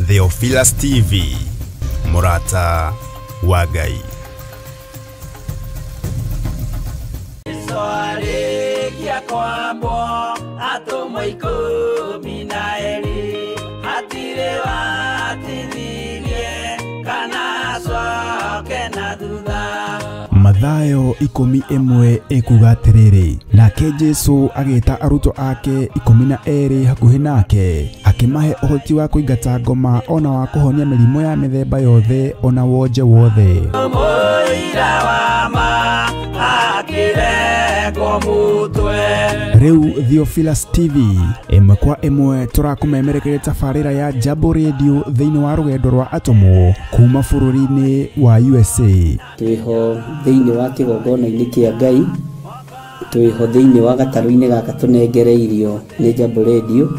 Theophilus TV, Murata wa Ngai. Mathayo 11 ekuga atĩrĩrĩ, nake Jesu agĩta arutwo ake 12 hakuhĩ nake, akĩmahe ũhoti wa kũingata ngoma ona wa kũhonia mĩrimũ ya mĩthemba yothe ona wonje wothe. Rĩu Theophilus TV ĩmwe kwa ĩmwe tũrakũmemerekeria tabarĩra ya Jambo Radio thĩinĩ wa rũgendo rwa atũmwo kuma bũrũri-inĩ wa USA. Twĩho thĩinĩ wa kĩgongona-inĩ kĩa Ngai, twĩho thĩinĩ wa gatarũ-inĩ gaka tũnengereirio nĩ Jambo Radio.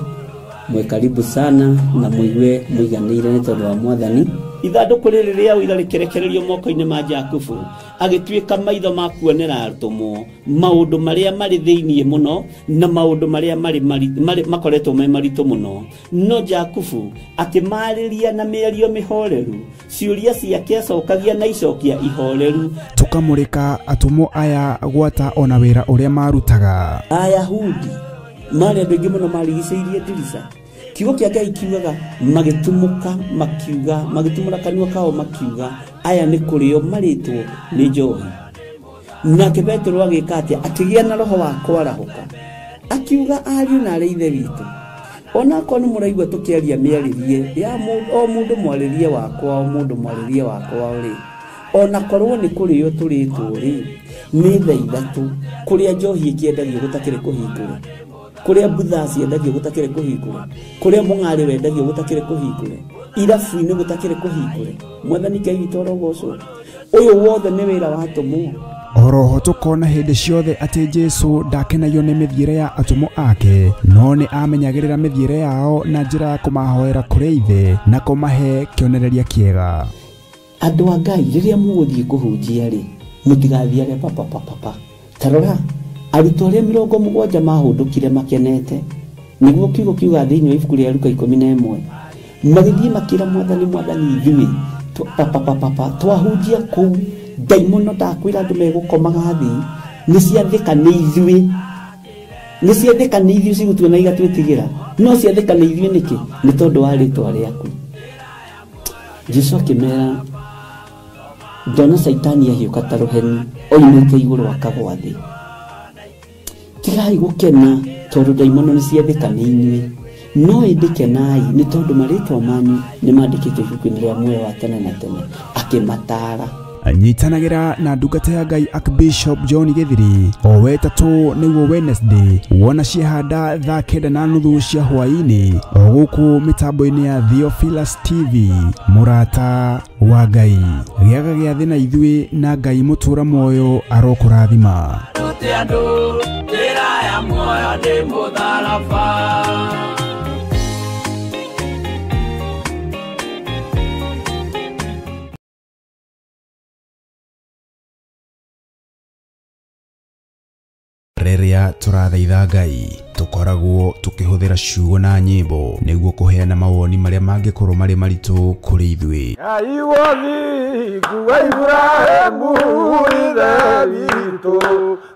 Mwe karibu sana na muigue muiganĩire nĩ tondũ wa Mwathani. Ithandũkũ rĩrĩ rĩa ũira rĩkĩrekererio moko-inĩ ma Jakubu, agĩtuĩka maitho ma kuonera atũmwo maũndũ marĩa marĩ thĩinĩ mũno na maũndũ marĩa marĩ makoretwo me maritũ mũno. No Jakubu akĩmarĩria na mĩario mĩhoreru, ciũria ciake acokagia na icokia ihoreru. Tũkamũrĩka atũmwo aya gwata ona wĩra ũrĩa marutaga. Ayahudi marĩ andũ aingĩ mũno marigicĩirie ndirica. Kiugo kĩa Ngai kiugaga magĩtumũka makiuga, magĩtumũra kanua kao makiuga, aya nĩ kũrĩo marĩtwo nĩ njohi. Nake Petero agĩka atĩa? Akĩgĩa na roho wa kwarahũka, akiuga ariũ na arĩ ithe witũ, onakorwo nĩ mũraigua tũkĩaria mĩarĩrie ya o mũndũ mwarĩrie wakwa, o mũndũ mwarĩrie wakwa rĩ, onakorwo nĩ kũrĩo tũrĩtwo rĩ, nĩ thaa ithatũ kũrĩa njohi ĩkĩendagio gũtakĩrĩ kũhingũre, kũrĩa mbutha ciendagio gũtakĩrĩ kũhingũre, kũrĩa mũng'arĩ wendagio gũtakĩrĩ kũhingũre, irabu-inĩ gũtakĩrĩ kũhingũre. Mwathani Ngai witũ arogocwo. Ũyũ wothe nĩ wĩra wa atũmwo. Oroho tũkona hĩndĩ ciothe atĩ Jesu ndakenagio nĩ mĩthiĩre ya atũmwo ake, no nĩ amenyagĩrĩra mĩthiĩre yao na njĩra ya kũmahoera kũrĩ Ithe na kũmahe kĩonereria kĩega. Andũ a Ngai, rĩrĩa mũgũthiĩ kũhunjia rĩ, mũtigathiage papapapapa. Ta rora arutwo arĩa 70 mahũndũkire makenete, nĩguo kiugo kiuga thĩinĩ wa ibuku rĩa Luka 11, magĩthiĩ makĩra Mwathani, Mwathani ithuĩ papapapapa twahunjia kũu ndaimono ndakwĩra andũ megũkomaga thĩ, nĩ ciathĩka nĩ ithuĩ, nĩ ciathĩka nĩ ithuĩ cigũtuona igatwĩtigĩra, no ciathĩka nĩ ithuĩ nĩkĩ? Nĩ tondũ wa rĩtwa rĩaku. Jesu akĩmera, ndona Caitani ahiũka ta rũheni oimĩte igũrũ akagwa thĩ. Tigai gũkena tondũ ndaimono nĩ ciathĩka nĩ inyuĩ, no ĩndĩ kenai nĩ tondũ marĩtwa manyu nĩ mandĩkĩtwo ibuku-inĩ rĩa muoyo wa tene na tene. Akĩmataara. Nyitanagĩra na ndungata ya Ngai Archbishop John Githiri o wetatũ nĩguo Wednesday wona ciehanda thaa 9:30 cia hwaĩ-inĩ o gũkũ mĩtambo-inĩ ya Theophilus TV. Mũrata wa Ngai, gĩaga gĩathĩ na ithuĩ na Ngai mũtũra muoyo arokũrathima. Rĩrĩa tũrathaitha Ngai tũkoragwo tũkĩhũthĩra ciugo na nyĩmbo nĩguo kũheana mawoni marĩa mangĩkorwo marĩ maritũ kũrĩ ithuĩ. Ngai wothingu wa Iburahĩmu ithe witũ,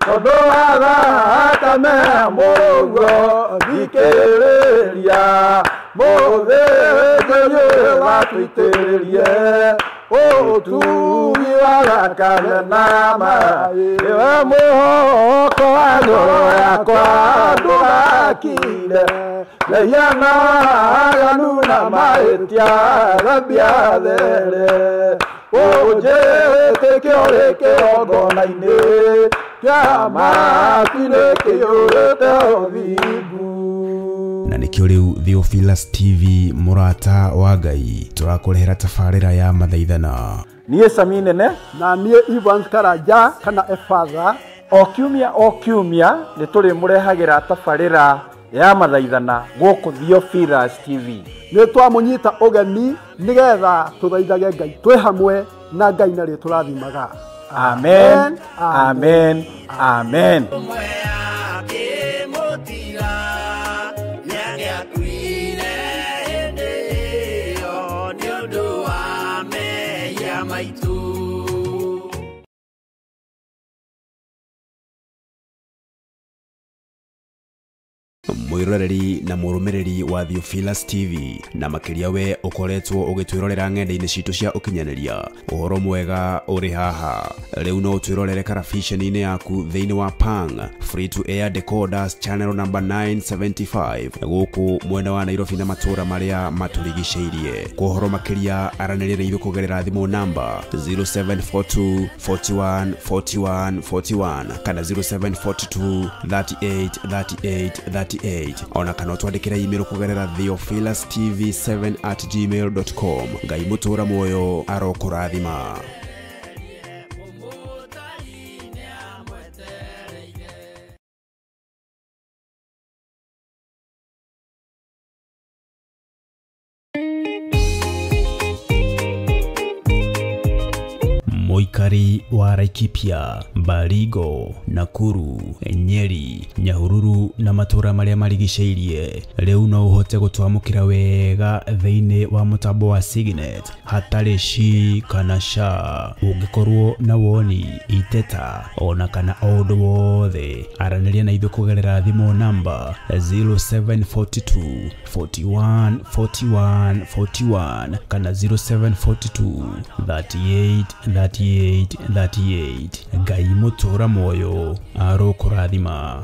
tondũ wa thakame mũguo thikĩrĩria, mũthĩnjĩri watũitĩrĩrie ũtugi wa thakame na maĩ, nĩwe mũhoko wa ngoro yakwa ndũgakire, mehia na waganu na mahĩtia thambia there, ũnjĩtĩke ũrĩ kĩgongona-inĩ kĩa matu-inĩ kĩiyũrĩte ũthingu. Na nĩkĩo rĩu Theophilus TV Mũrata wa Ngai tũrakũrehera tabarĩra ya mathaithana. Niĩ Sami Nene na niĩ Evans Karanja kana Efatha, O kiumia nĩ tũrĩmũrehagĩra tabarĩra ya mathaithana gũkũ Theophilus TV. Nĩ twamũnyita ũgeni nĩgetha tũthaithage Ngai twĩ hamwe na Ngai narĩ tũrathimaga. Amen, amen, amen. Mwiroreri na mũrũmĩrĩri wa Theophilus TV na makĩria we ũkoretwo ũgĩtwĩrorera ng'enda-inĩ citũ cia ũkinyanĩria, ũhoro mwega ũrĩ haha. Rĩu no ũtwĩrorere karabiceni-inĩ yaku thĩinĩ wa Pang Free to Air Decoders channel number 975 gũkũ mwena wa Nairobi na matũũra marĩa matũrigicĩirie. Kwa ũhoro makĩria aranĩria na ithuĩ kũgerera thimũ namba 0742 41 41 41 kana 0742 38 38 38 ona kana twandĩkĩre email kũgerera theophilustv7@gmail.com. Ngai mũtũũra muoyo arokũrathima. Mũikari wa Laikipia, Baringo, Nakuru, Nyeri, Nyahururu na matũũra marĩa marigicĩirie rĩu no ũhote gũtwamũkĩra wega thĩinĩ wa mũtambo wa Signet hatarĩ shi kana sha. Ũngĩkorwo na woni, iteta ona kana o ũndũ wothe, aranĩria na ithuĩ kũgerera thimũ namba 0742 41 41 41 kana 0742 38 38 38. Ngai mũtũũra muoyo arokũrathima.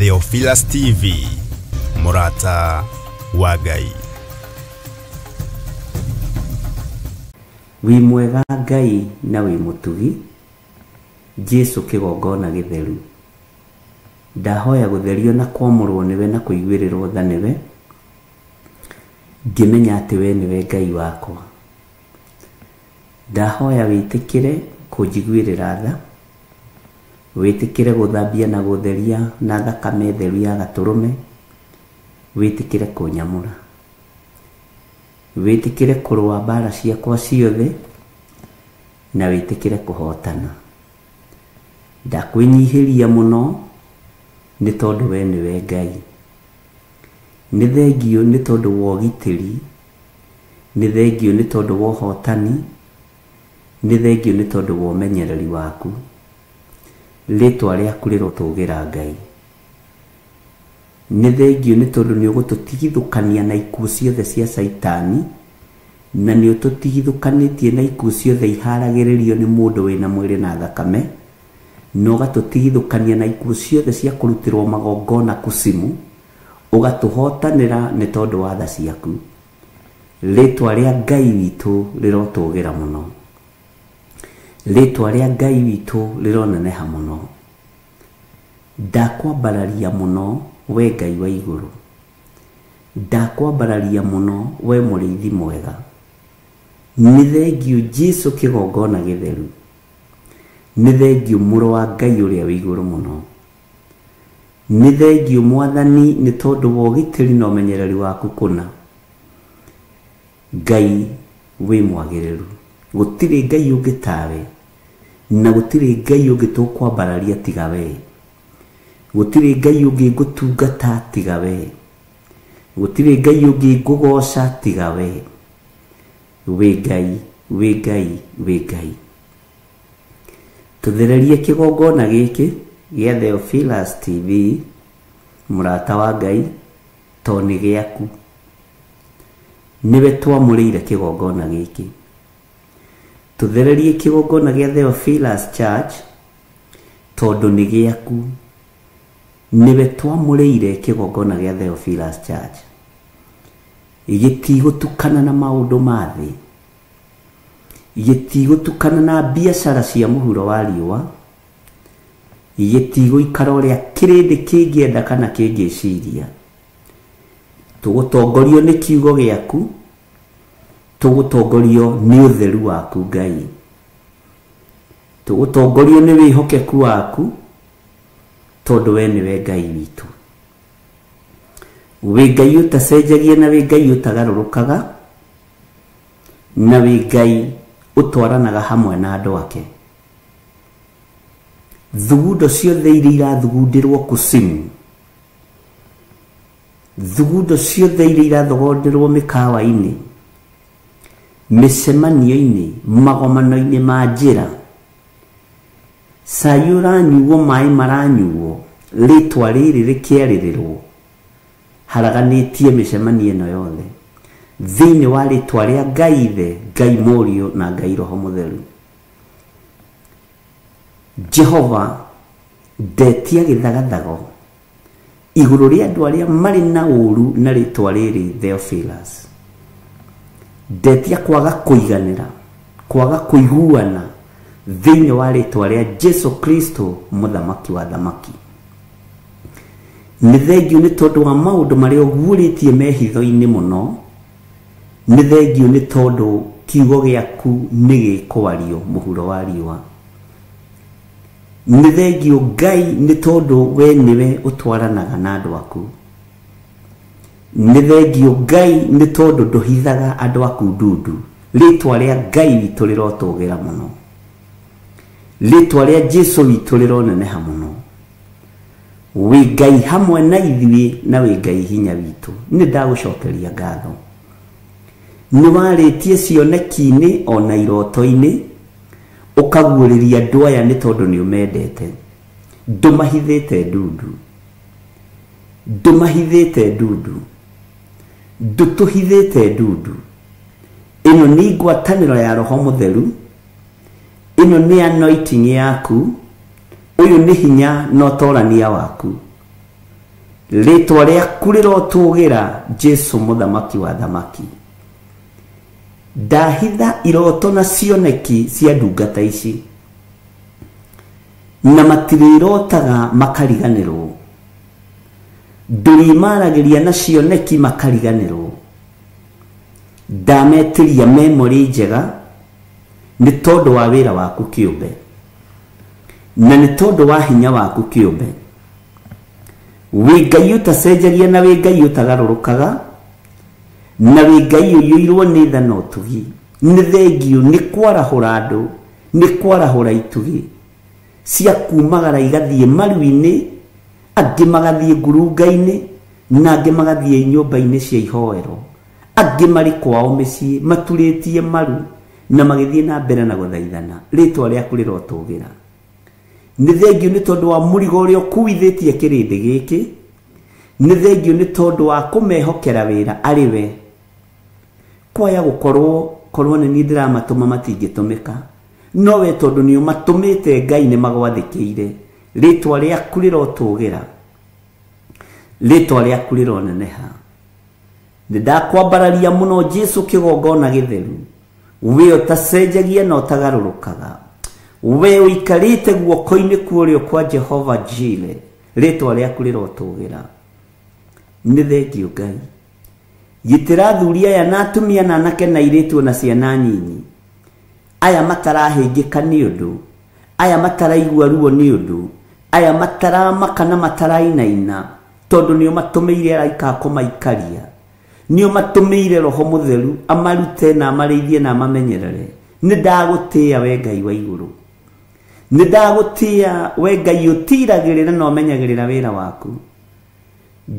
Theophilus TV, mũrata wa Ngai. Wĩ mwega Ngai na wĩ mũtugi, Jesu kĩgongona gĩtheru. Ndahoya gũtherio na kwamũrwo nĩwe na kũiguĩrĩrwo tha nĩwe, ngĩmenya atĩ we nĩwe Ngai wakwa. Ndahoya wĩtĩkĩre kũnjiguĩrĩra tha, wĩtĩkĩre gũthambia na gũtheria na thakame theru ya gatũrũme, wĩtĩkĩre kũnyamũra, wĩtĩkĩre kũrũa mbara ciakwa ciothe na wĩtĩkĩre kũhotana. Ndakwĩnyihĩria mũno nĩ tondũ we nĩwe Ngai. Nĩ thengio nĩ tondũ wa ũgitĩri, nĩ thengio nĩ tondũ wa ũhotani, nĩ thengio nĩ tondũ wa ũmenyereri waku. Rĩtwa rĩaku rĩrotũgĩra Ngai. Nĩ thengio nĩ tondũ nĩ ũgũtũtigithũkania na ikuũ ciothe cia Caitani, na nĩ ũtũtigithũkanĩtie na ikuũ ciothe iharagĩrĩrio nĩ mũndũ wĩna mwĩrĩ na thakame, na ũgatũtigithũkania na ikuũ ciothe cia kũrutĩrwo magongona kucimu, ũgatũhotanĩra nĩ tondũ wa tha ciaku. Rĩtwa rĩa Ngai witũ rĩrotũgĩra mũno. Rĩtwa rĩa Ngai witũ rĩroneneha mũno. Ndakwambararia mũno we Ngai wa igũrũ. Ndakwambararia mũno we mũrĩithi mwega. Nĩ thengio Jesu kĩgongona gĩtheru. Nĩ thengio mũrũ wa Ngai ũrĩa wĩ igũrũ mũno. Nĩ thengio Mwathani nĩ tondũ wa ũgitĩri na ũmenyereri waku kũna. Ngai wĩ mwagĩrĩru. Gũtirĩ Ngai ũngĩ tawe, na gũtirĩ Ngai ũngĩ tũkwambararia tiga we. Gũtirĩ Ngai ũngĩ ngũtungata tiga we. Gũtirĩ Ngai ũngĩ ngũgoca tiga we. Wĩ Ngai, wĩ Ngai, wĩ Ngai. Tũthererie kĩgongona gĩkĩ gĩa Theophilus TV, mũrata wa Ngai, to nĩ gĩaku. Nĩwe twamũrĩire kĩgongona gĩkĩ. Tũthererie kĩgongona gĩa Theophilus Church tondũ nĩ gĩaku. Nĩwe twamũrĩire kĩgongona gĩa Theophilus Church. Gĩtigũtukana na maũndũ ma thĩ, gĩtigũtukana na biacara cia mũhuro wa riũa, gĩtigũikara ũrĩa kĩrĩndĩ kĩngĩenda kana kĩngĩciria. Tũgũtongorio nĩ kiugo gĩaku, tũgũtongorio nĩ ũtheru waku Ngai, tũgũtongorio nĩ wĩhokeku waku tondũ we nĩwe Ngai witũ. Wĩ Ngai ũtacenjagia na wĩ Ngai ũtagarũrũkaga na wĩ Ngai ũtwaranaga hamwe na andũ ake. Thugundo ciothe iria irathugundĩrwo kusimu, thugundo ciothe iria irathogonderwo mĩkawa-inĩ, mĩcemanio-inĩ, magomano-inĩ ma njĩra, cai ũranyuo, maĩ maranyuo, rĩtwa rĩrĩ rĩkĩarĩrĩrwo, haraganĩtie mĩcemanio ĩno yothe thĩinĩ wa rĩtwa rĩa Ngai Ithe, Ngai Mũriũ na Ngai Roho Mũtheru. Jehova, ndetia gĩthagathago igũrũ rĩa andũ arĩa marĩ na ũru na rĩtwa rĩrĩ Theophilus. Ndetia kwaga kũiganĩra, kwaga kũiguana thĩinĩ wa rĩtwa rĩa Jesu Kristo mũthamaki wa thamaki. Nĩ thengiũ nĩ tondũ wa maũndũ marĩa ũguũrĩtie mehitho-inĩ mũno. Nĩ thengiũ nĩ tondũ kiugo gĩaku nĩ gĩkwario mũhuro wa riũa. Nĩ thengiũ Ngai nĩ tondũ we nĩwe ũtwaranaga na andũ aku. Nĩ thengiũ Ngai nĩ tondũ ndũhithaga andũ aku ndundu. Rĩtwa rĩa Ngai witũ rĩrotũgĩra mũno, rĩtwa rĩa Jesu witũ rĩroneneha mũno. Wĩ Ngai hamwe na ithuĩ na wĩ Ngai hinya witũ. Nĩ ndagũcokeria ngatho. Nĩ warĩtie cioneki-inĩ ona iroto-inĩ, ũkaguũrĩria andũ aya nĩ tondũ nĩ ũmendete. Ndũmahithĩte ndundu, ndũmahithĩte ndundu, ndũtũhithĩte ndundu. Ĩno nĩ ngwatanĩro ya Roho Mũtheru, ĩno nĩ anointing yaku, ũyũ nĩ hinya na ũtorania waku. Rĩtwa rĩaku rĩrotũgĩra Jesu mũthamaki wa thamaki. Ndahitha iroto na cioneki cia ndungata ici, na matirĩrotaga makariganĩrwo, ndũrĩmaragĩria na cioneki makariganĩrwo. Ndametĩria memory njega nĩ tondũ wa wĩra waku kĩũmbe, na nĩ tondũ wa hinya waku kĩũmbe. Wĩ Ngai ũtacenjagia na wĩ Ngai ũtagarũrũkaga na wĩ Ngai ũiyũirwo nĩ tha na ũtugi. Nĩ thengiũ nĩ kwarahũra andũ, nĩ kwarahũra itugi cia kumagara igathiĩ maru-inĩ, angĩ magathiĩ ngurunga-inĩ, na angĩ magathiĩ nyũmba-inĩ cia ihoero, angĩ marĩ kwao mĩciĩ maturĩtie maru na magĩthiĩ na mbere na gũthaithana. Rĩtwa rĩaku rĩrotũgĩra. Nĩ thengiũ nĩ tondũ wa mũrigo ũrĩa ũkuithĩtie kĩrĩndĩ gĩkĩ. Nĩ thengiũ nĩ tondũ wa kũmehokera wĩra arĩ we. Kwaya gũkorwo korwo nĩ niĩ ndĩramatũma matingĩtũmĩka, no we tondũ nĩ ũmatũmĩte Ngai nĩ magwathĩkĩire. Rĩtwa rĩaku rĩrotũgĩra, rĩtwa rĩaku rĩroneneha. Nĩ ndakwambararia mũno Jesu kĩgongona gĩtheru, we ũtacenjagia na ũtagarũrũkaga, we ũikarĩte guoko-inĩ kuũrĩo kwa Jehova Jire. Rĩtwa rĩaku rĩrotũgĩra. Nĩ thengiũ Ngai. Gitĩra athuri aya na atumia na anake na airĩtu na ciana nyinyi, aya matarahĩngĩka nĩ ũndũ, aya mataraigua ruo nĩ ũndũ, aya mataramaka na matarainaina, tondũ nĩ ũmatũmĩire araika a kũmaikaria, nĩ ũmatũmĩire Roho Mũtheru amarute na amarĩithie na amamenyerere. Nĩ ndagũtĩĩa we Ngai wa igũrũ, nĩ ndagũtĩĩa we Ngai ũtiragĩrĩra na ũmenyagĩrĩra wĩra waku.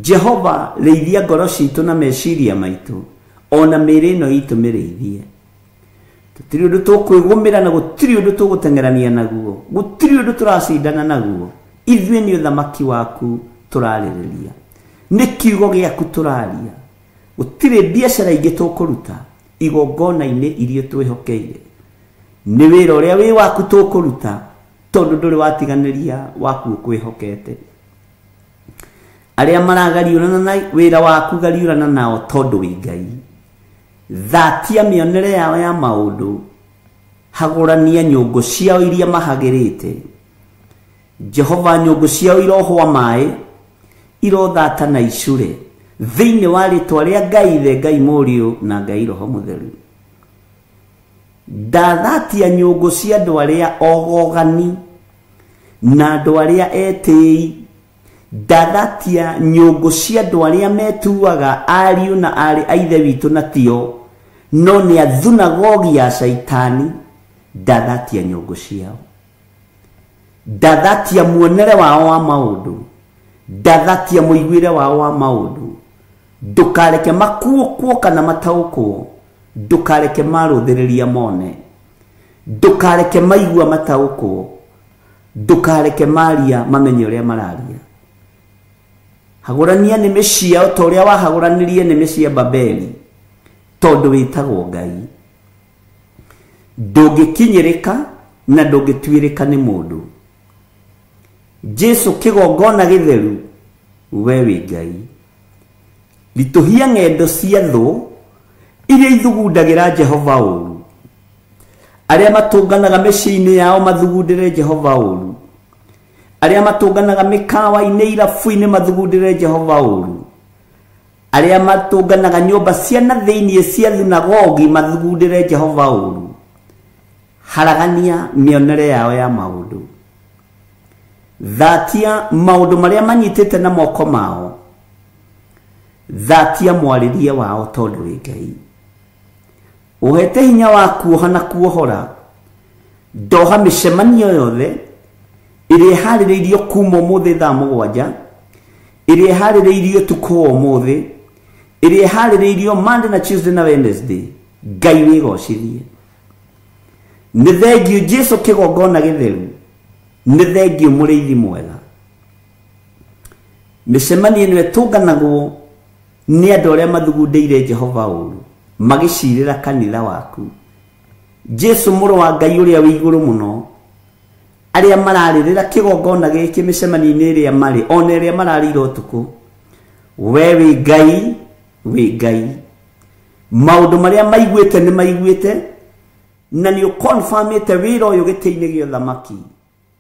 Jehova, rĩithia ngoro citũ na meciria maitũ, ona mĩĩrĩ ĩno itũ mĩrĩithie. Tũtirĩ ũndũ tũkwĩgũmĩra na gũtirĩ ũndũ tũgũteng'erania naguo, gũtirĩ ũndũ tũracindana naguo. Ithuĩ nĩ ũthamaki waku tũrarĩrĩria, nĩ kiugo gĩaku tũraria. Gũtirĩ biacara ingĩ tũkũruta igongona-inĩ iria twĩhokeire. Nĩ wĩra ũrĩa wĩ waku tũkũruta tondũ ndũrĩ watiganĩria waku ũkwĩhokete. Arĩa maragariũrana na wĩra waku gariũrana nao tondũ wĩ Ngai. Thatia mĩonere yao ya maũndũ, hagũrania nyũngũ ciao iria mahagĩrĩte. Jehova, nyũngũ ciao irohwa maĩ, irothata na icure thĩinĩ wa rĩtwa rĩa Ngai Ithe, Ngai Mũriũ na Ngai Roho Mũtheru. Ndathatia nyũngũ cia andũ arĩa ogogani na andũ arĩa etĩi. Ndathatia nyũngũ cia andũ arĩa metuaga ariũ na aarĩ a Ithe witũ na tio, no nĩ athunagogi ya Shaitani. Ndathatia nyũngũ ciao, ndathatia muonere wao wa maũndũ, ndathatia mũiguĩre wao wa maũndũ. Ndũkareke makuũkwo kana mataũkwo, ndũkareke marũthĩrĩria mone, ndũkareke maigua mataũkwo, ndũkareke maria mamenye ũrĩa mararia. Hagũrania nĩmĩ ciao ta ũrĩa wahagũranirie nĩmĩ cia Babeli, tondũ wĩtagwo Ngai. Ndũngĩkinyĩrĩka na ndũngĩtuĩrĩka nĩ mũndũ. Jesu kĩgongona gĩtheru, we wĩ Ngai. Ritũhia ng'endo cia thũ iria ithugundagĩra Jehova ũru. Arĩa matũnganaga mĩciĩ-inĩ yao mathugundĩre Jehova ũru. Arĩa matũnganaga mĩkawa-inĩ, irabu-inĩ mathugundĩre Jehova ũru. Arĩa matũnganaga nyũmba cia na thĩinĩ cia thunagogi mathugundĩre Jehova ũru. Haragania mĩonere yao ya maũndũ. Thatia maũndũ marĩa manyitĩte na moko mao. Thatia mwarĩrie wao tondũ wĩ Ngai. Ũhete hinya wa kuoha na kuohora. Ndoha mĩcemanio yothe ĩrĩa ĩharĩrĩirio kuma ũmũthĩ thaa 7, ĩrĩa ĩharĩrĩirio ũtukũ wa ũmũthĩ, ĩrĩa ĩharĩrĩirio Monday na Tuesday na Wednesday. Ngai wĩgocithie. Nĩ thengiũ Jesu kĩgongona gĩtheru, nĩ thengiũ mũrĩithi mwega. Mĩcemanio ĩno ĩtũnganagwo nĩ andũ arĩa mathugundĩire Jehova ũru, magĩcirĩra kanitha waku. Jesu mũrũ wa Ngai ũrĩa wĩ igũrũ mũno, arĩa mararĩrĩra kĩgongona gĩkĩ mĩcemanio-inĩ ĩrĩa marĩ, ona ĩrĩa mararĩire ũtukũ, we wĩ Ngai, wĩ Ngai. Maũndũ marĩa maiguĩte nĩ maiguĩte, na nĩ ũkonfamĩte wĩra ũyũ gĩtĩ-inĩ gĩa ũthamaki,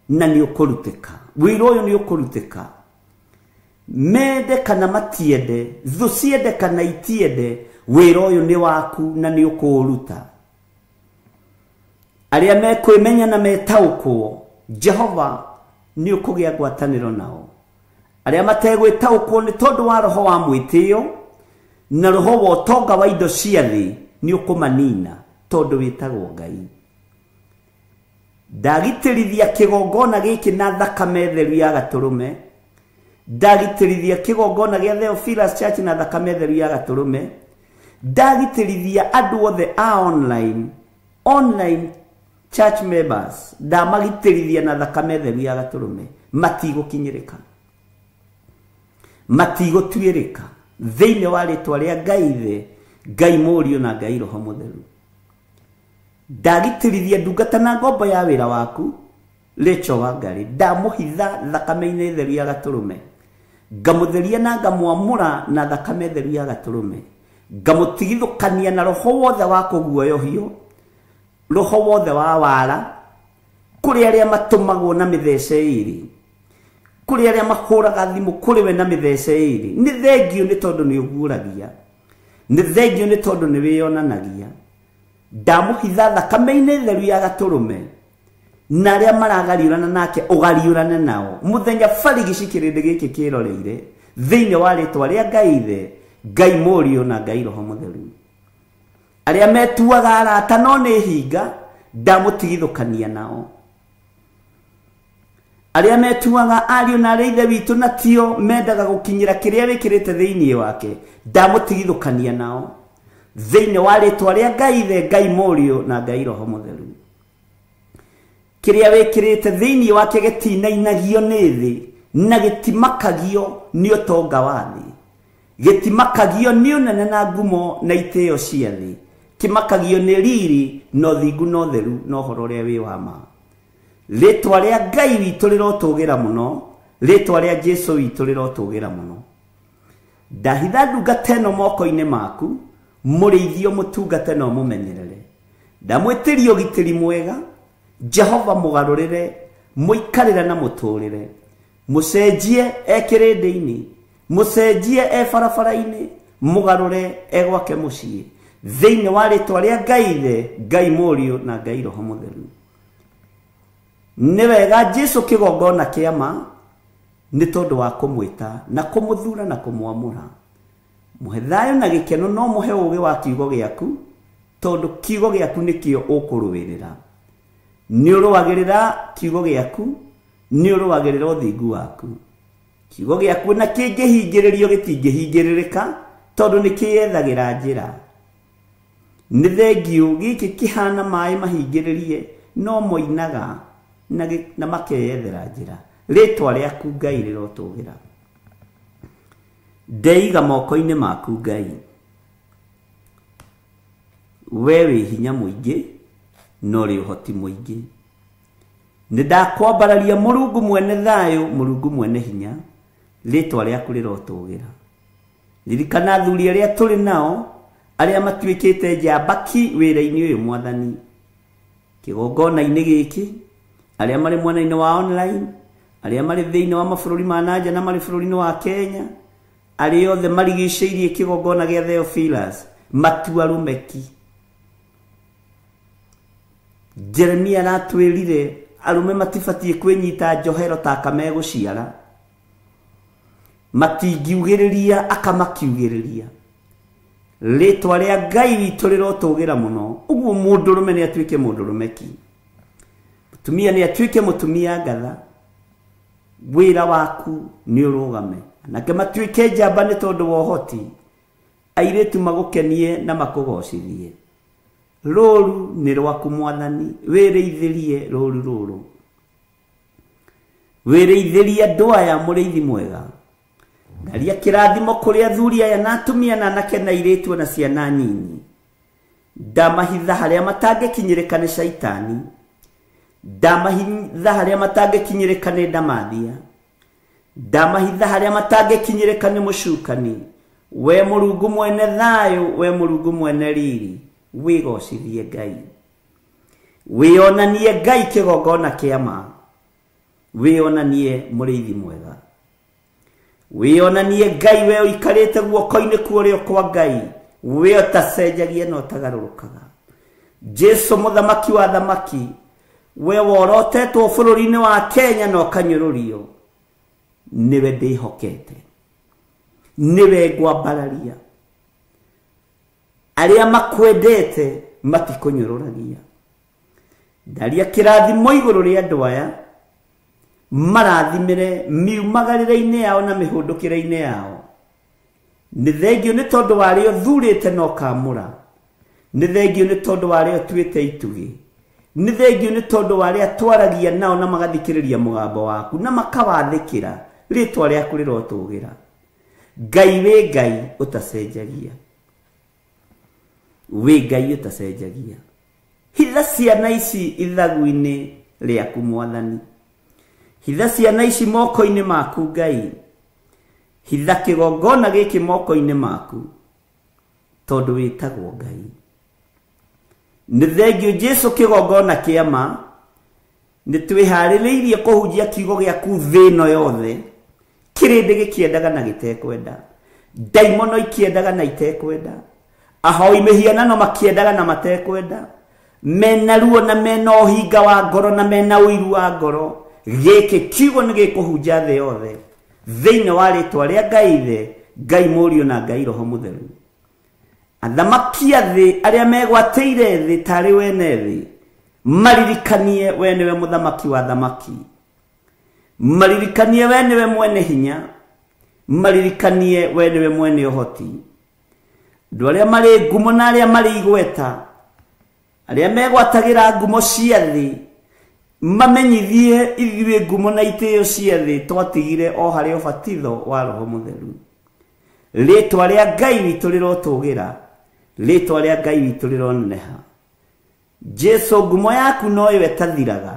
na nĩ ũkũrutĩka. Wĩra ũyũ nĩ ũkũrutĩka. Mende kana matiende, thũ ciende kana itiende, wĩra ũyũ nĩ waku na nĩ ũkũũruta. Arĩa mekwĩmenya na metaũkwo, Jehova nĩ ũkũgĩa ngwatanĩro nao. Arĩa mategwĩtaũkwo nĩ tondũ wa roho wa mwĩtĩo na roho wa ũtonga wa indo cia thĩ, nĩ ũkũmanina tondũ wĩtagwo Ngai. Ndagitĩrithia kĩgongona gĩkĩ na thakame theru ya gatũrũme. Ndagitĩrithia kĩgongona gĩa Theophilus Church na thakame theru ya gatũrũme. Ndagitĩrithia andũ othe a online church members, ndamagitĩrithia na thakame theru ya gatũrũme. Matigũkinyĩrĩka, matigũtuĩrĩka thĩinĩ wa rĩtwa rĩa Ngai Ithe, Ngai Mũriũ na Ngai Roho Mũtheru. Ndagitĩrithia ndungata na ngombo ya wĩra waku Rachel Wangari, ndamũhitha thakame-inĩ theru ya gatũrũme, ngamũtheria na ngamwamũra na thakame theru ya gatũrũme, ngamũtigithũkania na roho wothe wa kũguoyohio, roho wothe wa wara, kũrĩ arĩa matũmagwo na mĩthece ĩrĩ, kũrĩ arĩa mahũraga thimũ kũrĩ we na mĩthece ĩrĩ. Nĩ thengio nĩ tondũ nĩ ũguũragia, nĩ thengio nĩ tondũ nĩ wĩyonanagia. Ndamũhitha thakame-inĩ theru ya gatũrũme, na arĩa maragariũrana nake ũgariũrane nao mũthenya barigici kĩrĩndĩ gĩkĩ kĩroreire, thĩinĩ wa rĩtwa rĩa Ngai Ithe, Ngai Mũriũ na Ngai Roho Mũtheru. Arĩa metuaga arata no nĩ hinga, ndamũtigithũkania nao. Arĩa metuaga ariũ na arĩa Ithe witũ na tio mendaga gũkinyĩra kĩrĩa wĩkĩrĩte thĩinĩ wake, ndamũtigithũkania nao thĩinĩ wa rĩtwa rĩa Ngai Ithe, Ngai Mũriũ na Ngai Roho Mũtheru. Kĩrĩa wĩkĩrĩte thĩinĩ wake gĩtinainagio nĩ thĩ na gĩtimakagio nĩ ũtonga wa thĩ, gĩtimakagio nĩ ũnene na ngumo na itĩo cia thĩ. Kĩmakagio nĩ riri na ũthingu na ũtheru na ũhoro ũrĩa wĩ wa ma. Rĩtwa rĩa Ngai witũ rĩrotũgĩra mũno, rĩtwa rĩa Jesu witũ rĩrotũgĩra mũno. Ndahitha ndungata ĩno moko-inĩ maku, mũrĩithio mũtungate na ũmũmenyerere. Ndamwĩtĩria ũgitĩri mwega, Jehova mũgarũrĩre, mũikarĩre na mũtũrĩre. Mũcenjie e kĩrĩndĩ-inĩ, mũcenjie e barabara-inĩ, mũgarũre e gwake mũciĩ. Thĩinĩ wa rĩtwa rĩa Ngai Ithe, Ngai Mũriũ na Ngai Roho Mũtheru. Nĩ wega Jesu kĩgongona kĩa ma, nĩ tondũ wa kũmwĩta na kũmũthura na kũmwamũra. Mũhe thayũ na gĩkeno no mũhe ũũgĩ wa kiugo gĩaku, tondũ kiugo gĩaku nĩkĩo ũkũrũĩrĩra. Nĩ ũrũagĩrĩra kiugo gĩaku, nĩ ũrũagĩrĩra ũthingu waku. Kiugo gĩaku na kĩngĩhingĩrĩrio gĩtingĩhingĩrĩrĩka, tondũ nĩ kĩyethagĩra njĩra. Nĩ thengiũ gĩkĩ kĩhana maĩ mahingĩrĩrie, no moinaga na makeyethera njĩra. Rĩtwa rĩaku Ngai rĩrotũgĩra. Ndeiga moko-inĩ maku Ngai. We wĩ hinya mũingĩ na ũrĩ ũhoti mũingĩ. Nĩ ndakwambararia Mũrungu mwene thayũ, Mũrungu mwene hinya, rĩtwa rĩaku rĩrotũgĩra. Ririkana athuri arĩa tũrĩ nao, arĩa matuĩkĩte njambaki wĩra-inĩ ũyũ Mwathani. Kĩgongona-inĩ gĩkĩ, arĩa marĩ mwena-inĩ wa online, arĩa marĩ thĩinĩ wa mabũrũri ma nanja na marĩ bũrũri-inĩ wa Kenya, arĩa othe marigicĩirie kĩgongona gĩa Theophilus, matua rũmeki. Jeremia aratwĩrire arũme matibatiĩ kwĩnyita njohero ta aka megũciara, matingiugĩrĩria aka makiugĩrĩria. Rĩtwa rĩa Ngai witũ rĩrotũgĩra mũno. Ũguo mũndũrũme nĩ atuĩke mũndũrũme ki, mũtumia nĩ atuĩke mũtumia ngatha. Wĩra waku nĩ ũrũgame, anake matuĩke njamba nĩ tondũ wa ũhoti, airĩtu magũkenie na makũgocithie. Rũru nĩ rwaku Mwathani, wĩrĩithĩrie rũru rũrũ. Wĩrĩithĩrie andũ aya mũrĩithi mwega. Ndaria kĩrathimo kũrĩ athuri aya na atumia na anake na airĩtu na ciana nyinyi. Ndamahitha harĩa matangĩkinyĩrĩka nĩ caitani, ndamahitha harĩa matangĩkinyĩrĩka nĩ ndamathia, ndamahitha harĩa matangĩkinyĩrĩka nĩ mũcukani. We Mũrungu mwene thayũ, we Mũrungu mwene riri, wĩgocithie Ngai. Wĩonanie Ngai kĩgongona kĩa ma, wĩonanie mũrĩithi mwega. Wĩonanie Ngai we ũikarĩte guoko-inĩ kwa ũrĩo kwa Ngai, we ũtacenjagia na ũtagarũrũkaga. Jesu mũthamaki wa thamaki, we worotetwo bũrũri-inĩ wa Kenya na ũkanyũrũrio, nĩwe ndĩhokete, nĩwe ngwambararia. Arĩa makwendete matikũnyũrũragia. Ndaria kĩrathimo igũrũ rĩa andũ aya, marathimĩre miumagarĩre-inĩ yao na mĩhũndũkĩre-inĩ yao. Nĩ thengio nĩ tondũ wa arĩa ũthurĩte na ũkamũra, nĩ thengio nĩ tondũ wa arĩa ũtuĩte itugĩ, nĩ thengio nĩ tondũ wa arĩa twaragia nao na magathikĩrĩria mũgambo waku na makawathĩkĩra. Rĩtwa rĩaku rĩrotũgĩra. Ngai wĩ Ngai ũtacenjagia, wĩ Ngai ũtacenjagia. Hitha ciana ici ithagu-inĩ rĩaku Mwathani, hitha ciana ici moko-inĩ maku Ngai, hitha kĩgongona gĩkĩ moko-inĩ maku, tondũ wĩtagwo Ngai. Nĩ thengio Jesu kĩgongona kĩa ma, nĩ twĩharĩrĩirie kũhunjia kiugo gĩaku thĩ ĩno yothe, kĩrĩndĩ gĩkĩendaga na gĩtekwenda, ndaimono ikĩendaga na itekwenda, ahoi mĩhianano makĩendaga na matekwenda, mena ruo na mena ũhinga wa ngoro na mena ũiru wa ngoro. Gĩkĩ kiugo nĩ gĩkũhunja thĩ yothe, thĩinĩ wa rĩtwa rĩa Ngai Ithe, Ngai Mũriũ na Ngai Roho Mũtheru. Athamaki a thĩ arĩa megwatĩire thĩ tarĩ wene thĩ, maririkanie we nĩwe mũthamaki wa thamaki, maririkanie we nĩwe mwene hinya, maririkanie we nĩwe mwene ũhoti. Andũ arĩa marĩ ngumo na arĩa marĩ igweta, arĩa megwatagĩra ngumo cia thĩ, mamenyithie ithuĩ ngumo na itĩo cia thĩ twatigire o harĩ ũbatitho wa Roho Mũtheru. Rĩtwa rĩa Ngai witũ rĩrotũgĩra. Rĩtwa rĩa Ngai witũ rĩroneneha. Jesu ngumo yaku noyo ĩtathiraga,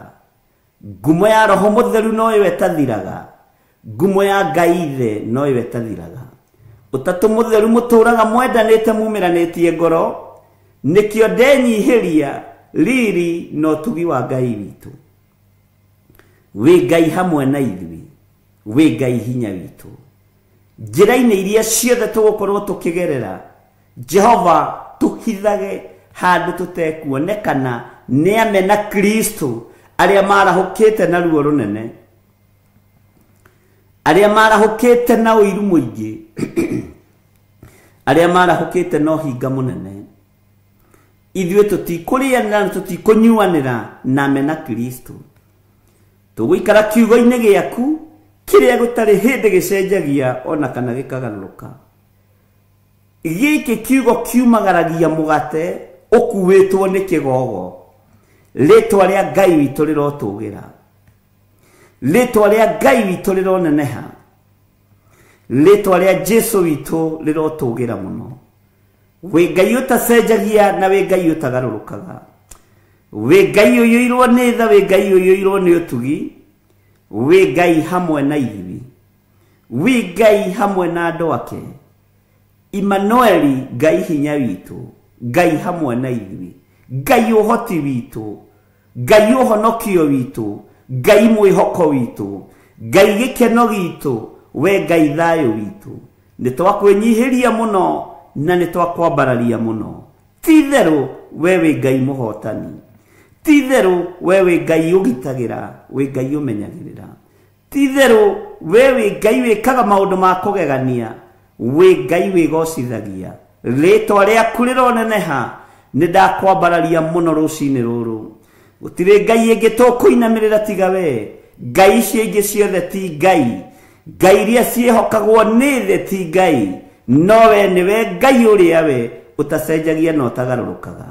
ngumo ya Roho Mũtheru noyo ĩtathiraga, ngumo ya Ngai Ithe noyo ĩtathiraga. Ũtatũ Mũtheru mũtũraga mwendanĩte mumĩranĩtie ngoro, nĩkĩo ndenyihĩria riri na ũtugi wa Ngai witũ. Wĩ Ngai hamwe na ithuĩ, wĩ Ngai hinya witũ. Njĩra-inĩ iria ciothe tũgũkorwo tũkĩgerera, Jehova tũhithage handũ tũtekuonekana nĩ amena Kristo arĩa marahũkĩte na ruo rũnene, arĩa marahũkĩte na ũiru mũingĩ, arĩa marahũkĩte na ũhinga mũnene. Ithuĩ tũtikũrĩanĩra na tũtikũnyuanĩra na amena Kristo. Tũgũikara kiugo-inĩ gĩaku kĩrĩa gũtarĩ hĩndĩ gĩcenjagia ona kana gĩkagarũrũka. Gĩkĩ kiugo kiumagaragia mũgate ũkuĩtwo nĩ kĩgogo. Rĩtwa rĩa Ngai witũ rĩrotũgĩra, rĩtwa rĩa Ngai witũ rĩroneneha, rĩtwa rĩa Jesu witũ rĩrotũgĩra mũno. Wĩ Ngai ũtacenjagia na wĩ Ngai ũtagarũrũkaga, wĩ Ngai ũiyũirwo nĩ tha, wĩ Ngai ũiyũirwo nĩ ũtugi, wĩ Ngai hamwe na ithuĩ, wĩ Ngai hamwe na andũ ake. Immanueli, Ngai hinya witũ, Ngai hamwe na ithuĩ, Ngai ũhoti witũ, Ngai ũhonokio witũ, Ngai mwĩhoko witũ, Ngai gĩkeno gitũ, we Ngai thayũ witũ. Nĩ twakwĩnyihĩria mũno na nĩ twakwambararia mũno. Ti itherũ we wĩ Ngai mũhotani, ti itherũ we wĩ Ngai ũgitagĩra, wĩ Ngai ũmenyagĩrĩra, ti itherũ we wĩ Ngai wĩkaga maũndũ ma kũgegania, wĩ Ngai wĩgocithagia. Rĩtwa rĩaku rĩroneneha. Nĩ ndakwambararia mũno rũcinĩ rũrũ. Gũtirĩ Ngai ĩngĩ tũkũinamĩrĩra tiga we. Ngai icio ingĩ ciothe ti Ngai, Ngai iria ciĩhokagwo nĩ thĩ ti Ngai, no we nĩwe Ngai ũrĩa we ũtacenjagia na ũtagarũrũkaga.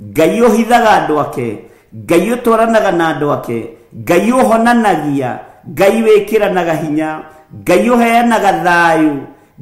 Ngai ũhithaga andũ ake, Ngai ũtwaranaga na andũ ake, Ngai ũhonanagia, Ngai wĩkĩranaga hinya, Ngai ũheanaga thayũ,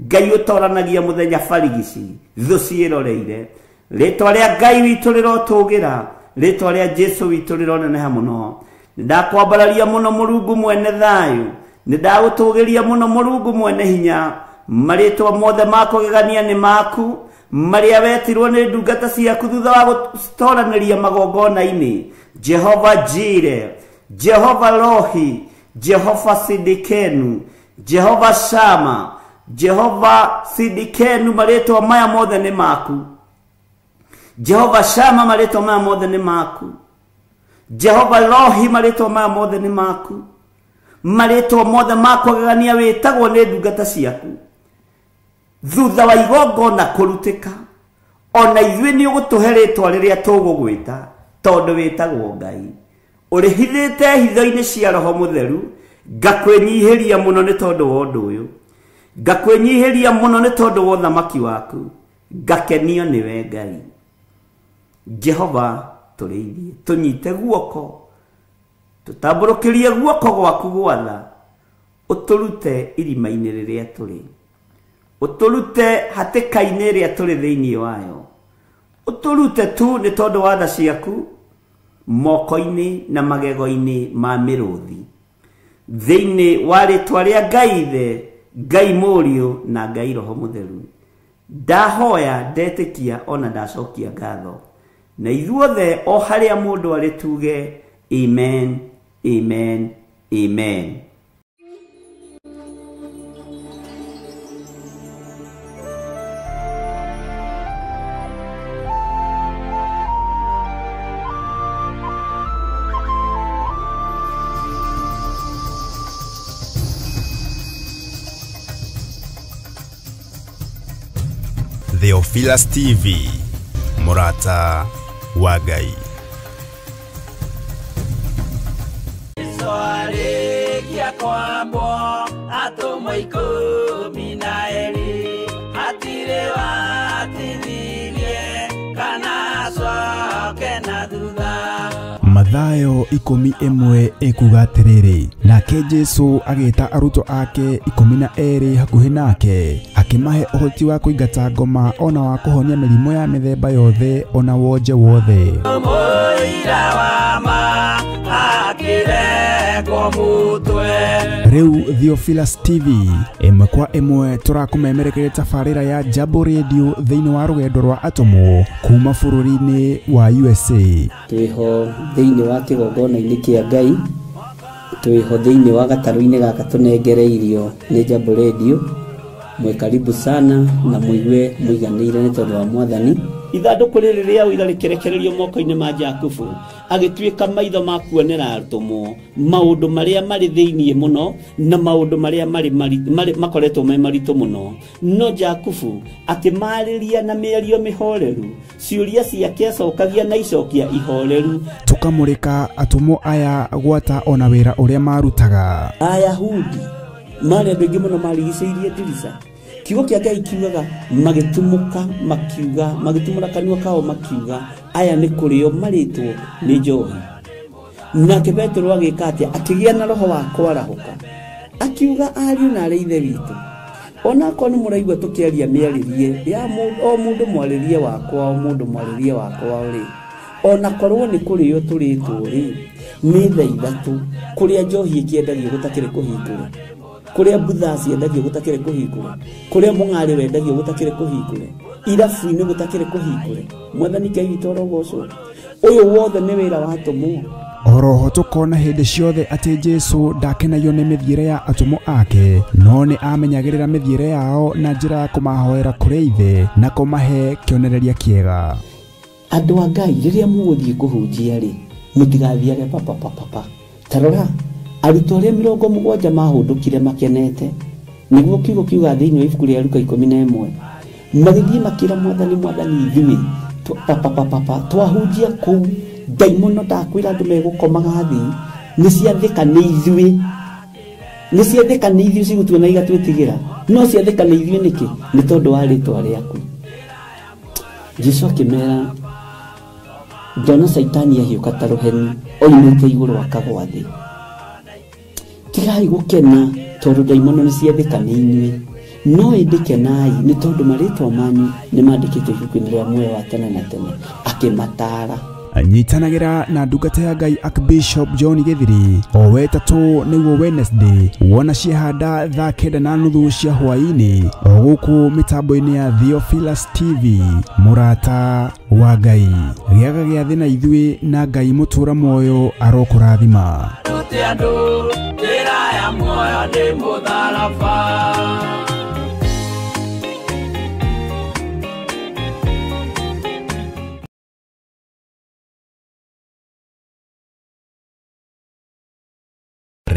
Ngai ũtoranagia mũthenya barigici thũ ciĩroreire. Rĩtwa rĩa Ngai witũ rĩrotũgĩra, rĩtwa rĩa Jesu witũ rĩroneneha mũno. Nĩ ndakwambararia mũno Mũrungu mwene thayũ, nĩ ndagũtũgĩria mũno Mũrungu mwene hinya. Marĩtwa mothe ma kũgegania nĩ maku, marĩa wetirwo nĩ ndungata ciaku thutha wa gũtoranĩria magongona-inĩ. Jehova Jire, Jehova Rohi, Jehova Sidikenu, Jehova Shama, Jehova Sidikenu, marĩtwa maya mothe nĩ maku. Jehova Shama, marĩtwa maya mothe nĩ maku. Jehova Rohi, marĩtwa maya mothe nĩ maku. Marĩtwa mothe ma kũgegania wĩtagwo nĩ ndungata ciaku. Thutha wa igongona kũrutĩka, ona ithuĩ nĩ ũgũtũhe rĩtwa rĩrĩa tũgũgwĩta, tondũ wĩtagwo Ngai. Ũrĩhithĩte hitho-inĩ cia Roho Mũtheru. Ngakwĩnyihĩria mũno nĩ tondũ wa ũndũ ũyũ, ngakwĩnyihĩria mũno nĩ tondũ wa ũthamaki waku, ngakenio nĩwe Ngai. Jehova tũrĩithie, tũnyite guoko, tũtambũrũkĩrie guoko gwaku gwatha, ũtũrute irima-inĩ rĩrĩa tũrĩ, ũtũrute hatĩka-inĩ ĩrĩa tũrĩ thĩinĩ wayo, ũtũrute tu nĩ tondũ wa tha ciaku moko-inĩ na magego-inĩ ma mĩrũthi. Thĩinĩ wa rĩtwa rĩa Ngai Ithe, Ngai Mũriũ na Ngai Roho Mũtheru, ndahoya, ndetĩkia ona ndacokia ngatho. Na ithuothe o harĩa mũndũ arĩ tuge amen, amen, amen. Theophilus TV, Murata wa Ngai. Arĩkia kwambwo atũmwo 12 hatirĩ watithirie kana acoke na thutha. Mathayo 11 ĩkuga atĩrĩrĩ, nake Jesu agĩta arutwo ake 12 hakuhĩ nake, Akĩmahe ũhoti wa kũingata ngoma ona wa kũhonia mĩrimũ ya mĩthemba yothe ona wonje wothe. Mũira wa ma akĩrengwo mũtwe. Rĩu Theophilus TV ĩmwe kwa ĩmwe tũrakũmemerekeria tabarĩra ya Jambo Radio thĩinĩ wa rũgendo rwa atũmwo kuma bũrũri-inĩ wa USA. Twĩho thĩinĩ wa kĩgongona-inĩ kĩa Ngai, twĩho thĩinĩ wa gatarũ-inĩ gaka tũnengereirio nĩ Jambo Radio. Mwĩ karibu sana na mũigue mũiganĩire nĩ tondũ wa Mwathani. Ithandũkũ rĩrĩ rĩa ũira rĩkĩrekererio moko-inĩ ma Jakubu, agĩtuĩka maitho ma kuonera atũmwo maũndũ marĩa marĩ thĩinĩ mũno na maũndũ marĩa marĩ makoretwo me maritũ mũno. No Jakubu akĩmarĩria na mĩario mĩhoreru, ciũria ciake acokagia na icokia ihoreru. Tũkamũrĩka atũmwo aya gwata ona wĩra ũrĩa marutaga. Ayahudi marĩ andũ aingĩ mũno marigicĩirie ndirica. Kiugo kĩa Ngai kiugaga magĩtumũka makiuga, magĩtumũra kanua kao makiuga, aya nĩ kũrĩo marĩtwo nĩ njohi. Nake Petero agĩka atĩa? Akĩgĩa na roho wa kwarahũka, akiuga ariũ na arĩ ithe witũ, onakorwo nĩ mũraigua tũkĩaria mĩarĩrie ya o mũndũ mwarĩrie wakwa, o mũndũ mwarĩrie wakwa rĩ, onakorwo nĩ kũrĩo tũrĩtwo rĩ, nĩ thaa ithatũ kũrĩa njohi ĩkĩendagio gũtakĩrĩ kũhingũre, kũrĩa mbutha ciendagio gũtakĩrĩ kũhingũre, kũrĩa mũng'arĩ wendagio gũtakĩrĩ kũhingũre, irabu-inĩ gũtakĩrĩ kũhingũre. Mwathani Ngai witũ arogocwo. Ũyũ wothe nĩ wĩra wa atũmwo. Oroho tũkona hĩndĩ ciothe atĩ Jesũ ndakenagio nĩ mĩthiĩre ya atũmwo ake, no nĩ amenyagĩrĩra mĩthiĩre yao na njĩra ya kũmahoera kũrĩ Ithe na kũmahe kĩonereria kĩega. Andũ a Ngai, rĩrĩa mũgũthiĩ kũhunjia rĩ, mũtigathiage papapapapa. Ta rora, arutwo arĩa 70 mahũndũkire makenete, nĩguo kiugo kiuga thĩinĩ wa ibuku rĩa Luka 11, magĩthiĩ makĩra Mwathani, Mwathani ithuĩ papapapapa twahunjia kũu, ndaimono ndakwĩra andũ megũkomaga thĩ, nĩ ciathĩka nĩ ithuĩ, nĩ ciathĩka nĩ ithuĩ cigũtuona igatwĩtigĩra, no ciathĩka nĩ ithuĩ nĩkĩ? Nĩ tondũ wa rĩtwa rĩaku. Jesũ akĩmera, ndona Caitani ahiũka ta rũheni oimĩte igũrũ akagwa thĩ. Tigai gũkena tondũ ndaimono nĩ ciathĩka nĩ inyuĩ, no ĩndĩ kenai nĩ tondũ marĩtwa manyu nĩ mandĩkĩtwo ibuku-inĩ rĩa muoyo wa tene na tene. Akĩmataara. Nyitanagĩra na ndungata ya Ngai Archbishop John Gĩthiri o wetatũ nĩguo Wednesday wona ciehanda thaa 9:30 cia hwaĩ-inĩ o gũkũ mĩtambo-inĩ ya Theophilus TV. Mũrata wa Ngai, gĩaga gĩathĩ na ithuĩ na Ngai mũtũra muoyo arokũrathima. Rute andũ njĩra ya muoyo nĩ mũtharaba.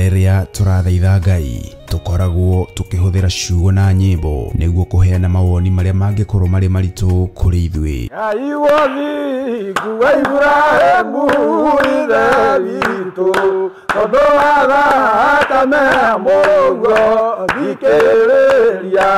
Rĩrĩa tũrathaitha Ngai tũkoragwo tũkĩhũthĩra ciugo na nyĩmbo nĩguo kũheana mawoni marĩa mangĩkorwo marĩ maritũ kũrĩ ithuĩ. Ngai wothingu wa Iburahĩmu ithe witũ, tondũ wa thakame ya mũrũguo thikĩrĩria,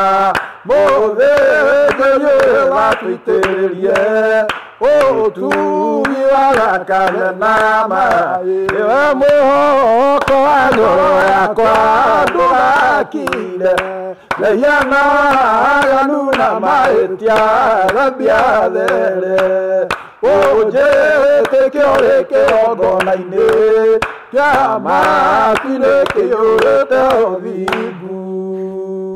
mũthĩnjĩri watũitĩrĩrie ũtugi wa thakame na maĩ, nĩwe mwĩhoko wa ngoro yakwa ndũgakire, mehia na waganu na mahĩtia thambia there, ũnjĩtĩkio ũrĩ kĩgongona-inĩ kĩa matu-inĩ kĩiyũrĩte ũthingu.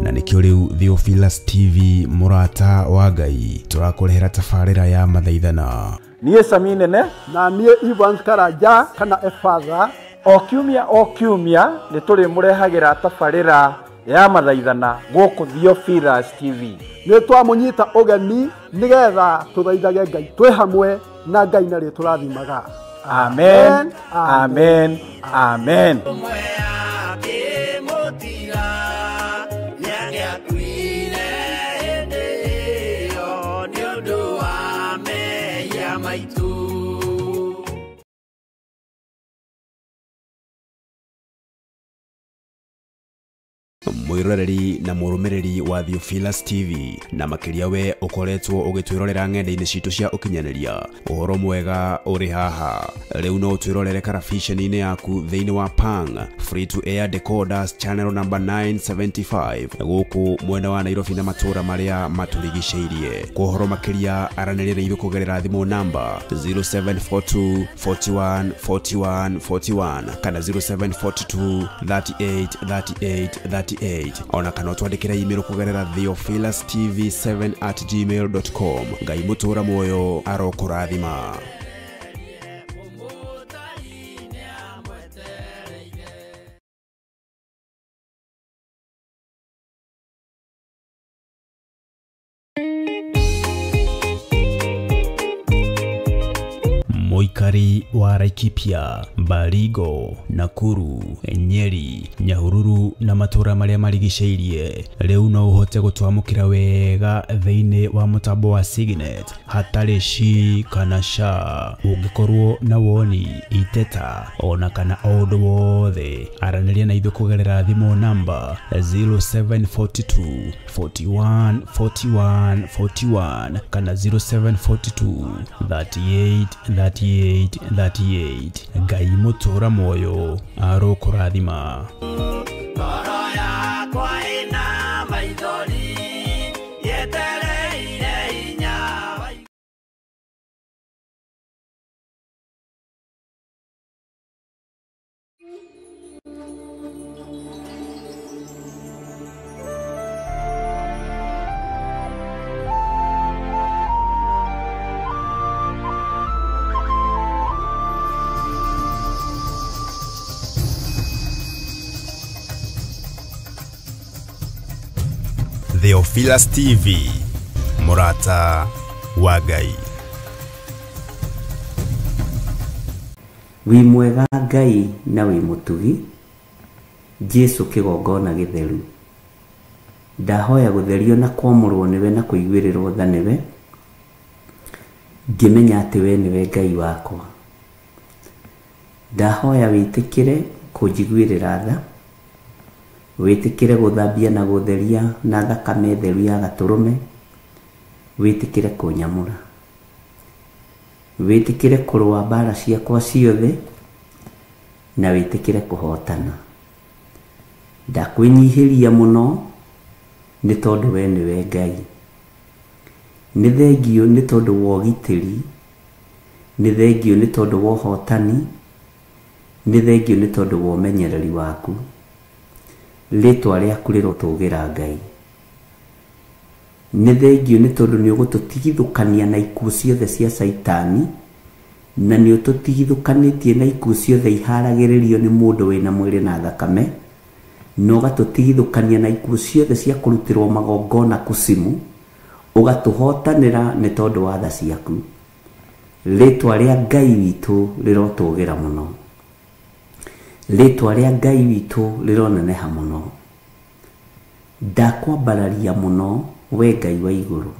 Na nĩkĩo rĩu Theophilus TV mũrata wa Ngai tũrakũrehera tabarĩra ya mathaithana. Niĩ Sami Nene na niĩ Evans Karanja kana Efatha. O kiumia o kiumia nĩ tũrĩmũrehagĩra tabarĩra ya mathaithana gũkũ Theophilus TV. Nĩ twamũnyita ũgeni nĩgetha tũthaithage Ngai twĩ hamwe na Ngai narĩ tũrathimaga. Amen, amen, amen. Mwiroreri na mũrũmĩrĩri wa Theophilus TV na makĩria we ũkoretwo ũgĩtwĩrorera ng'enda-inĩ citũ cia ũkinyanĩria, ũhoro mwega ũrĩ haha. Rĩu no ũtwĩrorere karabiceni-inĩ yaku thĩinĩ wa Pang Free to Air Decoders channel number 975 gũkũ mwena wa Nairobi na matũũra marĩa matũrigicĩirie. Kwa ũhoro makĩria aranĩria na ithuĩ kũgerera thimũ namba 0742 41 41 41 kana 0742 38 38 38, ona kana ũtwandĩkĩre email kũgerera theophilustv7@gmail.com. Ngai mũtũra muoyo arokũrathima. Mũikari wa Laikipia, Baringo, Nakuru, Nyeri, Nyahururu na matũũra marĩa marigicĩirie rĩu no ũhote gũtwamũkĩra wega thĩinĩ wa mũtambo wa Signet hatarĩ shi kana sha. Ũngĩkorwo na woni, iteta ona kana o ũndũ wothe, aranĩria na ithuĩ kũgerera thimũ namba 0742 41 41 41 kana 0742 38 38 38. Ngai mũtũra muoyo arokũrathima. Ngoro yakwa ĩna maithori yetereire hinya wa Theophilus TV, mũrata wa Ngai. Wĩ mwega Ngai na wĩ mũtugi, Jesu kĩgongona gĩtheru. Ndahoya gũtherio na kwamũrwo nĩwe na kũiguĩrĩrwo tha nĩwe, ngĩmenya atĩ we nĩwe Ngai wakwa. Ndahoya wĩtĩkĩre kũnjiguĩrĩra tha, wĩtĩkĩre gũthambia na gũtheria na thakame theru ya gatũrũme, wĩtĩkĩre kũnyamũra, wĩtĩkĩre kũrũa mbara ciakwa ciothe, na wĩtĩkĩre kũhotana. Ndakwĩnyihĩria mũno nĩ tondũ we nĩwe Ngai. Nĩ thengio nĩ tondũ wa ũgitĩri, nĩ thengio nĩ tondũ wa ũhotani, nĩ thengio nĩ tondũ wa ũmenyereri waku. Rĩtwa rĩaku rĩrotũgĩra Ngai. Nĩ thengio nĩ tondũ nĩ ũgũtũtigithũkania na ikuũ ciothe cia Caitani, na nĩ ũtũtigithũkanĩtie na ikuũ ciothe iharagĩrĩrio nĩ mũndũ wĩna mwĩrĩ na thakame, na ũgatũtigithũkania na ikuũ ciothe cia kũrutĩrwo magongona kucimu, ũgatũhotanĩra nĩ tondũ wa tha ciaku. Rĩtwa rĩa Ngai witũ rĩrotũgĩra mũno. Rĩtwa rĩa Ngai witũ rĩroneneha mũno. Ndakwambararia mũno we Ngai wa igũrũ.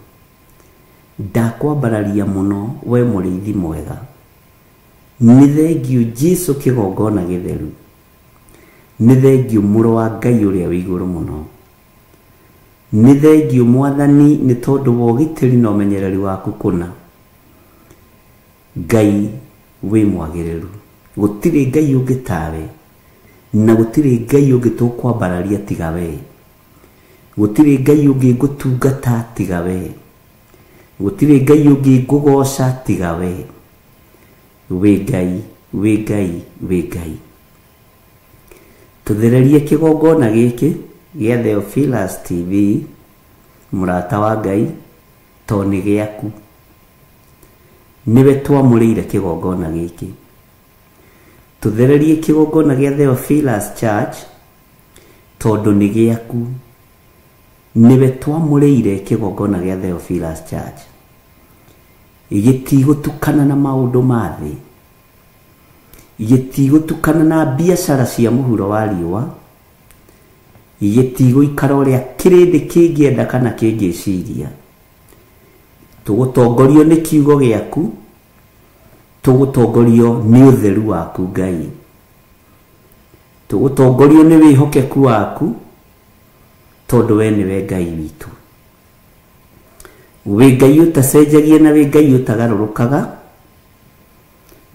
Ndakwambararia mũno we mũrĩithi mwega. Nĩ thengio Jesu kĩgongona gĩtheru. Nĩ thengio mũrũ wa Ngai ũrĩa wĩ igũrũ mũno. Nĩ thengio Mwathani nĩ tondũ wa ũgitĩri na ũmenyereri waku kũna. Ngai wĩ mwagĩrĩru. Gũtirĩ Ngai ũngĩ tawe, na gũtirĩ Ngai ũngĩ tũkwambararia tiga we. Gũtirĩ Ngai ũngĩ ngũtungata tiga we. Gũtirĩ Ngai ũngĩ ngũgoca tiga we. Wĩ Ngai, wĩ Ngai, wĩ Ngai. Tũthererie kĩgongona gĩkĩ gĩa Theophilus TV, mũrata wa Ngai, to nĩ gĩaku. Nĩwe twamũrĩire kĩgongona gĩkĩ. Tũthererie kĩgongona gĩa Theophilus Church, tondũ nĩ gĩaku. Nĩwe twamũrĩire kĩgongona gĩa Theophilus Church. Gĩtigũtukana na maũndũ ma thĩ, gĩtigũtukana na biacara cia mũhuro wa riũa, gĩtigũikara ũrĩa kĩrĩndĩ kĩngĩenda kana kĩngĩciria. Tũgũtongorio nĩ kiugo gĩaku, tũgũtongorio nĩ ũtheru waku Ngai, tũgũtongorio nĩ wĩhokeku waku, Tondũ we nĩwe Ngai witũ. Wĩ Ngai ũtacenjagia na wĩ Ngai ũtagarũrũkaga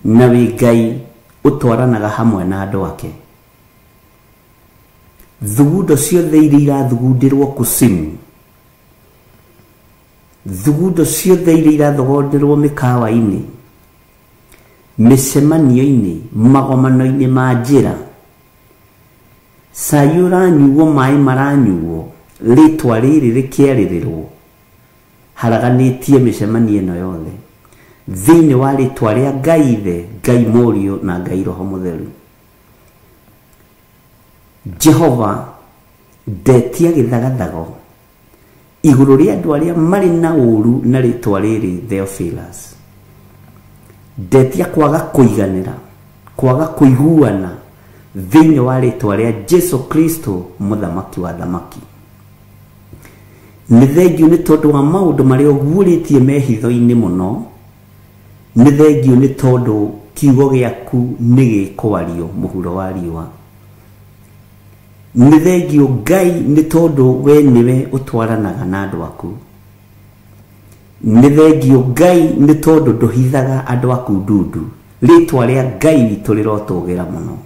na wĩ Ngai ũtwaranaga hamwe na andũ ake. Thugundo ciothe iria irathugundĩrwo kusimu, thugundo ciothe iria irathogondĩrwo mĩkawa-inĩ, mĩcemanio-inĩ, magomano-inĩ ma njĩra, cai ũranyuo, maĩ maranyuo, rĩtwa rĩrĩ rĩkĩarĩrĩrwo, haraganĩtie mĩcemanio ĩno yothe thĩinĩ wa rĩtwa rĩa Ngai Ithe, Ngai Mũriũ na Ngai Roho Mũtheru. Jehova ndetia gĩthagathago igũrũ rĩa andũ arĩa marĩ na ũru na rĩtwa rĩrĩ Theophilus. Ndetia kwaga kũiganĩra, kwaga kũiguana thĩinĩ wa rĩtwa rĩa Jesu Kristo mũthamaki wa thamaki. Nĩ thengiũ nĩ tondũ wa maũndũ marĩa ũguũrĩtie mehitho-inĩ mũno, nĩ thengiũ nĩ tondũ kiugo gĩaku nĩ gĩkwario mũhuro wa riũa. Nĩ thengiũ Ngai nĩ tondũ we nĩwe ũtwaranaga na andũ aku. Nĩ thengiũ Ngai nĩ tondũ ndũhithaga andũ aku ndundu. Rĩtwa rĩa Ngai witũ rĩrotũgĩra mũno,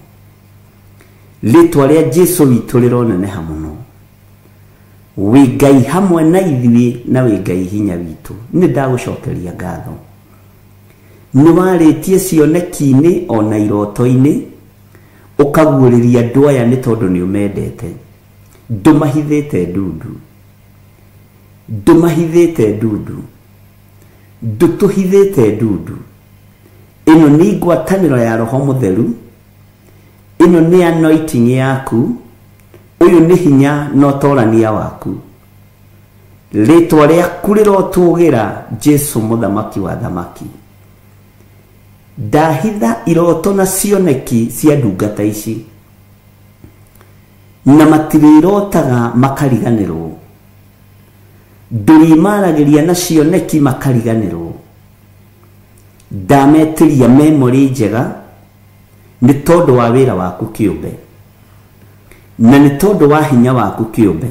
rĩtwa rĩa Jesu witũ rĩroneneha mũno. Wĩ Ngai hamwe na ithuĩ na wĩ Ngai hinya witũ. Nĩ ndagũcokeria ngatho. Nĩ warĩtie cioneki-inĩ ona iroto-inĩ, ũkaguũrĩria andũ aya nĩ tondũ nĩ ũmendete. Ndũmahithĩte ndundu, ndũmahithĩte ndundu, ndũtũhithĩte ndundu. Ĩno nĩ ngwatanĩro ya Roho Mũtheru, ĩno nĩ anointing yaku, ũyũ nĩ hinya na ũtorania waku. Rĩtwa rĩaku rĩrotũgĩra Jesu mũthamaki wa thamaki. Ndahitha iroto na cioneki cia ndungata ici, na matirĩrotaga makariganĩrwo, ndũrĩmaragĩria na cioneki makariganĩrwo. Ndametĩria memory njega nĩ tondũ wa wĩra waku kĩũmbe, na nĩ tondũ wa hinya waku kĩũmbe.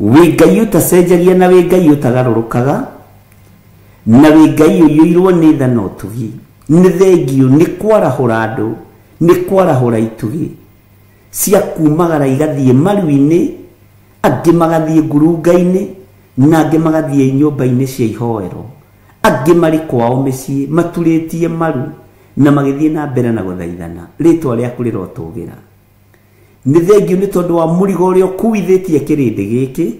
Wĩ Ngai ũtacenjagia na wĩ Ngai ũtagarũrũkaga, na wĩ Ngai ũiyũirwo nĩ tha na ũtugi. Nĩ thengiũ nĩ kwarahũra andũ, nĩ kwarahũra itugĩ cia kumagara igathiĩ maru-inĩ, angĩ magathiĩ ngurunga-inĩ, na angĩ magathiĩ nyũmba-inĩ cia ihoero, angĩ marĩ kwao mĩciĩ maturĩtie maru na magĩthiĩ na mbere na gũthaithana. Rĩtwa rĩaku rĩrotũgĩra. Nĩ thengiũ nĩ tondũ wa mũrigo ũrĩa ũkuithĩtie kĩrĩndĩ gĩkĩ,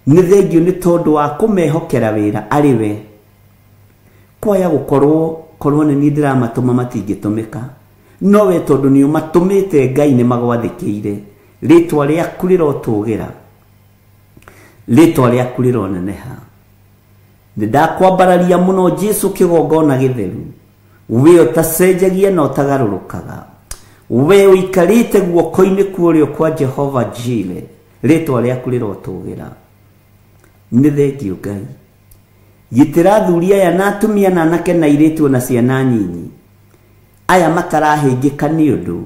nĩ thengiũ nĩ tondũ wa kũmehokera wĩra arĩ we. Kwaya gũkorwo korwo nĩ niĩ ndĩramatũma matingĩtũmĩka, no we tondũ nĩ ũmatũmĩte Ngai nĩ magwathĩkĩire. Rĩtwa rĩaku rĩrotũgĩra, rĩtwa rĩaku rĩroneneha. Nĩ ndakwambararia mũno Jesu kĩgongona gĩtheru, we ũtacenjagia na ũtagarũrũkaga, we ũikarĩte guoko-inĩ kwa ũrĩo kwa Jehova Jire. Rĩtwa rĩaku rĩrotũgĩra. Nĩ thengiũ Ngai. Gitĩra athuri aya na atumia na anake na airĩtu na ciana nyinyi, aya matarahĩngĩka nĩ ũndũ,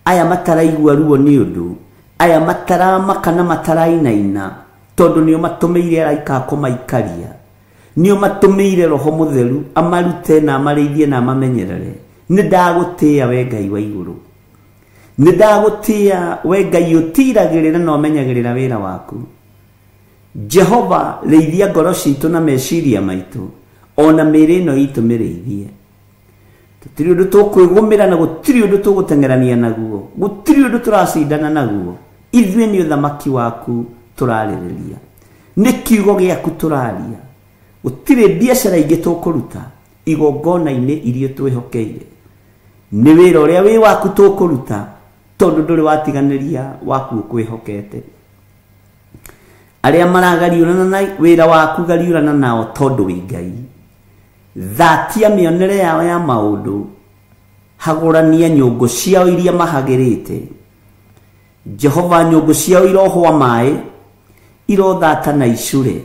aya mataraigua ruo nĩ ũndũ, aya mataramaka na matarainaina, tondũ nĩ ũmatũmĩire araika a kũmaikaria, nĩ ũmatũmĩire Roho Mũtheru amarute na amarĩithie na amamenyerere. Nĩ ndagũtĩĩa we Ngai wa igũrũ, nĩ ndagũtĩĩa we Ngai ũtiragĩrĩra na ũmenyagĩrĩra wĩra waku. Jehova rĩithia ngoro citũ na meciria maitũ, ona mĩĩrĩ ĩno itũ mĩrĩithie. Tũtirĩ ũndũ tũkwĩgũmĩra na gũtirĩ ũndũ tũgũteng'erania naguo, gũtirĩ ũndũ tũracindana naguo. Ithuĩ nĩ ũthamaki waku tũrarĩrĩria, nĩ kiugo gĩaku tũraria. Gũtirĩ biacara ingĩ tũkũruta igongona-inĩ iria twĩhokeire, nĩ wĩra ũrĩa wĩ waku tũkũruta, tondũ ndũrĩ watiganĩria waku ũkwĩhokete. Arĩa maragariũrana na wĩra waku gariũrana nao tondũ wĩ Ngai. Thatia mĩonere yao ya maũndũ, hagũrania nyũngũ ciao iria mahagĩrĩte. Jehova nyũngũ ciao irohwa maĩ, irothata na icure,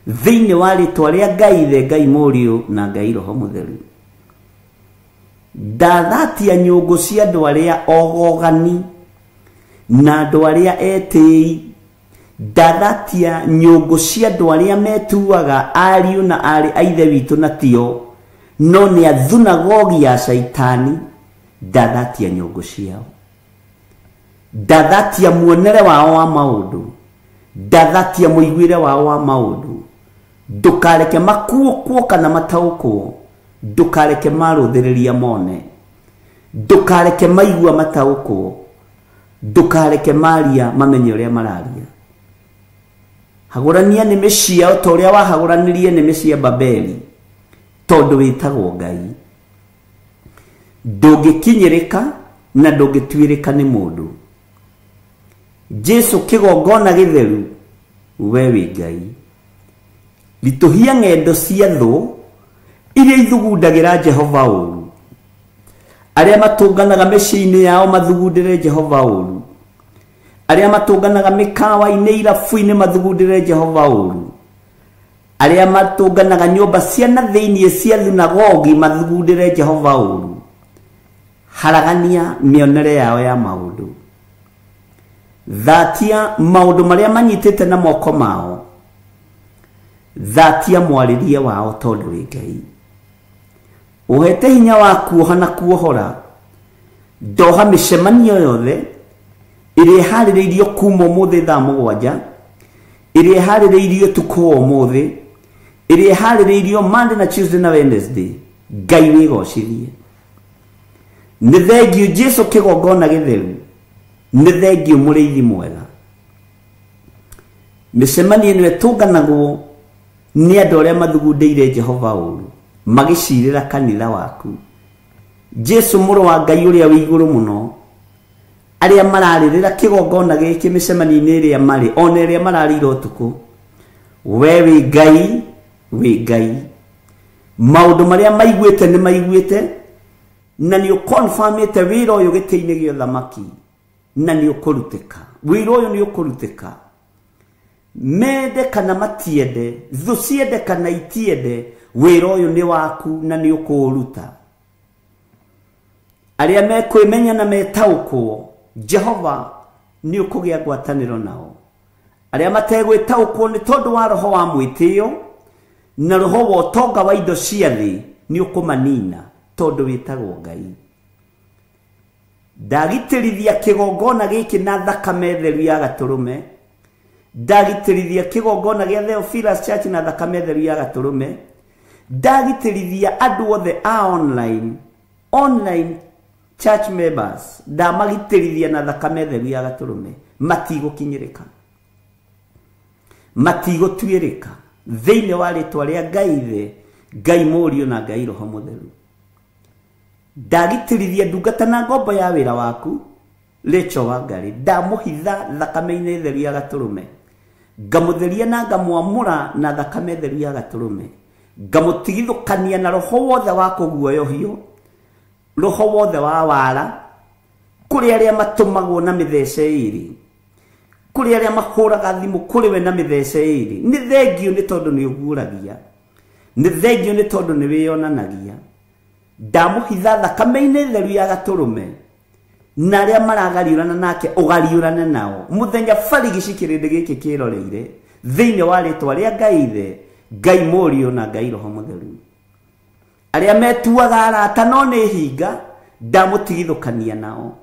thĩinĩ wa rĩtwa rĩa Ngai Ithe, Ngai Mũriũ na Ngai Roho Mũtheru. Ndathatia nyũngũ cia andũ arĩa ogogani na andũ arĩa etĩi Ndathatia nyũngũ cia andũ arĩa metuaga ariũ na arĩ a ithe witũ na tio, no nĩ a thunagogi ya Shaitani. Ndathatia nyũngũ ciao, ndathatia muonere wao wa maũndũ, ndathatia mũiguĩre wao wa maũndũ. Ndũkareke makuũkwo kana mataũkwo, ndũkareke marũthĩrĩria mone, ndũkareke maigua mataũkwo, ndũkareke maria mamenye ũrĩa mararia. Hagũrania nĩmĩ ciao ta ũrĩa wahagũranirie nĩmĩ cia Babeli, tondũ wĩtagwo Ngai. Ndũngĩkinyĩrĩka na ndũngĩtuĩrĩka nĩ mũndũ. Jesu kĩgongona gĩtheru, we wĩ Ngai. Ritũhia ng'endo cia thũ iria ithugundagĩra Jehova ũru, arĩa matũnganaga mĩciĩ-inĩ yao mathugundĩre Jehova ũru, arĩa matũnganaga mĩkawa-inĩ irabu-inĩ mathugundĩre Jehova ũru, arĩa matũnganaga nyũmba cia na thĩinĩ cia thunagogi mathugundĩre Jehova ũru. Haragania mĩonere yao ya maũndũ, thatia maũndũ marĩa manyitĩte na moko mao, thatia mwarĩrie wao tondũ wĩ Ngai. Ũhete hinya wa kuoha na kuohora. Ndoha mĩcemanio yothe ĩrĩa ĩharĩrĩirio kuma ũmũthĩ thaa 7, ĩrĩa ĩharĩrĩirio ũtukũ wa ũmũthĩ, ĩrĩa ĩharĩrĩirio Monday na Tuesday na Wednesday. Ngai wĩgocithie. Nĩ thengiũ Jesu kĩgongona gĩtheru, nĩ thengiũ mũrĩithi mwega. Mĩcemanio ĩno ĩtũnganagwo nĩ andũ arĩa mathugundĩire Jehova ũru, magĩcirĩra kanitha waku. Jesu mũrũ wa Ngai ũrĩa wĩ igũrũ mũno, arĩa mararĩrĩra kĩgongona gĩkĩ mĩcemanio-inĩ ĩrĩa marĩ, ona ĩrĩa mararĩire ũtukũ, we wĩ Ngai, wĩ Ngai. Maũndũ marĩa maiguĩte nĩ maiguĩte, na nĩ ũkonfamĩte wĩra ũyũ gĩtĩ-inĩ gĩa ũthamaki, na nĩ ũkũrutĩka. Wĩra ũyũ nĩ ũkũrutĩka. Mende kana matiende, thũ ciende kana itiende, wĩra ũyũ nĩ waku na nĩ ũkũũruta. Arĩa mekwĩmenya na metaũkwo, Jehova nĩ ũkũgĩa ngwatanĩro nao. Arĩa mategwĩtaũkwo nĩ tondũ wa roho wa mwĩtĩo na roho wa ũtonga wa indo cia thĩ, nĩ ũkũmanina tondũ wĩtagwo Ngai. Ndagitĩrithia kĩgongona gĩkĩ na thakame theru ya gatũrũme, ndagitĩrithia kĩgongona gĩa Theophilus Church na thakame theru ya gatũrũme, ndagitĩrithia andũ othe a online church members, ndamagitĩrithia na thakame theru ya gatũrũme. Matigũkinyĩrĩka, matigũtuĩrĩka thĩinĩ wa rĩtwa rĩa Ngai Ithe, Ngai Mũriũ na Ngai Roho Mũtheru. Ndagitĩrithia ndungata na ngombo ya wĩra waku Rachel Wangari, ndamũhitha thakame-inĩ theru ya gatũrũme, ngamũtheria na ngamwamũra na thakame theru ya gatũrũme, ngamũtigithũkania na roho wothe wa kũguoyohio, roho wothe wa wara, kũrĩ arĩa matũmagwo na mĩthece ĩrĩ, kũrĩ arĩa mahũraga thimũ kũrĩ we na mĩthece ĩrĩ. Nĩ thengiũ nĩ tondũ nĩ ũguũragia, nĩ thengiũ nĩ tondũ nĩ wĩyonanagia. Ndamũhitha thakame-inĩ theru ya gatũrũme, na arĩa maragariũrana nake ũgariũrane nao mũthenya barigici kĩrĩndĩ gĩkĩ kĩroreire, thĩinĩ wa rĩtwa rĩa Ngai Ithe, Ngai Mũriũ na Ngai Roho Mũtheru. Arĩa metuaga arata no nĩ hinga, ndamũtigithũkania nao.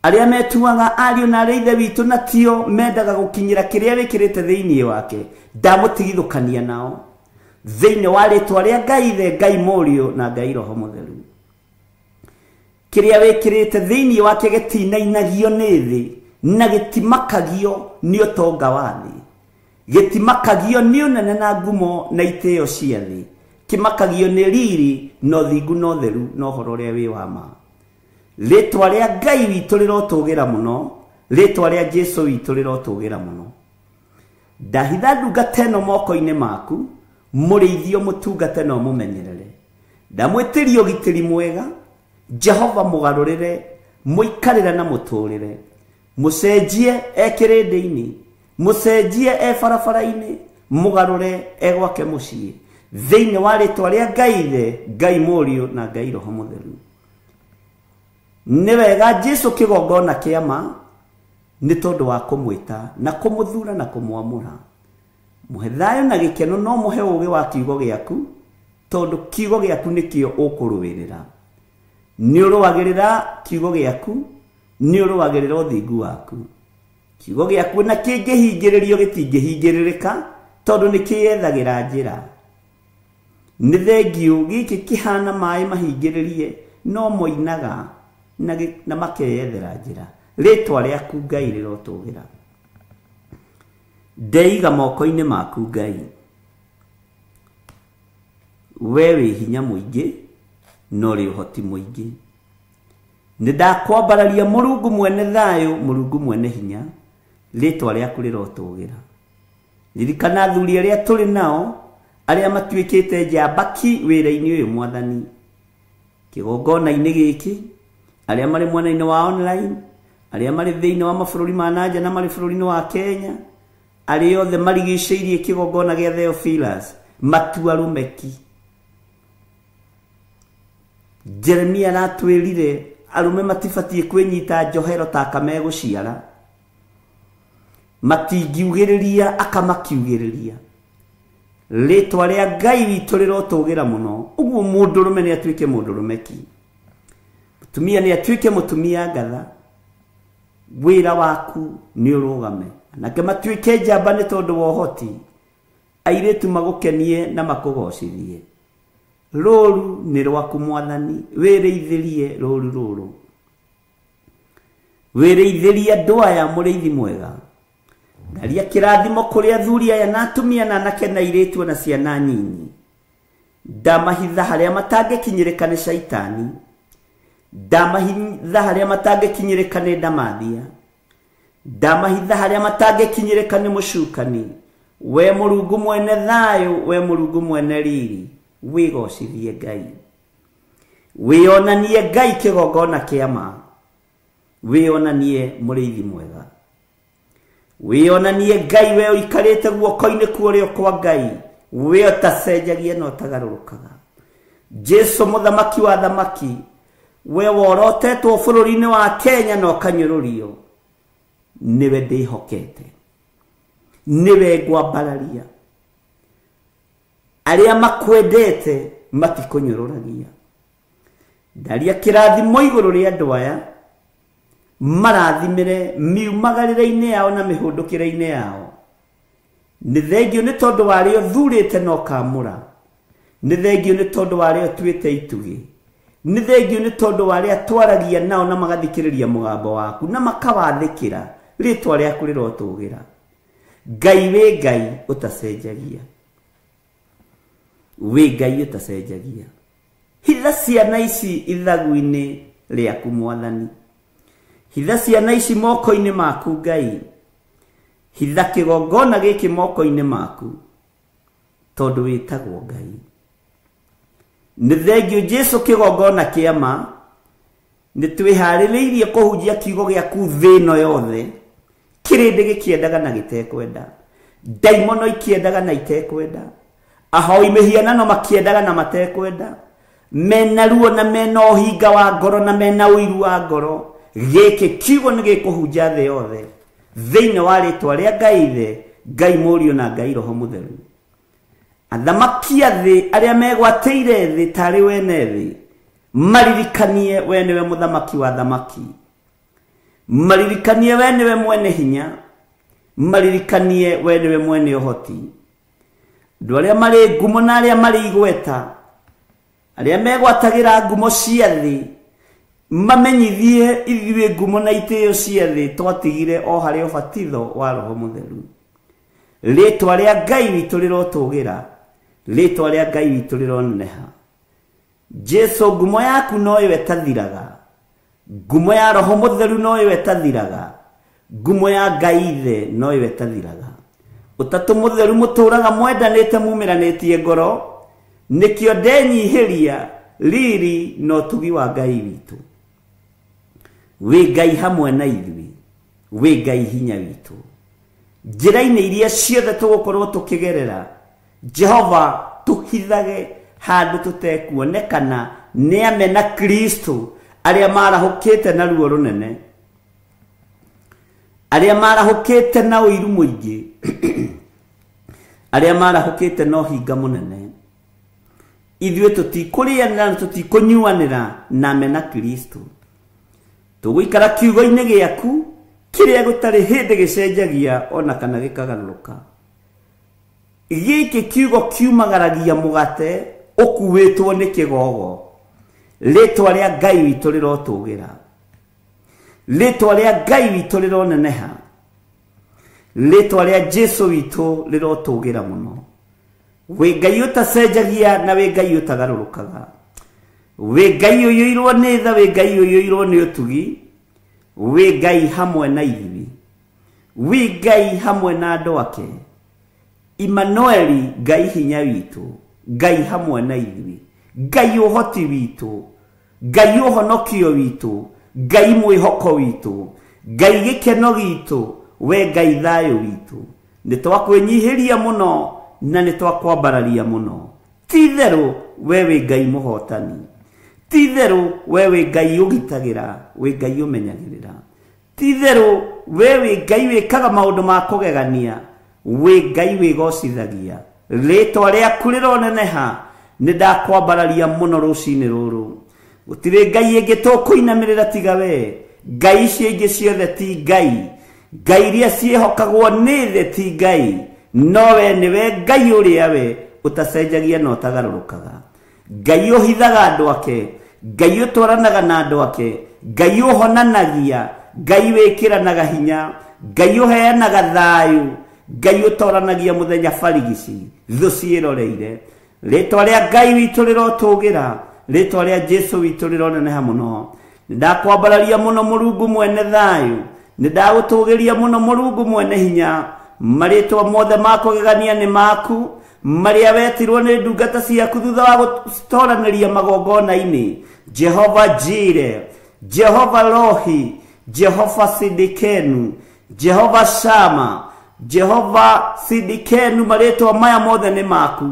Arĩa metuaga ariũ na arĩa ithe witũ na tio mendaga gũkinyĩra kĩrĩa wĩkĩrĩte thĩinĩ wake, ndamũtigithũkania nao thĩinĩ wa rĩtwa rĩa Ngai Ithe, Ngai Mũriũ na Ngai Roho Mũtheru. Kĩrĩa wĩkĩrĩte thĩinĩ wake gĩtinainagio nĩ thĩ na gĩtimakagio nĩ ũtonga wa thĩ, gĩtimakagio nĩ ũnene na ngumo na itĩo cia thĩ, kĩmakagio nĩ riri na ũthingu na ũtheru na ũhoro ũrĩa wĩ wa ma. Rĩtwa rĩa Ngai witũ rĩrotũgĩra mũno, rĩtwa rĩa Jesu witũ rĩrotũgĩra mũno. Ndahitha ndungata ĩno moko-inĩ maku, mũrĩithio mũtungate na ũmũmenyerere. Ndamwĩtĩria ũgitĩri mwega, Jehova mũgarũrĩre, mũikarĩre na mũtũrĩre, mũcenjie e kĩrĩndĩ-inĩ, mũcenjie e barabara-inĩ, mũgarũre e gwake mũciĩ, thĩinĩ wa rĩtwa rĩa Ngai Ithe, Ngai Mũriũ na Ngai Roho Mũtheru. Nĩ wega Jesu kĩgongona kĩa ma, Nĩ tondũ wa kũmwĩta na kũmũthura na kũmwamũra. Mũhe thayũ na gĩkeno no mũhe ũũgĩ wa kiugo gĩaku, tondũ kiugo gĩaku nĩkĩo ũkũrũĩrĩra. Nĩ ũrũagĩrĩra kiugo gĩaku, nĩ ũrũagĩrĩra ũthingu waku. Kiugo gĩaku na kĩngĩhingĩrĩrio gĩtingĩhingĩrĩrĩka, tondũ nĩ kĩyethagĩra njĩra. Nĩ thengiũ gĩkĩ kĩhana maĩ mahingĩrĩrie, no moinaga na makeyethera njĩra. Rĩtwa rĩaku Ngai rĩrotũgĩra. Ndeiga moko-inĩ maku Ngai. We wĩ hinya mũingĩ na ũrĩ ũhoti mũingĩ. Nĩ ndakwambararia Mũrungu mwene thayũ, Mũrungu mwene hinya, rĩtwa rĩaku rĩrotũgĩra. Ririkana athuri arĩa tũrĩ nao, arĩa matuĩkĩte njambaki wĩra-inĩ ũyũ Mwathani. Kĩgongona-inĩ gĩkĩ, arĩa marĩ mwena-inĩ wa online, arĩa marĩ thĩinĩ wa mabũrũri ma nanja na marĩ bũrũri-inĩ wa Kenya, arĩa othe marigicĩirie kĩgongona gĩa Theophilus, matua rũmeki. Jeremia aratwĩrire arũme matibatiĩ kwĩnyita njohero ta akamegũciara, matingiugĩrĩria akamakiugĩrĩria. Rĩtwa rĩa Ngai witũ rĩrotũgĩra mũno. Ũguo mũndũrũme nĩ atuĩke mũndũrũme ki, mũtumia nĩ atuĩke mũtumia ngatha. Wĩra waku nĩ ũrũgame, anake matuĩke njamba nĩ tondũ wa ũhoti, airĩtu magũkenie na makũgocithie. Rũru nĩ rwaku Mwathani, wĩrĩithĩrie rũru rũrũ. Wĩrĩithĩrie andũ aya mũrĩithi mwega. Ndaria kĩrathimo kũrĩ athuri aya na atumia na anake na airĩtu na ciana nyinyi. Ndamahitha harĩa matangĩkinyĩrĩka nĩ caitani, ndamahitha harĩa matangĩkinyĩrĩka nĩ ndamathia, ndamahitha harĩa matangĩkinyĩrĩka nĩ mũcukani. We Mũrungu mwene thayũ, we Mũrungu mwene riri, wĩgocithie Ngai. Wĩonanie Ngai kĩgongona kĩa ma, wĩonanie mũrĩithi mwega. Wĩonanie Ngai we ũikarĩte guoko-inĩ kũrĩa kwa Ngai, we ũtacenjagia na ũtagarũrũkaga. Jesu mũthamaki wa thamaki, we worotetwo bũrũri-inĩ wa Kenya na ũkanyũrũrio, nĩwe ndĩhokete, nĩwe ngwambararia. Arĩa makwendete matikũnyũrũragia. Ndaria kĩrathimo igũrũ rĩa andũ aya, marathimĩre miumagarĩre-inĩ yao na mĩhũndũkĩre-inĩ yao. Nĩ thengiũ nĩ tondũ wa arĩa ũthurĩte na ũkamũra, nĩ thengiũ nĩ tondũ wa arĩa ũtuĩte itugĩ, nĩ thengiũ nĩ tondũ wa arĩa twaragia nao na magathikĩrĩria mũgambo waku na makawathĩkĩra. Rĩtwa rĩaku rĩrotũgĩra. Ngai wĩ Ngai ũtacenjagia, wĩ Ngai ũtacenjagia. Hitha ciana ici ithagu-inĩ rĩaku Mwathani, hitha ciana ici moko-inĩ maku Ngai, hitha kĩgongona gĩkĩ moko-inĩ maku, tondũ wĩtagwo Ngai. Nĩ thengiũ Jesu kĩgongona kĩa ma, nĩ twĩharĩrĩirie kũhunjia kiugo gĩaku thĩ ĩno yothe, kĩrĩndĩ gĩkĩendaga na gĩtekwenda, ndaimono ikĩendaga na itekwenda, ahoi mĩhianano makĩendaga na matekwenda, mena ruo na mena ũhinga wa ngoro na mena ũiru wa ngoro. Gĩkĩ kiugo nĩ gĩkũhunja thĩ yothe, thĩinĩ wa rĩtwa rĩa Ngai Ithe, Ngai Mũriũ na Ngai Roho Mũtheru. Athamaki a thĩ arĩa megwatĩire thĩ tarĩ wene thĩ, maririkanie we nĩwe mũthamaki wa thamaki, maririkanie we nĩwe mwene hinya, maririkanie we nĩwe mwene ũhoti. Andũ arĩa marĩ ngumo na arĩa marĩ igweta, arĩa megwatagĩra ngumo cia thĩ, mamenyithie ithuĩ ngumo na itĩo cia thĩ twatigire o harĩ ũbatitho wa Roho Mũtheru. Rĩtwa rĩa Ngai witũ rĩrotũgĩra, rĩtwa rĩa Ngai witũ rĩroneneha. Jesu ngumo yaku noyo ĩtathiraga, ngumo ya Roho Mũtheru noyo ĩtathiraga, ngumo ya Ngai Ithe noyo ĩtathiraga. Ũtatũ Mũtheru mũtũraga mwendanĩte mumĩranĩtie ngoro, nĩkĩo ndenyihĩria riri na ũtugi wa Ngai witũ. Wĩ Ngai hamwe na ithuĩ, wĩ Ngai hinya witũ. Njĩra-inĩ iria ciothe tũgũkorwo tũkĩgerera, Jehova tũhithage handũ tũtekuonekana nĩ amena Kristo arĩa marahũkĩte na ruo rũnene, Arĩa marahũkĩte na ũiru mũingĩ, arĩa marahũkĩte na ũhinga mũnene, ithuĩ tũtikũrĩanĩra na tũtikũnyuanĩra na mena Kristo. Tũgũikara kiugo-inĩ gĩaku kĩrĩa gũtarĩ hĩndĩ gĩcenjagia ona kana gĩkagarũrũka. Gĩkĩ kiugo kiumagaragia mũgate ũkuĩtwo nĩ kĩgogo. Rĩtwa rĩa Ngai witũ rĩrotũgĩra, rĩtwa rĩa Ngai witũ rĩroneneha, rĩtwa rĩa Jesu witũ rĩrotũgĩra mũno. Wĩ Ngai ũtacenjagia na wĩ Ngai ũtagarũrũkaga, wĩ Ngai ũiyũirwo nĩ tha, wĩ Ngai ũiyũirwo nĩ ũtugi, wĩ Ngai hamwe na ithuĩ, wĩ Ngai hamwe na andũ ake. Immanueli, Ngai hinya witũ, Ngai hamwe na ithuĩ, Ngai ũhoti witũ, Ngai ũhonokio witũ, Ngai mwĩhoko witũ, Ngai gĩkeno gitũ, we Ngai thayũ witũ. Nĩ twakwĩnyihĩria mũno na nĩ twakwambararia mũno. Ti itherũ we wĩ Ngai mũhotani, ti itherũ we wĩ Ngai ũgitagĩra, wĩ Ngai ũmenyagĩrĩra, ti itherũ we wĩ Ngai wĩkaga maũndũ ma kũgegania, wĩ Ngai wĩgocithagia. Rĩtwa rĩaku rĩroneneha. Nĩ ndakwambararia mũno rũcinĩ rũrũ. Gũtirĩ Ngai ĩngĩ tũkũinamĩrĩra tiga we. Ngai icio ingĩ ciothe ti Ngai, Ngai iria ciĩhokagwo nĩ thĩ ti Ngai, no we nĩwe Ngai ũrĩa we ũtacenjagia na ũtagarũrũkaga, Ngai ũhithaga andũ ake, Ngai ũtwaranaga na andũ ake, Ngai ũhonanagia, Ngai wĩkĩranaga hinya, Ngai ũheanaga thayũ, Ngai ũtoranagia mũthenya barigici thũ ciĩroreire. Rĩtwa rĩa Ngai witũ rĩrotũgĩra, rĩtwa rĩa Jesu witũ rĩroneneha mũno. Nĩ ndakwambararia mũno Mũrungu mwene thayũ, nĩ ndagũtũgĩria mũno Mũrungu mwene hinya. Marĩtwa mothe ma kũgegania nĩ maku, marĩa wetirwo nĩ ndungata ciaku thutha wa gũtoranĩria magongona-inĩ. Jehova Jire, Jehova Rohi, Jehova Sidikenu, Jehova Shama, Jehova Sidikenu, marĩtwa maya mothe nĩ maku.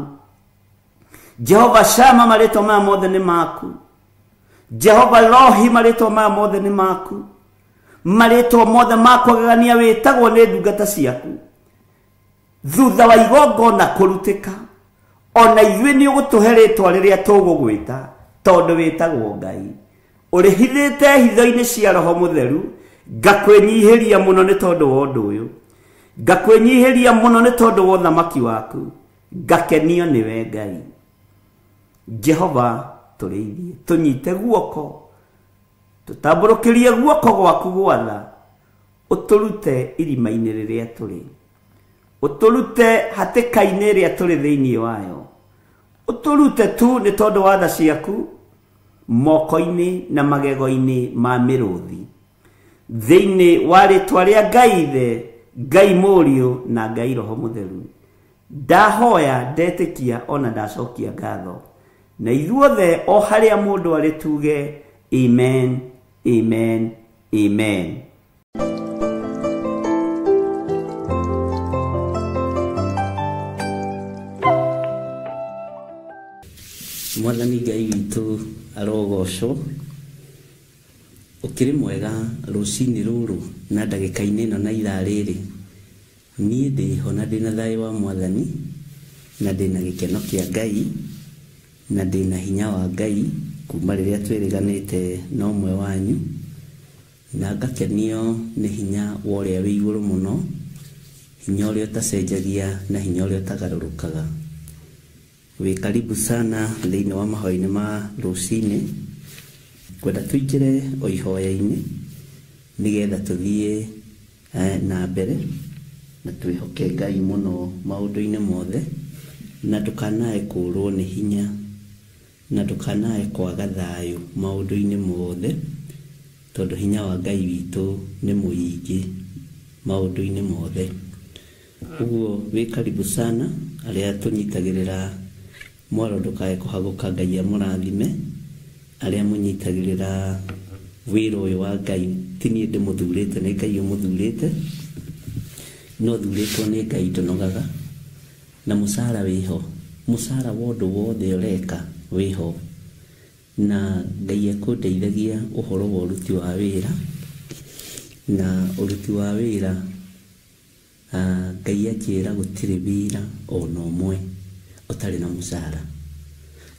Jehova Shama, marĩtwa maya mothe nĩ maku. Jehova Rohi, marĩtwa maya mothe nĩ maku. Marĩtwa mothe ma kũgegania wĩtagwo nĩ ndungata ciaku thutha wa igongona kũrutĩka. Ona ithuĩ nĩ ũgũtũhe rĩtwa rĩrĩa tũgũgwĩta, tondũ wĩtagwo Ngai. Ũrĩhithĩte hitho-inĩ cia Roho Mũtheru. Ngakwĩnyihĩria mũno nĩ tondũ wa ũndũ ũyũ, ngakwĩnyihĩria mũno nĩ tondũ wa ũthamaki waku, ngakenio nĩwe Ngai. Jehova tũrĩithie, tũnyite guoko, tũtambũrũkĩrie guoko gwaku gwatha, ũtũrute irima-inĩ rĩrĩa tũrĩ, ũtũrute hatĩka-inĩ ĩrĩa tũrĩ thĩinĩ wayo, ũtũrute tu nĩ tondũ wa tha ciaku moko-inĩ na magego-inĩ ma mĩrũthi. Thĩinĩ wa rĩtwa rĩa Ngai Ithe, Ngai Mũriũ na Ngai Roho Mũtheru, ndahoya, ndetĩkia ona ndacokia ngatho. Na ithuothe o harĩa mũndũ arĩ tuge amen, amen, amen. Mwathani Ngai witũ arogocwo. Ũkĩrĩ mwega rũcinĩ rũrũ na ndagĩka-inĩ ĩno na ithaa rĩrĩ. Niĩ ndĩho na ndĩna thayũ wa Mwathani, na ndĩna gĩkeno kĩa Ngai, na ndĩna hinya wa Ngai kuma rĩrĩa twĩrĩganĩte na ũmwe wanyu, na ngakenio nĩ hinya wa ũrĩa wĩ igũrũ mũno, hinya ũrĩa ũtacenjagia na hinya ũrĩa ũtagarũrũkaga. Wĩ karibu sana thĩinĩ wa mahoya-inĩ ma rũcinĩ. Kwenda tũingĩre o ihoya-inĩ nĩgetha tũthiĩ na mbere na twĩhoke Ngai mũno maũndũ-inĩ mothe, na ndũkanae kũũrwo nĩ hinya, na ndũkanae kwaga thayũ maũndũ-inĩ mothe, tondũ hinya wa Ngai witũ nĩ mũingĩ maũndũ-inĩ mothe. Ũguo wĩ karibu sana arĩa tũnyitagĩrĩra mwaro, ndũkae kũhagũka, Ngai amũrathime. Arĩa mũnyitagĩrĩra wĩra ũyũ wa Ngai, ti niĩ ndĩmũthurĩte, nĩ Ngai ũmũthurĩte, no thurĩtwo nĩ Ngai ndũnogaga, na mũcara wĩho, mũcara wa ũndũ wothe ũreka wĩho, na Ngai ekũndeithagia ũhoro wa ũruti wa wĩra. Na ũruti wa wĩra, Ngai anjĩra gũtirĩ wĩra ona ũmwe ũtarĩ na mũcara.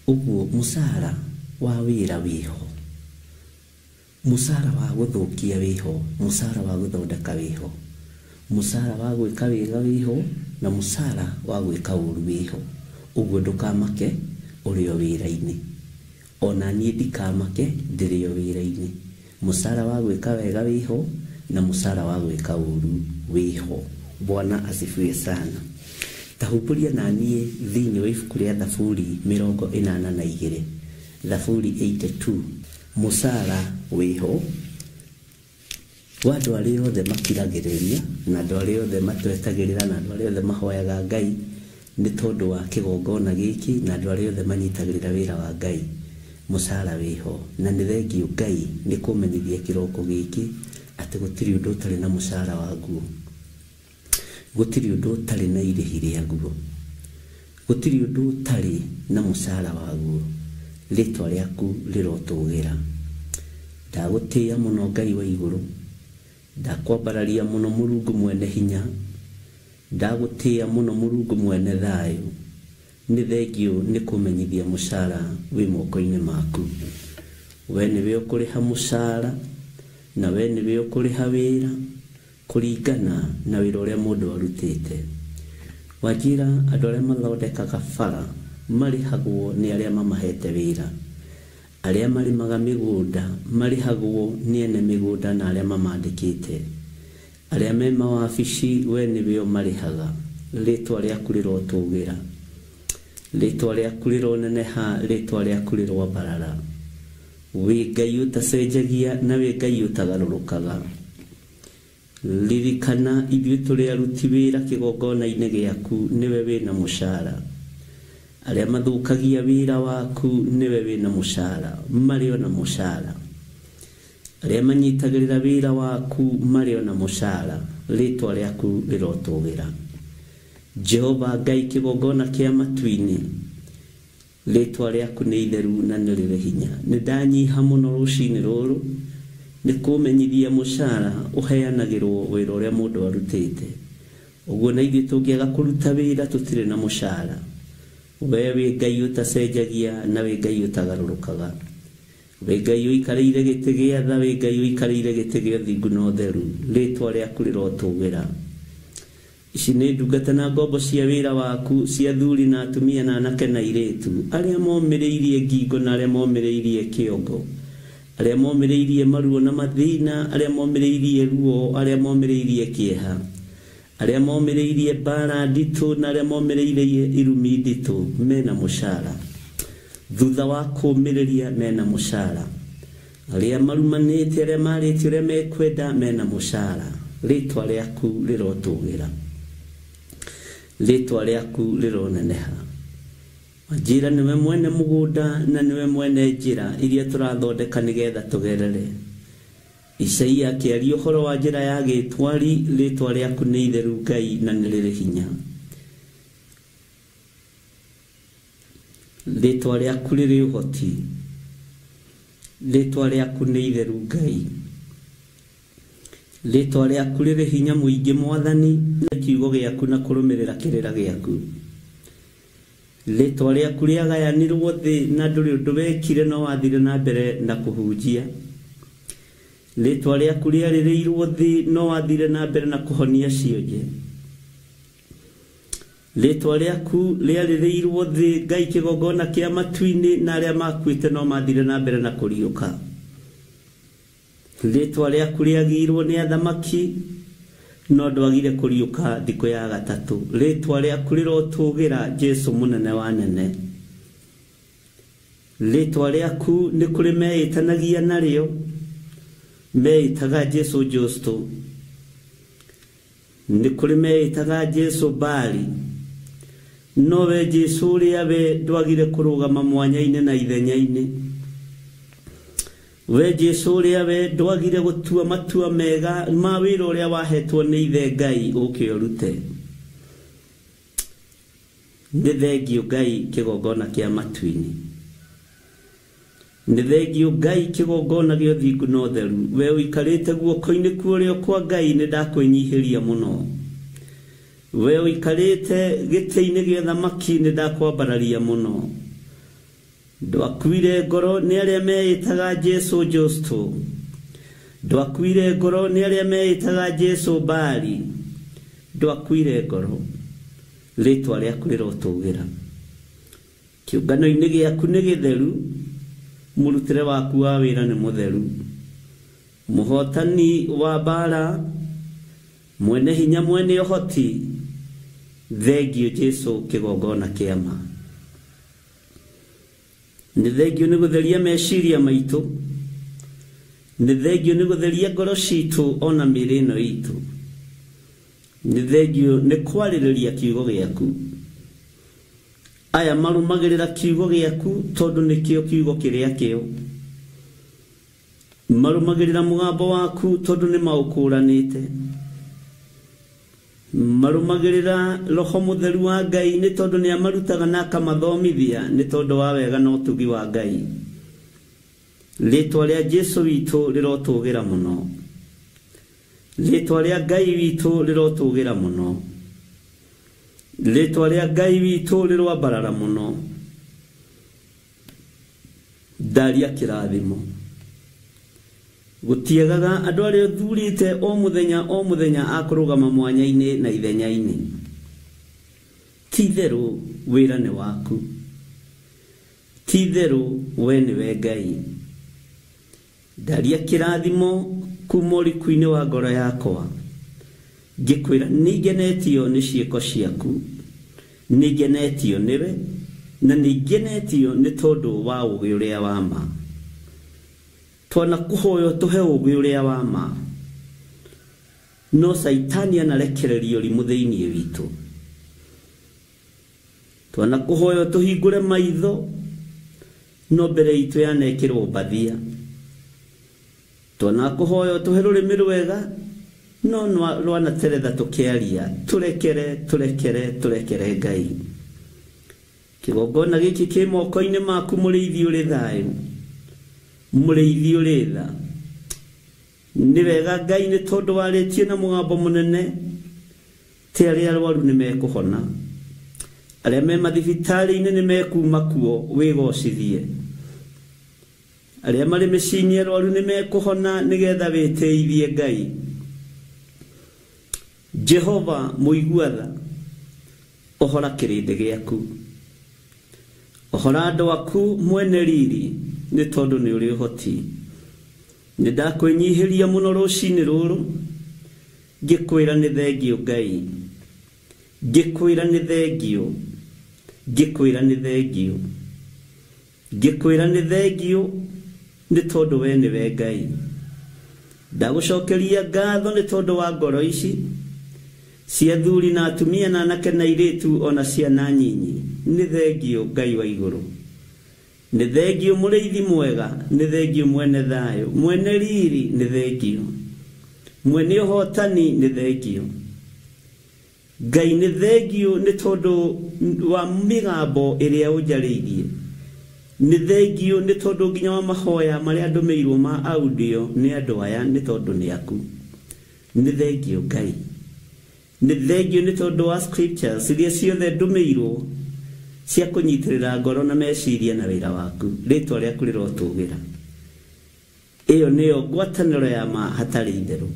Ũguo mũcara wa wĩra wĩho, mũcara wa gũthũkia wĩho, mũcara wa gũthondeka wĩho, mũcara wa gwĩka wega wĩho, na mũcara wa gwĩka ũru wĩho. Ũguo ndũkamake ũrĩ o wĩra-inĩ, ona niĩ ndikamake ndĩrĩ o wĩra-inĩ. Mũcara wa gwĩka wega wĩho na mũcara wa gwĩka ũru wĩho. Bwana asifiwe sana. Tahumbũria na niĩ thĩinĩ wa ibuku rĩa Thaburi 82, Thaburi 82. Mũcara wĩho wa andũ arĩa othe makiragĩrĩria na andũ arĩa othe matwetagĩrĩra na andũ arĩa othe mahoyaga Ngai nĩ tondũ wa kĩgongona gĩkĩ na andũ arĩa othe manyitagĩrĩra wĩra wa Ngai. Mũcara wĩho, na nĩ thengio Ngai nĩ kũmenyithia kĩroko gĩkĩ atĩ gũtirĩ ũndũ ũtarĩ na mũcara waguo, gũtirĩ ũndũ ũtarĩ na irĩhi rĩaguo, gũtirĩ ũndũ ũtarĩ na mũcara waguo. Rĩtwa rĩaku rĩrotũgĩra. Ndagũtĩĩa mũno Ngai wa igũrũ, ndakwambararia mũno Mũrungu mwene hinya, ndagũtĩĩa mũno Mũrungu mwene thayũ. Nĩ thengio nĩ kũmenyithia mũcara wĩ moko-inĩ maku. We nĩwe ũkũrĩha mũcara na we nĩwe ũkũrĩha wĩra kũringana na wĩra ũrĩa mũndũ arutĩte. Wanjĩra andũ arĩa mathondekaga bara marĩhagwo nĩ arĩa mamahete wĩra, arĩa marĩmaga mĩgũnda marĩhagwo nĩ ene mĩgũnda na arĩa mamandĩkĩte, arĩa me mawabici we nĩwe ũmarĩhaga. Rĩtwa rĩaku rĩrotũgĩra, rĩtwa rĩaku rĩroneneha, rĩtwa rĩaku rĩroambarara. Wĩ Ngai ũtacenjagia na wĩ Ngai ũtagarũrũkaga. Ririkana ithuĩ tũrĩ aruti wĩra kĩgongona-inĩ gĩaku, nĩwe wĩna mũcara. Arĩa mathũkagia wĩra waku nĩwe wĩna mũcara, marĩ ona mũcara. Arĩa manyitagĩrĩra wĩra waku marĩ ona mũcara. Rĩtwa rĩaku rĩrotũgĩra. Jehova Ngai kĩgongona kĩa matu-inĩ, rĩtwa rĩaku nĩ itheru na nĩ rĩrĩ hinya. Nĩ ndanyiha mũno rũcinĩ rũrũ nĩ kũmenyithia mũcara ũheanagĩrwo wĩra ũrĩa mũndũ arutĩte. Ũguo na ithuĩ tũngĩaga kũruta wĩra tũtirĩ na mũcara. We wĩ Ngai ũtacenjagia na wĩ Ngai ũtagarũrũkaga. Wĩ Ngai ũikarĩire gĩtĩ gĩa tha, wĩ Ngai ũikarĩire gĩtĩ gĩa ũthingu na ũtheru. Rĩtwa rĩaku rĩrotũgĩra. Ici nĩ ndungata na ngombo cia wĩra waku, cia athuri na atumia na anake na airĩtu, arĩa momĩrĩirie ngingo na arĩa momĩrĩirie kĩongo, arĩa momĩrĩirie maruo na mathĩna, arĩa momĩrĩirie ruo, arĩa momĩrĩirie kĩeha, arĩa momĩrĩirie mbara nditũ na arĩa momĩrĩirie irumi nditũ, mena mũcara. Thutha wa kũmĩrĩria mena mũcara. Arĩa marumanĩte, arĩa marĩtie ũrĩa mekwenda, mena mũcara. Rĩtwa rĩaku rĩrotũgĩra, rĩtwa rĩaku rĩroneneha. Wanjĩra nĩwe mwene mũgũnda na nĩwe mwene njĩra iria tũrathondeka nĩgetha tũgerere. Isaia akĩaria ũhoro wa njĩra ya gĩtwari, rĩtwa rĩaku nĩ itheru Ngai na nĩ rĩrĩ hinya. Rĩtwa rĩaku rĩrĩ ũhoti, rĩtwa rĩaku nĩ itheru Ngai, rĩtwa rĩaku rĩrĩ hinya mũingĩ Mwathani, na kiugo gĩaku na kũrũmĩrĩra kĩrĩra gĩaku. Rĩtwa rĩaku rĩagayanirwo thĩ na ndũrĩ ũndũ wekire no wathire na mbere na kũhunjia. Rĩtwa rĩaku rĩarĩrĩirwo thĩ no wathire na mbere na kũhonia cionje. Rĩtwa rĩaku rĩarĩrĩirwo thĩ Ngai kĩgongona kĩa matu-inĩ na arĩa makuĩte no mathire na mbere na kũriũka. Rĩtwa rĩaku rĩagĩirwo nĩ athamaki no ndwagire kũriũka thikũ ya gatatũ. Rĩtwa rĩaku rĩrotũgĩra Jesu mũnene wa nene. Rĩtwa rĩaku nĩ kũrĩ meĩtanagia narĩo, meĩtaga Jesu Justo, nĩ kũrĩ meĩtaga Jesu Bali, no we Jesu ũrĩa we ndwagire kũrũgama mwanya-inĩ na ithenya-inĩ. We Jesu ũrĩa we ndwagire gũtua matua mega ma wĩra ũrĩa wahetwo nĩ ithe Ngai ũke ũrute. Nĩ thengio Ngai kĩgongona kĩa matu-inĩ. Nĩ thengio Ngai kĩgongona gĩa ũthingu na ũtheru, we ũikarĩte guoko-inĩ kwa ũrĩo kwa Ngai nĩ ndakwĩnyihĩria mũno. We ũikarĩte gĩtĩ-inĩ gĩa thamaki nĩ ndakwambararia mũno. Ndwakuire ngoro nĩ arĩa meĩtaga Jesu Justo, ndwakuire ngoro nĩ arĩa meĩtaga Jesu Bali, ndwakuire ngoro, rĩtwa rĩaku rĩrotũgĩra. Kĩũngano-inĩ gĩaku nĩ gĩtheru, mũrutĩre waku wa wĩra nĩ mũtheru. Mũhotani wa mbara, mwene hinya, mwene ũhoti, thengio Jesu kĩgongona kĩa ma. Nĩ thengio nĩ gũtheria meciria maitũ, nĩ thengio nĩ gũtheria ngoro citũ ona mĩĩrĩ ĩno itũ. Nĩ thengio nĩ kwarĩrĩria kiugo gĩaku. Aya marũmagĩrĩra kiugo gĩaku tondũ nĩkĩo kiugo kĩrĩa kĩo. Marũmagĩrĩra mũgambo waku tondũ nĩ maũkũranĩte. Marũmagĩrĩra roho mũtheru wa Ngai nĩ tondũ nĩ amarutaga na akamathomithia nĩ tondũ wa wega na ũtugi wa Ngai. Rĩtwa rĩa Jesu witũ rĩrotũgĩra mũno. Rĩtwa rĩa Ngai witũ rĩrotũgĩra mũno. Rĩtwa rĩa Ngai witũ rĩroambarara mũno. Ndaria kĩrathimo. Gũtiagaga andũ arĩa ũthurĩte o mũthenya a kũrũgama mwanya-inĩ na ithenya-inĩ. Ti itherũ wĩra nĩ waku, ti itherũ we nĩwe Ngai. Ndaria kĩrathimo kuma ũriku-inĩ wa ngoro yakwa, ngĩkwĩra nĩngenetio nĩ ciĩko ciaku, nĩngenetio nĩwe, na nĩngenetio nĩ tondũ wa ũũgĩ ũrĩa wa ma. Twanakũhoya tũhe ũũgĩ ũrĩa wa ma, no Caitani anarekereria ũrimũ thĩinĩ witũ. Twanakũhoya tũhingũre maitho, no mbere itũ yanekĩrwo mbathia. Twanakũhoya tũhe rũrĩmĩ rwega, no rwanateretha tũkĩaria. Tũrekere, tũrekere, tũrekere Ngai. Kĩgongona gĩkĩ kĩ moko-inĩ maku, mũrĩithi ũrĩ thayũ, mũrĩithi ũrĩ tha. Nĩ wega Ngai nĩ tondũ warĩtie na mũgambo mũnene, ti arĩa arwaru nĩ mekũhona, arĩa me mathibitarĩ-inĩ nĩ mekuma kuo wĩgocithie, arĩa marĩ mĩciĩ-inĩ arwaru nĩ mekũhona nĩgetha wĩtĩithie Ngai. Jehova mũigua tha, ũhora kĩrĩndĩ gĩaku, ũhora andũ aku mwene riri, nĩ tondũ nĩ ũrĩ ũhoti. Nĩ ndakwĩnyihĩria mũno rũcinĩ rũrũ, ngĩkwĩra nĩ thengio Ngai, ngĩkwĩra nĩ thengio, ngĩkwĩra nĩ thengio, ngĩkwĩra nĩ thengio, nĩ tondũ we nĩwe Ngai. Ndagũcokeria ngatho nĩ tondũ wa ngoro ici cia athuri na atumia na anake na airĩtu ona ciana nyinyi. Nĩ thengio Ngai wa igũrũ, nĩ thengio mũrĩithi mwega, nĩ thengio mwene thayũ, mwene riri, nĩ thengio mwene ũhotani, nĩ thengio Ngai, nĩ thengio nĩ tondũ wa mĩgambo ĩrĩa ũnjarĩirie. Nĩ thengio nĩ tondũ nginya wa mahoya marĩa ndũmĩirwo ma audio nĩ andũ aya, nĩ tondũ nĩ aku. Nĩ thengio Ngai, nĩ thengio nĩ tondũ wa scriptures iria ciothe ndũmĩirwo cia kũnyitĩrĩra ngoro na meciria na wĩra waku. Rĩtwa rĩaku rĩrotũgĩra. Ĩyo nĩyo ngwatanĩro ya ma hatarĩ itherũ.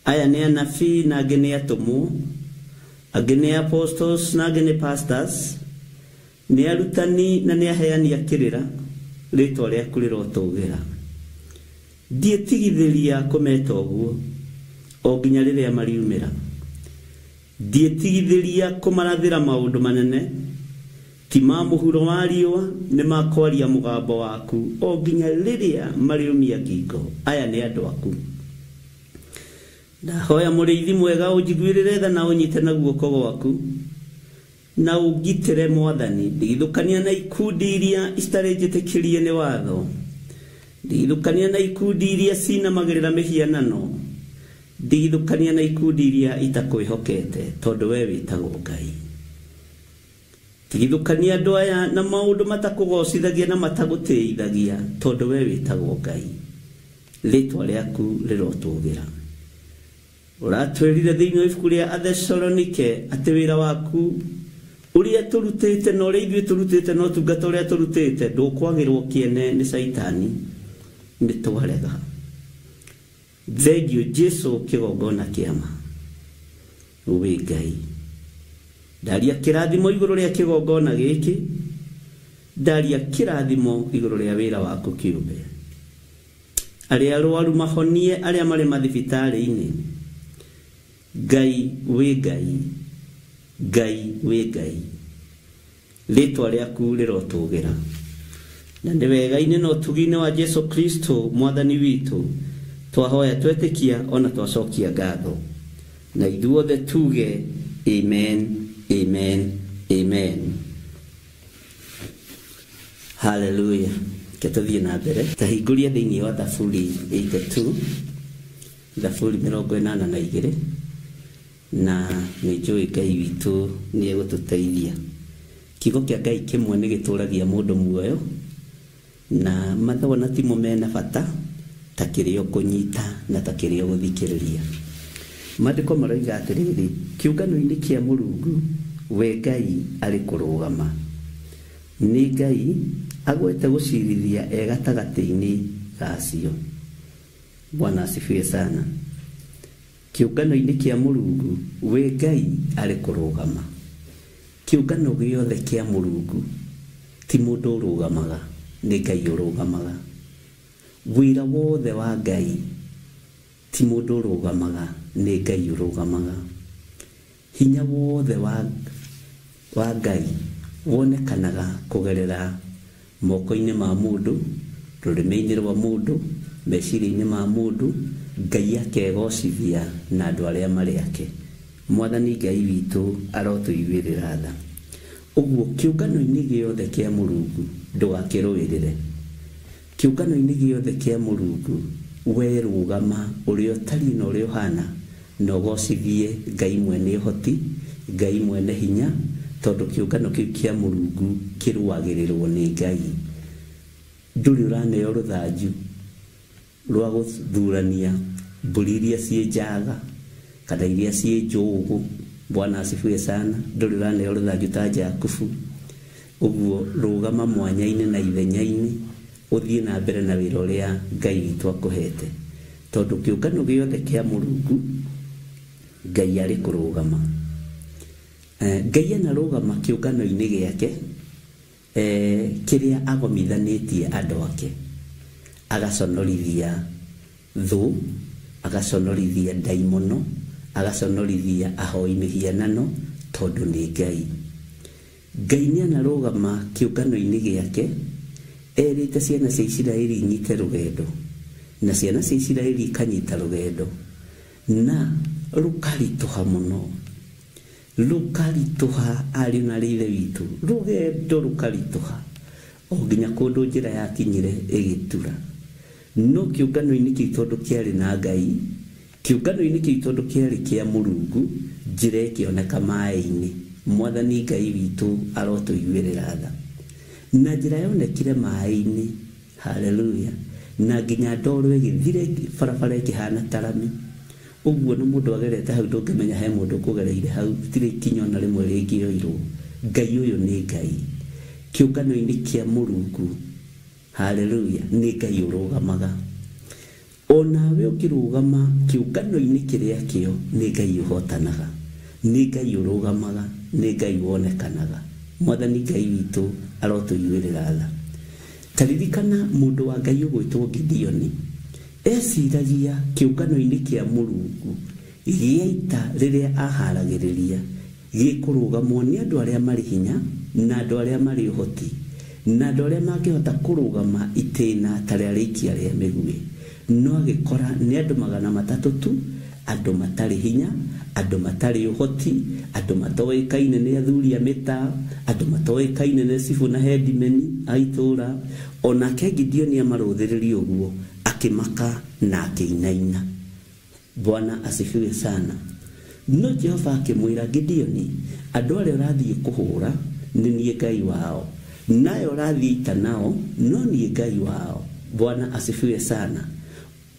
Aya nĩ anabii na angĩ nĩ atũmwo, angĩ nĩ apostles na angĩ nĩ pastors, nĩ arutani na nĩ aheani a kĩrĩra. Rĩtwa rĩaku rĩrotũgĩra. Ndiĩtigithĩria kũmeta ũguo o nginya rĩrĩa mariumĩra. Ndiĩtigithĩria kũmarathĩra maũndũ manene, ti ma mũhuro wa riũa, nĩ makwaria mũgambo waku o nginya rĩrĩa mariumia ngingo. Aya nĩ andũ aku. Ndahoya mũrĩithi mwega ũnjiguĩrĩre tha na ũnyite na guoko gwaku, na ũngitĩre Mwathani. Ndigithũkania na ikundi iria citarĩ njĩtĩkĩrie nĩ watho, ndigithũkania na ikundi iria cinamagĩrĩra mĩhianano, ndigithũkania na ikundi iria itakwĩhokete, tondũ we wĩtagwo Ngai. Tigithũkania andũ aya na maũndũ matakũgocithagia na matagũtĩithagia, tondũ we wĩtagwo Ngai. Rĩtwa rĩaku rĩrotũgĩra. Ũratwĩrire thĩinĩ wa ibuku rĩa Athesalonike atĩ wĩra waku ũrĩa tũrutĩte na ũrĩa ithuĩ tũrutĩte na ũtungata ũrĩa tũrutĩte ndũkwagĩrwo kĩene nĩ Caitani. Nĩ twarega. Thengio Jesu kĩgongona kĩama. Wĩ Ngai. Ndaria kĩrathimo igũrũ rĩa kĩgongona gĩkĩ, ndaria kĩrathimo igũrũ rĩa wĩra waku kĩũmbe. Arĩa arwaru mahonie, arĩa marĩ mathibitarĩ-inĩ. Ngai wĩ Ngai, Ngai wĩ Ngai. Rĩtwa rĩaku rĩrotũgĩra. Na nĩ wega-inĩ na ũtugi-inĩ wa Jesu Kristo mwathani witũ twahoya twetĩkia ona twacokia ngatho. Na ithuothe tuge amen, amen, amen. Hallelujah. Ke tũthiĩ na mbere. Tahingũria thĩinĩ wa Thaburi 82, Thaburi 82, na nĩ njũĩ Ngai witũ nĩ egũtũteithia. Kiugo kĩa Ngai kĩmwe nĩ gĩtũragia mũndũ muoyo, na mathona timo mena bata ta kĩrĩa ũkũnyita na ta kĩrĩa ũgũthikĩrĩria. Maandĩko maroiga atĩrĩrĩ, kĩũngano-inĩ kĩa Mũrungu we Ngai arĩ kũrũgama. Nĩ Ngai agwete gũcirithia e gatagatĩ-inĩ gacio. Bwana asifiwe sana. Kĩũngano-inĩ kĩa Mũrungu we Ngai arĩ kũrũgama. Kĩũngano gĩothe kĩa Mũrungu ti mũndũ ũrũgamaga, nĩ Ngai ũrũgamaga. Wĩra wothe wa Ngai ti mũndũ ũrũgamaga, nĩ Ngai ũrũgamaga. Hinya wothe wa Ngai wonekanaga kũgerera moko-inĩ ma mũndũ, rũrĩmĩ-inĩ rwa mũndũ, meciria-inĩ ma mũndũ. Ngai akegocithia na andũ arĩa marĩ ake. Mwathani Ngai witũ arotũiguĩrĩra tha. Ũguo kĩũngano-inĩ gĩothe kĩa Mũrungu ndũgakĩrũĩrĩre. Kĩũngano-inĩ gĩothe kĩa Mũrungu we rũgama ũrĩa ũtariĩ na ũrĩa ũhana, na ũgocithie Ngai mwene ũhoti, Ngai mwene hinya, tondũ kĩũngano kĩu kĩa Mũrungu kĩrũagĩrĩrwo nĩ Ngai. Ndũrĩ ũraneo rũthanju rwa gũthurania mbũri iria ciĩ njaga kana iria ciĩ njũgũ. Bwana asifiwe sana. Ndũrĩ ũraneo rũthanju ta Jakubu. Ũguo rũgama mwanya-inĩ na ithenya-inĩ, ũthiĩ na mbere na wĩra ũrĩa Ngai witũ akũhete, tondũ kĩũngano gĩothe kĩa Mũrungu Ngai arĩ kũrũgama. Ngai anarũgama kĩũngano-inĩ gĩake kĩrĩa agomithanĩtie andũ ake, agaconorithia thũ, agaconorithia ndaimono, agaconorithia ahoi mĩhianano, tondũ nĩ Ngai. Ngai nĩ anarũgama kĩũngano-inĩ gĩake erĩte ciana cia Isiraeli inyite rũgendo, na ciana cia Isiraeli ikanyita rũgendo, na rũkaritũha mũno, rũkaritũha ariũ na arĩ ithe witũ, rũgendo rũkaritũha o nginya kũndũ njĩra yakinyire ĩgĩtura. No kĩũngano-inĩ kĩu tondũ kĩarĩ na Ngai, kĩũngano-inĩ kĩu tondũ kĩarĩ kĩa Mũrungu, njĩra ĩkĩoneka maĩ-inĩ. Mwathani Ngai witũ arotũiguĩrĩra tha. Na njĩra yonekire maĩ-inĩ. Haleluya. Na nginya ndoro ĩgĩthire, barabara ĩkĩhana ta rami. Ũguo na mũndũ agerete hau ndũngĩmenya he mũndũ ũkũgereire hau, gũtirĩ ikinya ona rĩmwe rĩngĩoirwo. Ngai ũyũ nĩ Ngai. Kĩũngano-inĩ kĩa Mũrungu, haleluya, nĩ Ngai ũrũgamaga. Onawe ũkĩrũgama kĩũngano-inĩ kĩrĩa kĩo, nĩ Ngai ũhotanaga, nĩ Ngai ũrũgamaga, nĩ Ngai wonekanaga. Mwathani Ngai witũ arotũiguĩrĩra tha. Taririkana mũndũ wa Ngai ũgwĩtwo Gideoni eciragia kĩũngano-inĩ kĩa Mũrungu gĩa ita rĩrĩa aharagĩrĩria gĩkũrũgamwo nĩ andũ arĩa marĩ hinya na andũ arĩa marĩ ũhoti na andũ arĩa mangĩhota kũrũgama itĩna ta rĩa rĩikia rĩa mĩguĩ. No agĩkora nĩ andũ 300 tu, andũ matarĩ hinya, andũ matarĩ ũhoti, andũ matoĩkaine nĩ athuri a mĩtaa, andũ matoĩkaine nĩ cibũ na hendimeni a itũũra. Onake Gideoni amarũthĩrĩria ũguo akĩmaka na akĩinaina. Bwana asifiwe sana. No Jehova akĩmwĩra Gideoni, andũ arĩa ũrathiĩ kũhũra Nĩ niĩ Ngai wao. Nayo ũrathiĩ ita nao, no niĩ Ngai wao. Bwana asifiwe sana.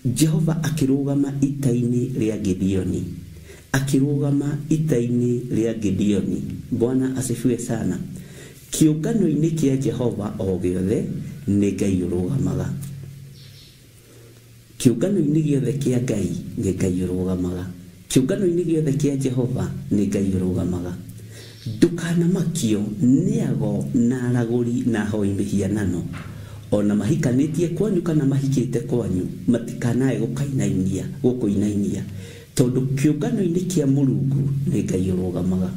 Jehova akĩrũgama ita-inĩ rĩa Gideoni, akĩrũgama ita-inĩ rĩa Gideoni. Bwana asifiwe sana. Kĩũngano-inĩ kĩa Jehova o gĩothe nĩ Ngai ũrũgamaga. Kĩũngano-inĩ gĩothe kĩa Ngai nĩ Ngai ũrũgamaga. Kĩũngano-inĩ gĩothe kĩa Jehova nĩ Ngai ũrũgamaga. Ndũkanamakio nĩ ago na aragũri na ahoi mĩhianano, ona mahikanĩtie kwanyu kana mahikĩte kwanyu, matikanae gũkainainia gũkũinainia, tondũ kĩũngano-inĩ kĩa Mũrungu nĩ Ngai ũrũgamaga.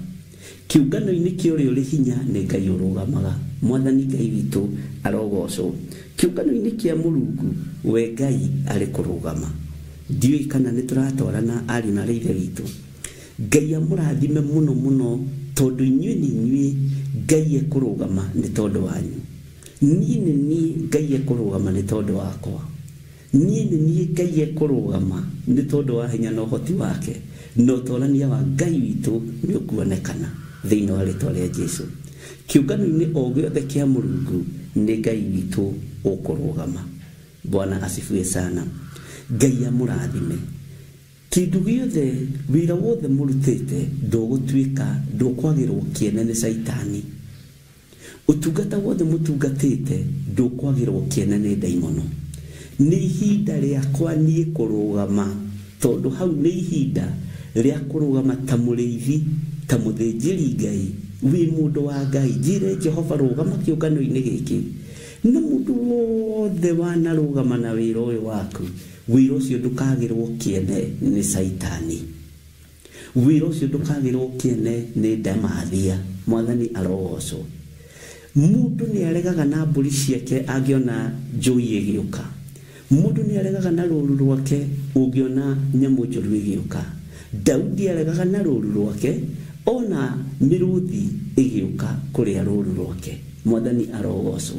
Kĩũngano-inĩ kĩa ũrĩa ũrĩ hinya nĩ Ngai ũrũgamaga. Mwathani Ngai witũ arogocwo. Kĩũngano-inĩ kĩa Mũrungu we Ngai arĩ kũrũgama. Ndiũĩ kana nĩ tũratwarana ariũ na ithe witũ. Ngai amũrathime mũno mũno, tondũ inyuĩ nĩ inyuĩ Ngai ekũrũgama nĩ tondũ wanyu. Niĩ nĩ niĩ Ngai ekũrũgama nĩ tondũ wakwa. Niĩ nĩ niĩ Ngai ekũrũgama nĩ tondũ wa hinya na ũhoti wake, na ũtorania wa Ngai witũ nĩ ũkuonekana thĩinĩ wa rĩtwa rĩa Jesu. Kĩũngano-inĩ o gĩothe kĩa Mũrungu nĩ Ngai witũ ũkũrũgama. Bwana asifiwe sana. Ngai amũrathime. Kĩndũ gĩothe, wĩra wothe mũrutĩte ndũgũtuĩka, ndũkwagĩrwo kĩene nĩ Caitani. Ũtungata wothe mũtungatĩte ndũkwagĩrwo kĩene nĩ ndaimono. Nĩ ihinda rĩakwa niĩ kũrũgama, tondũ hau nĩ ihinda rĩa kũrũgama ta mũrĩithi, ta mũthĩnjĩri Ngai, wĩ mũndũ wa Ngai. Njĩre Jehova rũgama kĩũngano-inĩ gĩkĩ. Na mũndũ wothe wanarũgama na wĩra ũyũ waku, wĩra ũcio ndũkagĩrwo kĩene nĩ Caitani. Wĩra ũcio ndũkagĩrwo kĩene nĩ ndamathia. Mwathani arogocwo. Mũndũ nĩ aregaga na mbũri ciake angĩona njũi ĩgĩũka. Mũndũ nĩ aregaga na rũru rwake ũngĩona nyamũ njũru ĩgĩũka. Daudi aregaga na rũru rwake ona mĩrũthi ĩgĩũka kũrĩa rũru rwake. Mwathani arogocwo.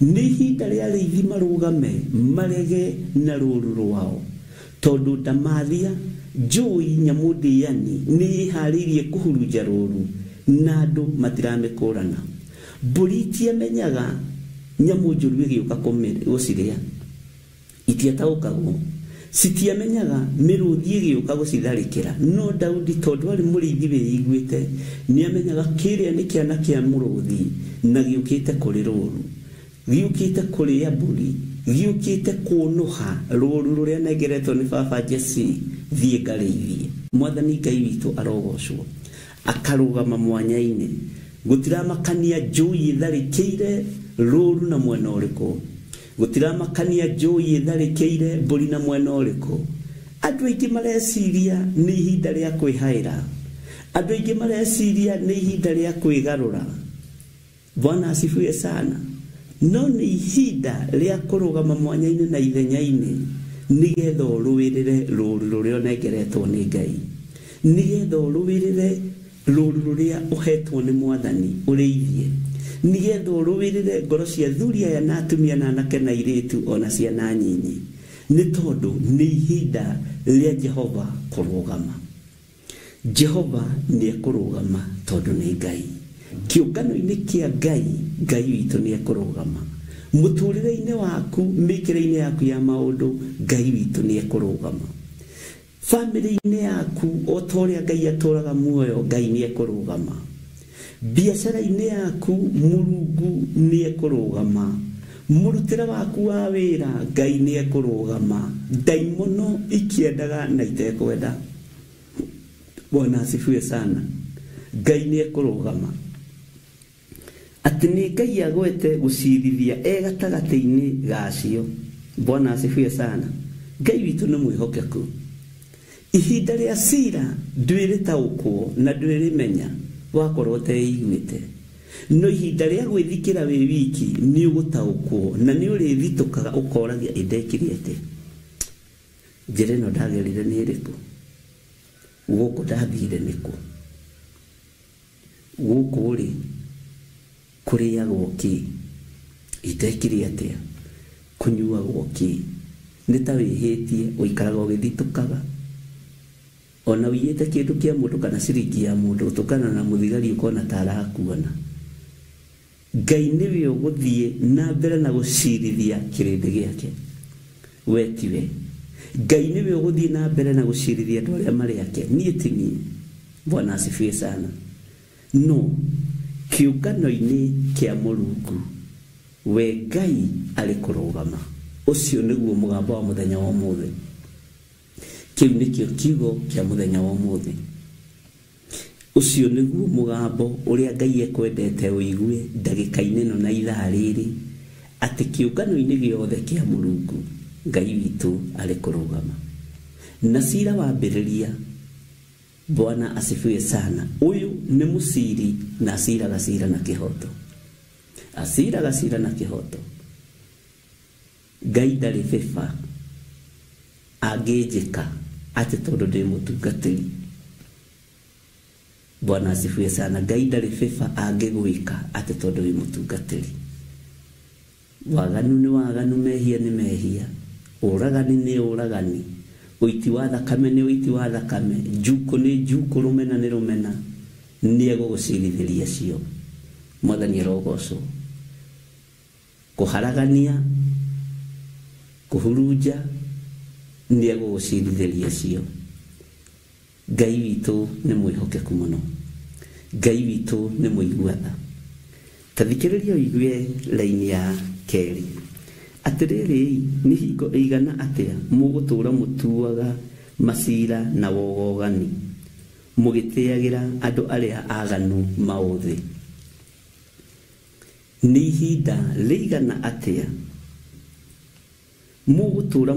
Nĩ ihinda rĩa arĩithi marũgame marege na rũru rwao, tondũ ndamathia njũi nyamũ ndĩani nĩ ĩharĩirie kũhurunja rũru na andũ matiramĩkũrana. Mbũri itiamenyaga nyamũ njũru ĩgĩũka gũcirĩa, itiataũkagwo, citiamenyaga mĩrũthi ĩgĩũka gũcitharĩkĩra. No Daudi tondũ arĩ mũrĩithi wĩiguĩte nĩamenyaga kĩrĩa nĩ kĩana kĩa mũrũthi na gĩũkĩte kũrĩ rũru, gĩũkĩte kũrĩa mbũri, gĩũkĩte kũnũha rũru rũrĩa nengeretwo nĩ baba Jesse, thiĩ ngarĩithie. Mwathani Ngai witũ arogocwo. Akarũgama mwanya-inĩ, gũtiramakania njũi ĩtharĩkĩire rũru na mwena ũrĩkũ, gũtiramakania njũi ĩtharĩkĩire mbũri na mwena ũrĩkũ. Andũ aingĩ mareciria nĩ ihinda rĩa kwĩhaĩra, andũ aingĩ mareciria nĩ ihinda rĩa kwĩgarũra. Bwana asifiwe sana. No nĩ ihinda rĩa kũrũgama mwanya-inĩ na ithenya-inĩ nĩgetha ũrũĩrĩre rũru rũrĩa ũnengeretwo nĩ Ngai, nĩgetha ũrũĩrĩre rũru rũrĩa ũhetwo nĩ Mwathani ũrĩithie, nĩgetha ũrũĩrĩre ngoro cia athuri aya na atumia na anake na airĩtu ona ciana nyinyi, nĩ tondũ nĩ ihinda rĩa Jehova kũrũgama. Jehova nĩ ekũrũgama tondũ nĩ Ngai. Kĩũngano-inĩ kĩa Ngai, Ngai witũ nĩ ekũrũgama. Mũtũrĩre-inĩ waku, mĩkĩre-inĩ yaku ya maũndũ, Ngai witũ nĩ ekũrũgama. Bamĩrĩ-inĩ yaku, o ta ũrĩa Ngai atũraga muoyo, Ngai nĩ ekũrũgama. Biacara-inĩ yaku, Mũrungu nĩ ekũrũgama. Mũrutĩre waku wa wĩra, Ngai nĩ ekũrũgama. Ndaimono ikĩendaga na itekwenda. Bwana asifiwe sana. Ngai nĩ ekũrũgama. Atĩ nĩ Ngai agwete gũcirithia e gatagatĩ-inĩ gacio. Bwana asifiwe sana. Ngai witũ nĩ mwĩhokeku. Ihinda rĩa cira ndwĩrĩtaũkwo na ndwĩrĩmenya wakorwo ũteiguĩte, no ihinda rĩa gwĩthikĩra wĩ wiki nĩ ũgũtaũkwo na nĩ ũrĩthitũkaga ũkoragia ĩndekire atĩa, njĩra ĩno ndagerire nĩ ĩrĩkũ, gũkũ ndathire nĩkũ, gũkũ rĩ kũrĩagwo kĩ, itekire atĩa, kũnyuagwo kĩ, nĩ ta wĩhĩtie ũikaraga ũgĩthitũkaga. Ona ũiyĩte kĩndũ kĩa mũndũ kana ciringi ya mũndũ, ũtũkana na mũthigari ũkona ta arakuona. Ngai nĩwe ũgũthiĩ na mbere na gũcirithia kĩrĩndĩ gĩake, we tiwe. Ngai nĩwe ũgũthiĩ na mbere na gũcirithia andũ arĩa marĩ ake, niĩ ti niĩ. Bwana asifiwe sana. No kĩũngano-inĩ kĩa Mũrungu we Ngai arĩ kũrũgama. Ũcio nĩguo mũgambo wa mũthenya wa ũmũthĩ. Kĩu nĩkĩo kiugo kĩa mũthenya wa ũmũthĩ. Ũcio nĩguo mũgambo ũrĩa Ngai ekwendete ũigue ndagĩka-inĩ ĩno na ithaa rĩrĩ, atĩ kĩũngano-inĩ gĩothe kĩa Mũrungu Ngai witũ arĩ kũrũgama. Na cira wambĩrĩria, Bwana asifiwe sana, ũyũ nĩ mũciri na aciraga cira na kĩhoto. Aciraga cira na kĩhoto. Ngai ndarĩ bĩba angĩnjĩka atĩ tondũ ndĩ mũtungatĩri. Bwana asifiwe sana. Ngai ndarĩ bĩba angĩgwĩka atĩ tondũ wĩ mũtungatĩri. Waganu nĩ waganu, mehia nĩ mehia, ũragani nĩ ũragani, ũiti wa thakame nĩ ũiti wa thakame, njukũ nĩ njukũ, rũmena nĩ rũmena, nĩ egũgũcirithĩria cio. Mwathani arogocwo. Kũharagania, kũhurunja, nĩ egũgũcirithĩria cio. Ngai witũ nĩ mwĩhokeku mũno. Ngai witũ nĩ mũigua tha. Ta thikĩrĩria ũigue raini ya kerĩ. Atĩrĩrĩ, nĩ hingo ĩigana atĩa mũgũtũũra mũtuaga macira na wogogani, mũgĩtĩagĩra andũ arĩa aganu maũthĩ? Nĩ ihinda rĩigana atĩa mũgũtũũra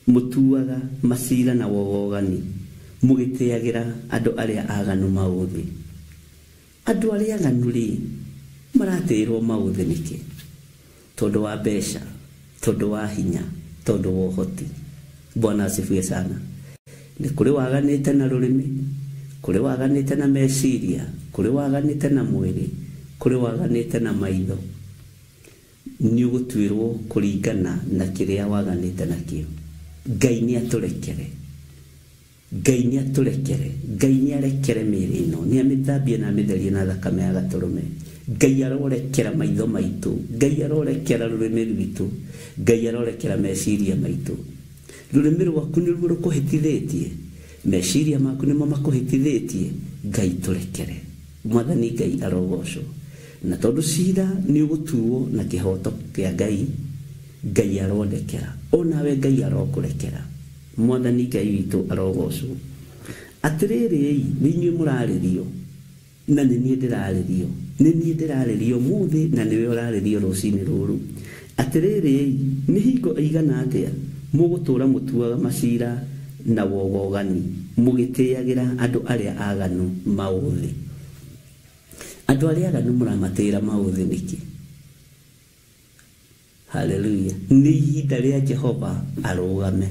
mũtuaga macira na wogogani, mũgĩtĩagĩra andũ arĩa aganu maũthĩ? Andũ arĩa aganu rĩ, maratĩĩrwo maũthĩ nĩkĩ? Tondũ wa mbeca, tondũ wa hinya, tondũ wa ũhoti. Bwana asifiwe sana. Nĩ kũrĩ waganĩte na rũrĩmĩ, kũrĩ waganĩte na meciria, kũrĩ waganĩte na mwĩrĩ, kũrĩ waganĩte na maitho. Nĩ ũgũtuĩrwo kũringana na kĩrĩa waganĩte nakĩo. Ngai nĩ atũrekere. Ngai nĩ atũrekere. Ngai nĩ arekere mĩĩrĩ ĩno, nĩ amĩthambie na amĩtherie na thakame ya gatũrũme. Ngai arorekera maitho maitũ, Ngai arorekera rũrĩmĩ rwitũ, Ngai arorekera meciria maitũ. Rũrĩmĩ rwaku nĩruo rũkũhĩtithĩtie, meciria maku nĩmo makũhĩtithĩtie. Ngai tũrekere. Mwathani Ngai arogocwo. Na tondũ cira nĩ ũgũtuo na kĩhoto kĩa Ngai, Ngai arondekera, onawe Ngai arokũrekera. Mwathani Ngai witũ arogocwo. Atĩrĩrĩ, nĩ inyuĩ mũrarĩrio, na nĩ niĩ ndĩrarĩrio, nĩ niĩ ndĩrarĩrio mũthĩ, na nĩwe ũrarĩrio rũcinĩ rũrũ. Atĩrĩrĩ, nĩ hingo ĩigana atĩa mũgũtũũra mũtuaga macira na wogogani, mũgĩtĩagĩra andũ arĩa aganu maũthĩ? Andũ arĩa aganu mũramatĩĩra maũthĩ nĩkĩ? Haleluya. Nĩ ihinda rĩa Jehova arũgame,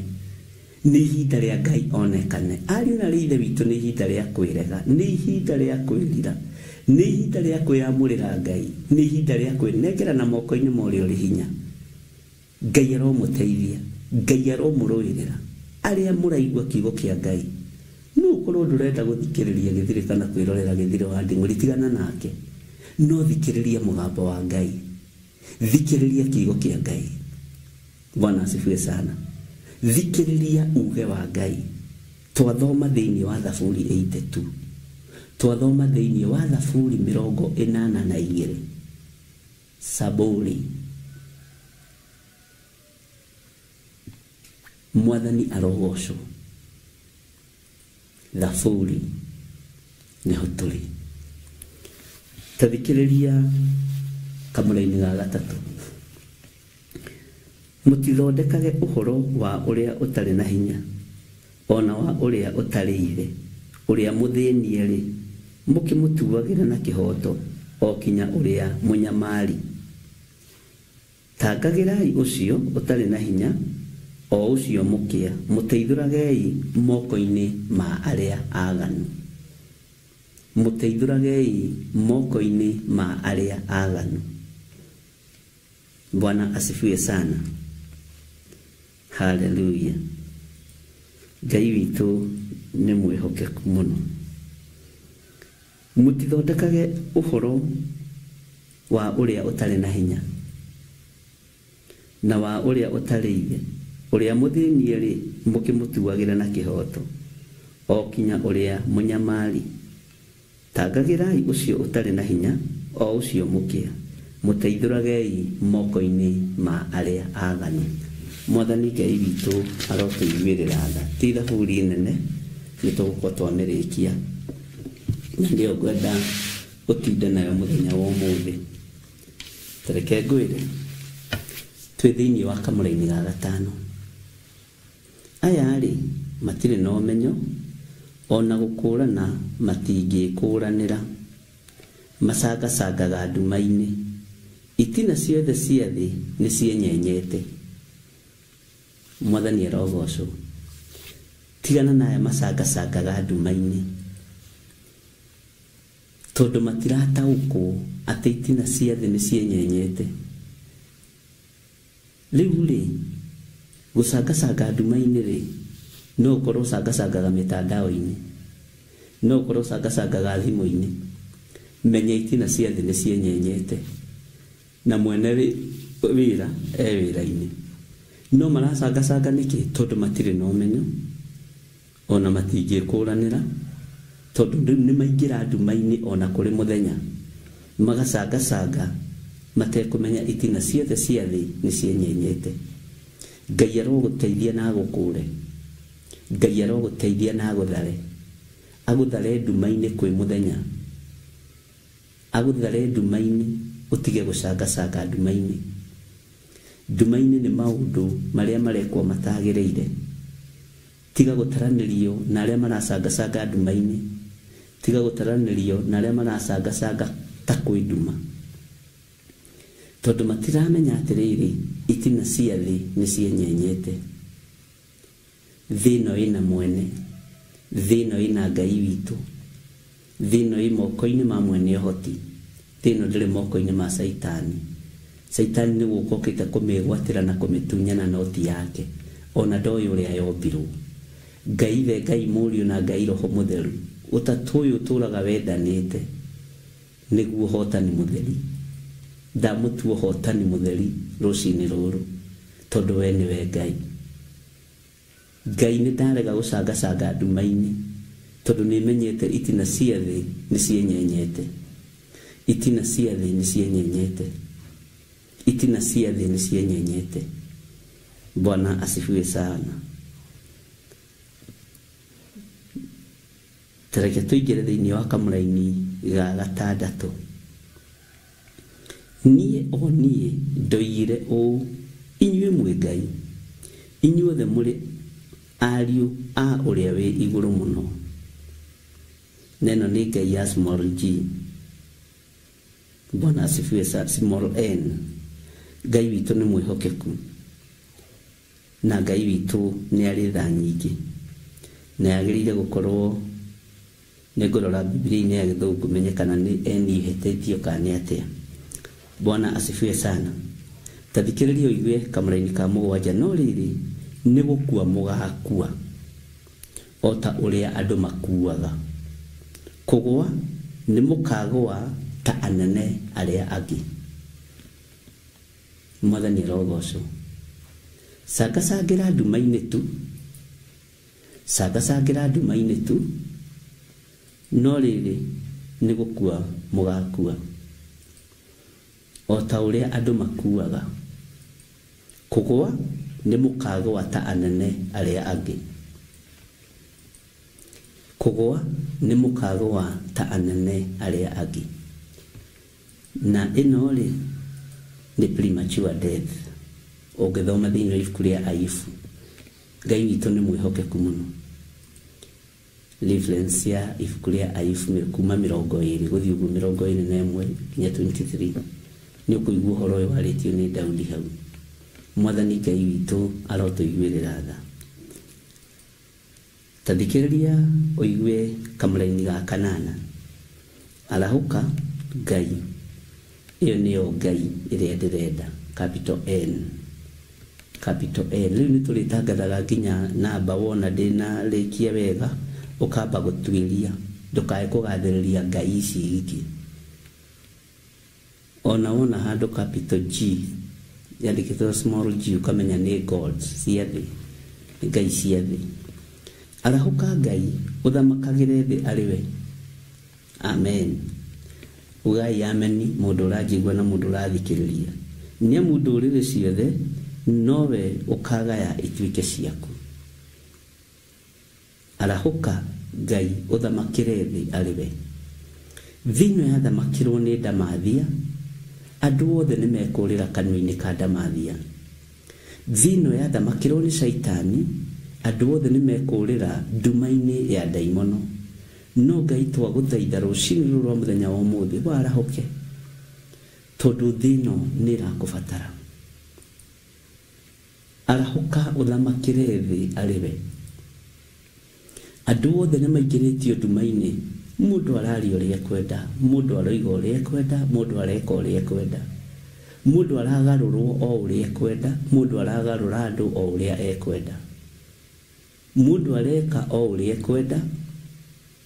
nĩ ihinda rĩa Ngai onekane. Ariũ na ithe witũ, nĩ ihinda rĩa kwĩrega, nĩ ihinda rĩa kwĩrira, nĩ ihinda rĩa kwĩyamũrĩra Ngai, nĩ ihinda rĩa kwĩnengera na moko-inĩ ma ũrĩa ũrĩ hinya. Ngai aromũteithia, Ngai aromũrũĩrĩra. Arĩa mũraigua kiugo kĩa Ngai, no ũkorwo ndũrenda gũthikĩrĩria gĩthirĩ kana kwĩrorera gĩthirĩ wa nding'ũri, tigana nake, no thikĩrĩria mũgambo wa Ngai, thikĩrĩria kiugo kĩa Ngai. Bwana asifiwe sana. Thikĩrĩria uge wa Ngai. Twathoma thĩinĩ wa Thaburi 82, twathoma thĩinĩ wa Thaburi 82, Saburi. Mwathani arogocwo. Thaburi nĩho tũrĩ. Ta thikĩrĩria kamũra-inĩ ga gatatũ. Mũtithondekage ũhoro wa ũrĩa ũtarĩ na hinya, ona wa ũrĩa ũtarĩ ithe, ũrĩa mũthĩnie-rĩ, mũkĩmũtuagĩra na kĩhoto, o kinya ũrĩa mũnyamari. Tangagĩrai ũcio ũtarĩ na hinya, o ũcio mũkĩa, mũteithũragei moko-inĩ ma arĩa aganu. Mũteithũragei moko-inĩ ma arĩa aganu. Bwana asifiwe sana. Haleluya. Ngai witũ nĩ mwĩhokeku mũno. Mũtithondekage ũhoro wa ũrĩa ũtarĩ na hinya na wa ũrĩa ũtarĩ ithe, ũrĩa mũthĩnie-rĩ mũkĩmũtuagĩra na kĩhooto, o kinya ũrĩa mũnyamari. Tangagĩrai ũcio ũtarĩ na hinya, o ũcio mũkĩa, mũteithũragei moko-inĩ ma arĩa aaganu. Mwathani Ngai witũ arotũiguĩrĩra tha. Ti thaburi nene, nĩ tũgũkorwo twamĩrĩkia, na nĩyo ngwenda gũtinda nayo mũthenya wa ũmũthĩ. Tareke ngwĩre, twĩ thĩinĩ wa kamũra-inĩ ga gatano. Aya-rĩ matirĩ na ũmenyo, ona gũkũrana matingĩkũranĩra, macangacangaga nduma-inĩ, itina ciothe cia thĩ nĩ cienyenyete. Mwathani arogocwo. Tigana na aya macangacangaga nduma-inĩ, tondũ matirataũkwo atĩ itina cia thĩ nĩ cienyenyete. Rĩu rĩ, gũcangacanga nduma-inĩ rĩ, no ũkorwo ũcangacangaga mĩtandao-inĩ, no ũkorwo ũcangacangaga thimũ-inĩ. Menya itina cia thĩ nĩ cienyenyete, na mwene wĩra e wĩra-inĩ. No maracangacanga nĩkĩ? Tondũ matirĩ na ũmenyo, ona matingĩkũranĩra, tondũ rĩu nĩ maingĩra nduma-inĩ ona kũrĩ mũthenya, magacangacanga matekũmenya itina ciothe cia thĩ nĩ cienyenyete. Ngai arogũteithia na agũkũre, Ngai arogũteithia na agũthare, agũthare nduma-inĩ kwĩ mũthenya, agũthare nduma-inĩ, ũtige gũcangacanga nduma-inĩ. Nduma-inĩ nĩ maũndũ marĩa marekwo matagĩrĩire. Tiga gũtaranĩrio na arĩa maracangacanga nduma-inĩ, tiga gũtaranĩrio na arĩa maracangacanga ta kwĩ nduma, tondũ matiramenya atĩrĩrĩ, itina cia thĩ nĩ cienyenyete. Thĩ ĩno ĩna mwene, thĩ ĩno ĩna Ngai witũ, thĩ ĩno ĩ moko-inĩ ma mwene ũhoti, thĩ ĩno ndĩrĩ moko-inĩ ma Caitani. Caitani nĩ gũka okĩte kũmĩgwatĩra na kũmĩtunyana noti yake, ona ndoĩ ũrĩa yombirwo. Ngai Ithe, Ngai Mũriũ na Ngai Roho Mũtheru, ũtatũ ũyũ ũtũraga wendanĩte, nĩguo ũhotani mũtheri. Ndamũtua ũhotani mũtheri rũcinĩ rũrũ, tondũ we nĩwe Ngai. Ngai nĩ ndarega gũcangacanga nduma-inĩ, tondũ nĩ menyete itina cia thĩ nĩ cienyenyete, itina cia thĩ nĩ cienyenyete, itina cia thĩ nĩ cienyenyete. Bwana asifiwe sana. Tareke tũingĩre thĩinĩ wa kamũra-inĩ ga gatandatũ. Niĩ o niĩ ndoigire ũũ, inyuĩ mwĩ Ngai, inyuothe mũrĩ ariũ a ũrĩa wĩ igũrũ mũno. Neno nĩ Ngai ya small g. Bwana asifiwe sana. Small n. Ngai witũ nĩ mwĩhokeku, na Ngai witũ nĩ arĩ tha nyingĩ, na yagĩrĩire gũkorwo nĩ ngũrora Bibilia-inĩ ya Gĩthũngũ menye kana nĩ N ihĩtĩtio kana nĩ atĩa. Bwana asifiwe sana. Ta thikĩrĩria ũigue kamũra-inĩ ka mũgwanja, no rĩrĩ nĩ gũkua mũgakua o ta ũrĩa andũ makuaga, kũgũa nĩ mũkagũa ta anene arĩa angĩ. Mwathani arogocwo. Cangacangĩra nduma-inĩ tu, cangacangĩra nduma-inĩ tu, no rĩrĩ nĩ gũkua mũgakua o ta ũrĩa andũ makuaga, kũgũa nĩ mũkagũa ta anene arĩa angĩ, kũgũa nĩ mũkagũa ta anene arĩa angĩ. Na ĩno rĩ nĩ premature death. Ũngĩthoma thĩinĩ wa ibuku rĩa Ayubu, Ngai witũ nĩ mwĩhokeku mũno. Reference ya ibuku rĩa Ayubu kuma 20 gũthiĩ ũguo 21 nginya 23, nĩ ũkũigua ũhoro ũyũ warĩtio nĩ Daudi hau. Mwathani Ngai witũ arotũiguĩrĩra tha. Ta thikĩrĩria ũigue kamũra-inĩ ga kanana. Arahũka Ngai, ĩyo nĩyo Ngai ĩrĩa ndĩrenda, capital N, capital N. Rĩu nĩ tũrĩtangathaga nginya namba wona ndĩnarĩkia wega, ũkamba gũtuĩria, ndũkae kũgathĩrĩria Ngai ici ingĩ. Ona wona handũ capital G yandĩkĩtwo small g ũkamenya nĩ gods cia thĩ, nĩ ngai cia thĩ. Arahũka Ngai ũthamakagĩre thĩ arĩ we. Amen. Ugai ameni mũndũ ũranjigua na mũndũ ũrathikĩrĩria. Nĩ amu ndũrĩrĩ ciothe nowe ũkagaya ituĩke ciaku. Arahũka Ngai ũthamakĩre thĩ arĩ we. Thĩ ĩno yathamakĩrwo nĩ ndamathia, andũ othe nĩ mekũrĩra kanua-inĩ ka ndamathia. Thĩ ĩno yathamakĩrwo nĩ caitani, andũ othe nĩ mekũrĩra nduma-inĩ ya ndaimono. No Ngai twagũthaitha rũcinĩ rũrũ rwa mũthenya wa ũmũthĩ warahũke, tondũ thĩ ĩno nĩ ĩrakũbatara. Arahũka ũthamakĩre thĩ arĩ we. Andũ othe nĩ maingĩrĩtio nduma-inĩ, mũndũ araria ũrĩa ekwenda, mũndũ aroiga ũrĩa ekwenda, mũndũ areka ũrĩa ekwenda, mũndũ aragarũrwo o ũrĩa ekwenda, mũndũ aragarũra andũ o ũrĩa ekwenda, mũndũ areka o ũrĩa ekwenda,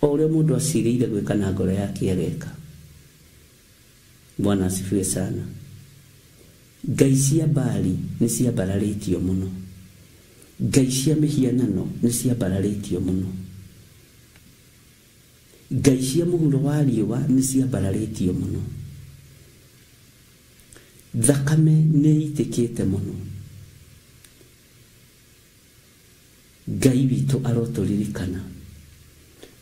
o ũrĩa mũndũ acirĩire gwĩka na ngoro yake ageka. Bwana asifiwe sana. Ngai cia Baali nĩ ciambararĩtio mũno, ngai cia mĩhianano nĩ ciambararĩtio mũno, ngai cia mũhuro wa riũa nĩ ciambararĩtio mũno, thakame nĩ ĩitĩkĩte mũno. Ngai witũ arotũririkana.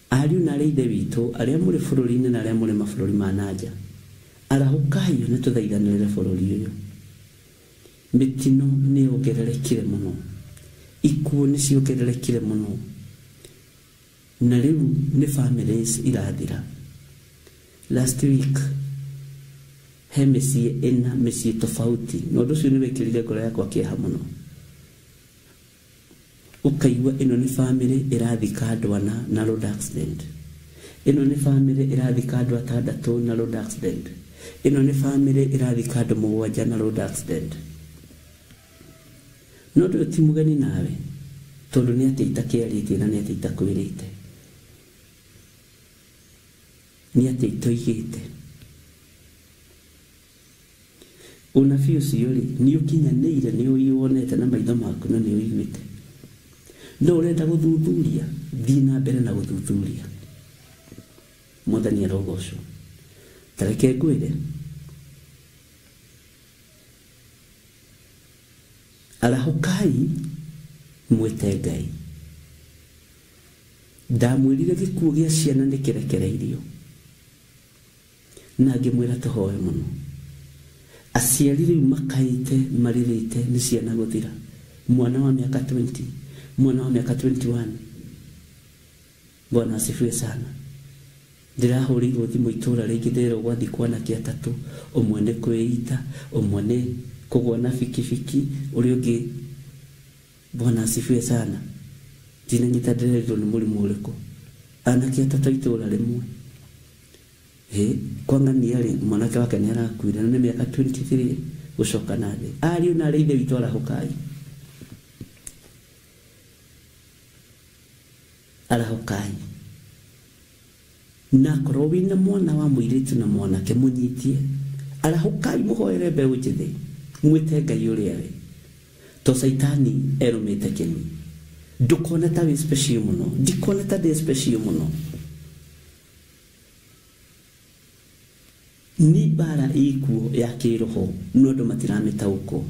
Ariũ na arĩa ithe witũ arĩa mũrĩ bũrũri-inĩ na arĩa mũrĩ mabũrũri ma na nja, arahũkai na tũthaithanĩrĩre bũrũri ũyũ. Mĩtino nĩ yongererekire mũno, ikuũ nĩ ciongererekire mũno, na rĩu nĩ families irathira. Last week he mĩciĩ ĩna, mĩciĩ tofauti, na ũndũ ũcio nĩ wĩkĩrire ngoro yakwa kĩeha mũno. Ũkaigua ĩno nĩ family ĩrathika andũ ana na road accident, ĩno nĩ family ĩrathika andũ atandatũ na road accident, ĩno nĩ family ĩrathika andũ mũgwanja na road accident. No ũndũ ũyũ ti mũgeni nawe, tondũ nĩ atĩ itakĩarĩtie na nĩ atĩ itakwĩrĩte, nĩ atĩ itoigĩte. Ũnabii ũcio rĩ, nĩ ũkinyanĩire, nĩ ũwonete na maitho maku na nĩ ũiguĩte. No ũrenda gũthuthuria, thiĩ na mbere na gũthuthuria. Mwathani arogocwo. Ta reke ngwĩre, arahũkai mwĩte Ngai. Ndamwĩrire gĩkuũ gĩa ciana nĩ kĩrekereirio, na ngĩmwĩra tũhoe mũno. Aciari rĩu makaĩte marĩrĩte nĩ ciana gũthira. Mwana wa mĩaka 20, mwana wa mĩaka 21. Bwana asifiwe sana. Ndĩrahũrĩirwo thimũ itũra rĩngĩ ndĩrerwo gwathikwo anake atatũ, ũmwe nĩ kwĩita, ũmwe nĩ kũgũa na bikibiki, ũrĩa ũngĩ. Bwana asifiwe sana. Ndinanyita ndĩrerirwo nĩ mũrimũ ũrĩkũ. Anake atatũ itũra rĩmwe. Kwang'ania rĩ, mwanake wake nĩ arakuire na nĩ mĩaka 23 gũcoka na thĩ. Ariũ na arĩa ithe witũ arahũkai. Arahũkai. Na korwo wĩna mwana wa mũirĩtu na mwanake mũnyitie, arahũkai mũhoere mbeũ njĩthĩ, mwĩte Ngai ũrĩa we. To caitani erũmĩte kĩni. Ndũkone ta wĩ special mũno, ndikone ta ndĩ special mũno. Nĩ mbara ĩkuo ya kĩroho, no andũ matiramĩtaũkwo.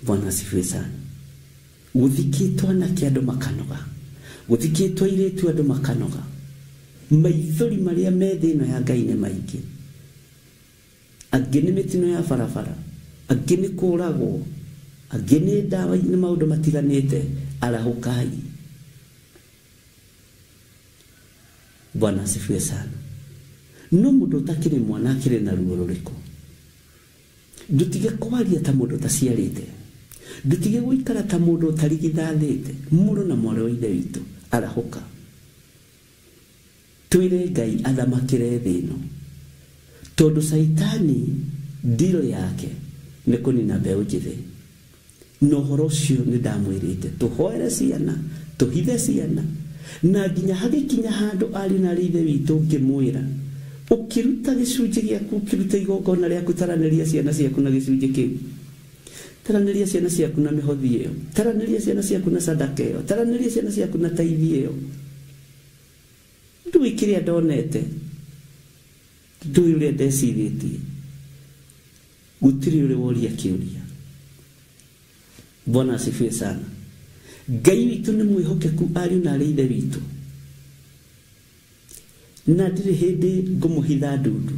Bwana asifiwe sana. Gũthikĩtwo anake andũ makanoga, gũthikĩtwo airĩtu andũ makanoga. Maithori marĩa me thĩ ĩno ya Ngai nĩ maingĩ. Angĩ nĩ mĩtino ya barabara, angĩ nĩ kũragwo, angĩ nĩ ndawa, nĩ maũndũ matiganĩte. Arahũkai. Bwana asifiwe sana. No mũndũ ũtakĩrĩ mwana akĩrĩ na ruo rũrĩkũ? Ndũtige kwaria ta mũndũ ũtaciarĩte, ndũtige gũikara ta mũndũ ũtarigithathĩte. Mũrũ na mwarĩ wa ithe witũ, arahũka. Twĩre Ngai athamakĩre thĩ ĩno, tondũ caitani deal yake nĩ kũnina mbeũ njĩthĩ. Na ũhoro ũcio nĩ ndamwĩrĩte, tũhoere ciana, tũhithe ciana, na nginya hagĩkinya handũ ariũ na arĩa ithe witũ ngĩmwĩra Ũkĩruta gĩcunjĩ gĩaku, ũkĩruta igongona rĩaku, taranĩria ciana ciaku na gĩcunjĩ kĩu, taranĩria ciana ciaku na mĩhothi ĩyo, taranĩria ciana ciaku na sadaka ĩyo, taranĩria ciana ciaku na taithi ĩyo. Ndũĩ kĩrĩa ndonete, ndũĩ ũrĩa ndecirĩtie, gũtirĩ ũrĩ woria kĩũria. Bwana asifiwe sana. Ngai witũ nĩ mwĩhokeku ariũ na arĩ ithe witũ, na ndirĩ hĩndĩ ngũmũhitha ndundu.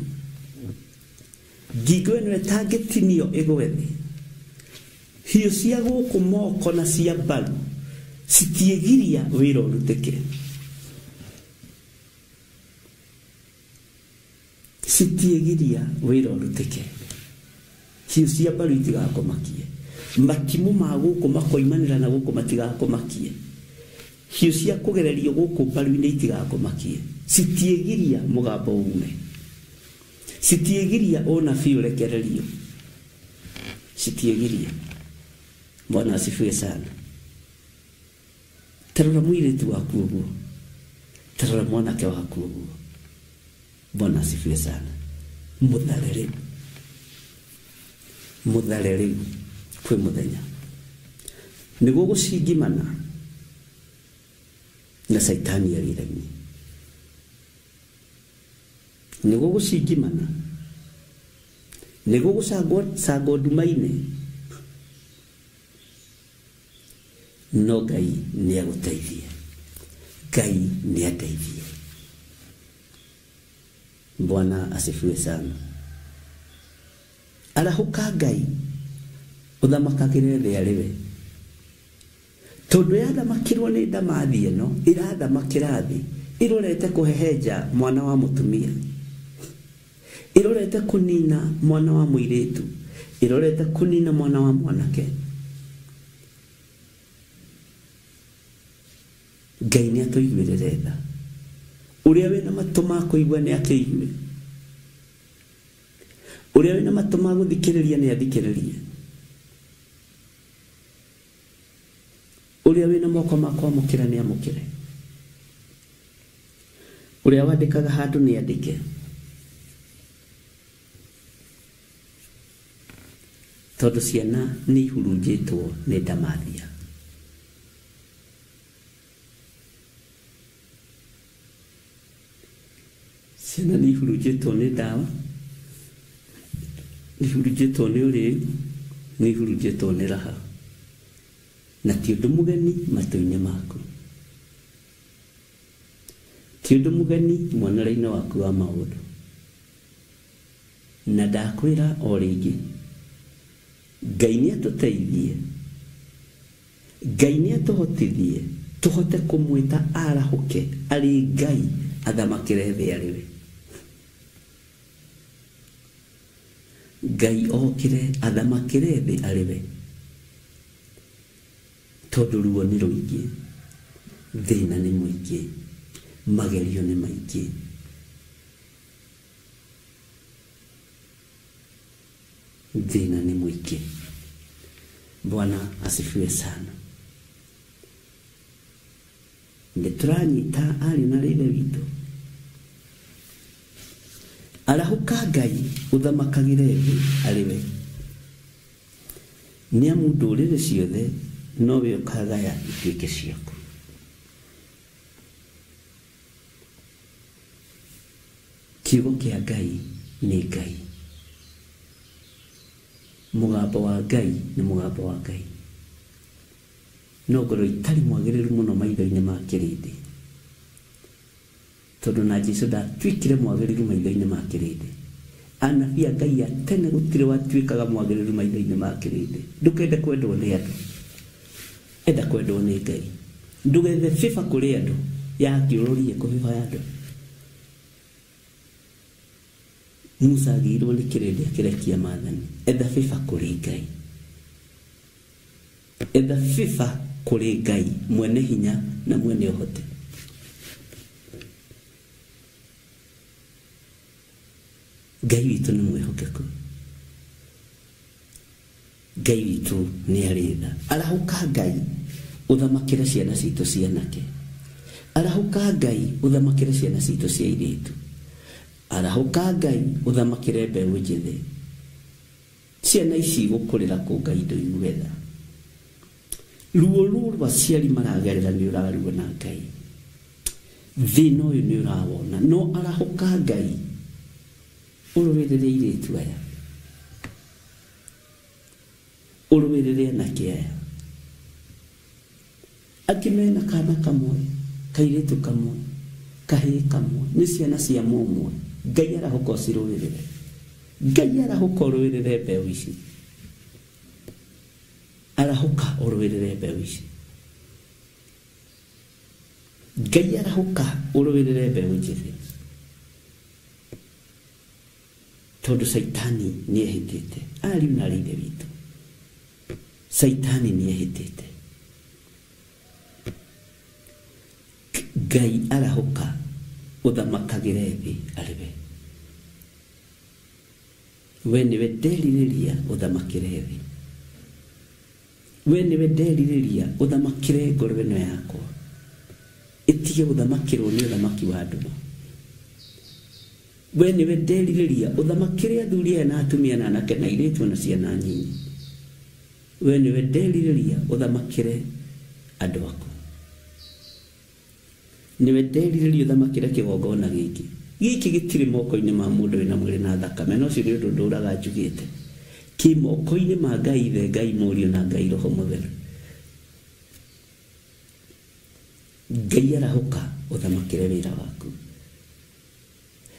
Ngingo ĩno ĩtangĩtinio ĩgwe thĩ, hiũ cia gũkũ moko na cia mbaru citiĩgiria wĩra ũrutĩke, citiĩgiria wĩra ũrutĩke. Hiũ cia mbaru itigakũmakie, matimũ ma gũkũ makoimanĩra na gũkũ matigakũmakie, hiũ cia kũgererio gũkũ mbaru-inĩ itigakũmakie. Citiĩgiria mũgambo ume, citiĩgiria ũnabii ũrekererio, citiĩgiria. Bwana asifiwe sana. Tarora mũirĩtu waku ũguo, tarora mwanake waku ũguo. Bwana asifiwe sana. Mũthare rĩu, mũthare rĩu kwĩ mũthenya nĩguo gũcingimana na caitani ya wĩra-inĩ, nĩguo gũcingimana, nĩguo gũcangwo nduma-inĩ. No Ngai nĩ agũteithie, Ngai nĩ andeithie. Bwana asifiwe sana. Arahũka Ngai ũthamakagĩre thĩ arĩ we, tondũ yathamakĩrwo nĩ ndamathi ĩno ĩrathamakĩra thĩ, ĩrorete kũhehenja mwana wa mũtumia, ĩrorete kũnina mwana wa mũirĩtu, ĩrorete kũnina mwana wa mwanake. Ngai nĩ atũiguĩrĩre tha. Ũrĩa wĩna matũ ma kũigua nĩ akĩigue, ũrĩa wĩna matũ ma gũthikĩrĩria nĩ athikĩrĩrie, ũrĩa wĩna moko ma kwamũkĩra nĩ amũkĩre, ũrĩa wandĩkaga handũ nĩ andĩke, tondũ ciana nĩ ihurunjĩtwo nĩ ndamathia. Ciana nĩ ihurunjĩtwo nĩ ndawa, nĩ ihurunjĩtwo nĩ ũrĩĩu, nĩ ihurunjĩtwo nĩ raha, na ti ũndũ mũgeni matũ-inĩ maku, ti ũndũ mũgeni muonere-inĩ waku wa maũndũ. Na ndakwĩra o rĩngĩ, Ngai nĩ atũteithie, Ngai nĩ atũhotithie tũhote kũmwĩta arahũke arĩ Ngai athamakĩre thĩ arĩ we. Ngai okire athamakĩre thĩ arĩ we, tondũ ruo nĩ rũingĩ, thĩna nĩ mũingĩ, magerio nĩ maingĩ. Thĩna nĩ mũingĩ. Bwana asifiwe sana. Nĩ tũranyita ariũ na ithe witũ. Arahũka Ngai ũthamakagĩre thĩ arĩ we, nĩ amu ndũrĩrĩ ciothe nowe ũkagaya ituĩke ciaku. Kiugo kĩa Ngai nĩ Ngai, mũgambo wa Ngai nĩ mũgambo wa Ngai. No ngorwo itarĩ mwagĩrĩru mũno maitho-inĩ ma kĩrĩndĩ, tondũ na Jesũ ndatuĩkire mwagĩrĩru maitho-inĩ ma kĩrĩndĩ. Anabii a Ngai a tene gũtirĩ watuĩkaga mwagĩrĩru maitho-inĩ ma kĩrĩndĩ. Ndũkende kwendwo nĩ andũ, enda kwendwo nĩ Ngai. Ndũgethe bĩba kũrĩ andũ, yakĩũrũrie kũ bĩba ya andũ. Musa agĩirwo nĩ kĩrĩndĩ akĩrekia maathani. Etha bĩba kũrĩ Ngai, etha bĩba kũrĩ Ngai mwene hinya na mwene ũhoti. Ngai witũ nĩ mwĩhokeku, Ngai witũ nĩ arĩ tha. Arahũka Ngai ũthamakĩre ciana citũ cia anake, arahũka Ngai ũthamakĩre ciana citũ cia airĩtu, Arahũka Ngai ũthamakĩre mbeũ njĩthĩ. Ciana ici igũkũrĩra kũ Ngai ndũigue tha. Ruo rũu rwa aciari maragerera nĩ ũraruona Ngai. Thĩna ũyũ nĩ ũrawona. No arahũka Ngai ũrũĩrĩre airĩtu aya, ũrũĩrĩre anake aya. Angĩ mena kana kamwe, kairĩtu kamwe, kahĩĩ kamwe, nĩ ciana cia mũmwe. Ngai arahũka ũcirũĩrĩre. Ngai arahũka ũrũĩrĩre mbeũ ici. Arahũka ũrũĩrĩre mbeũ ici. Ngai arahũka ũrũĩrĩre mbeũ njĩthĩ. Tondũ Caitani nĩ ehĩtĩte. Ariũ na arĩ ithe witũ. Caitani nĩ ehĩtĩte. Ngai arahũka ũthamakagĩre thĩ arĩ we. We nĩwe nderirĩria ũthamakĩre thĩ. We nĩwe nderirĩria ũthamakĩre ngoro ĩno yakwa. Ĩtige gũthamakĩrwo nĩ ũthamaki wa nduma. We nĩwe nderirĩria ũthamakĩre athuri aya na atumia na anake na airĩtu na ciana nyinyi. We nĩwe nderirĩria ũthamakĩre andũ aku. Nĩwe nderirĩria ũthamakĩre kĩgongona gĩkĩ. Gĩkĩ gĩtirĩ moko-inĩ ma mũndũ wĩna mwĩrĩ na thakame, na ũcio nĩ ũndũ ndũraga njugĩte. Kĩ moko-inĩ ma Ngai Ithe, Ngai Mũriũ na Ngai Roho Mũtheru. Ngai arahũka ũthamakĩre wĩra waku.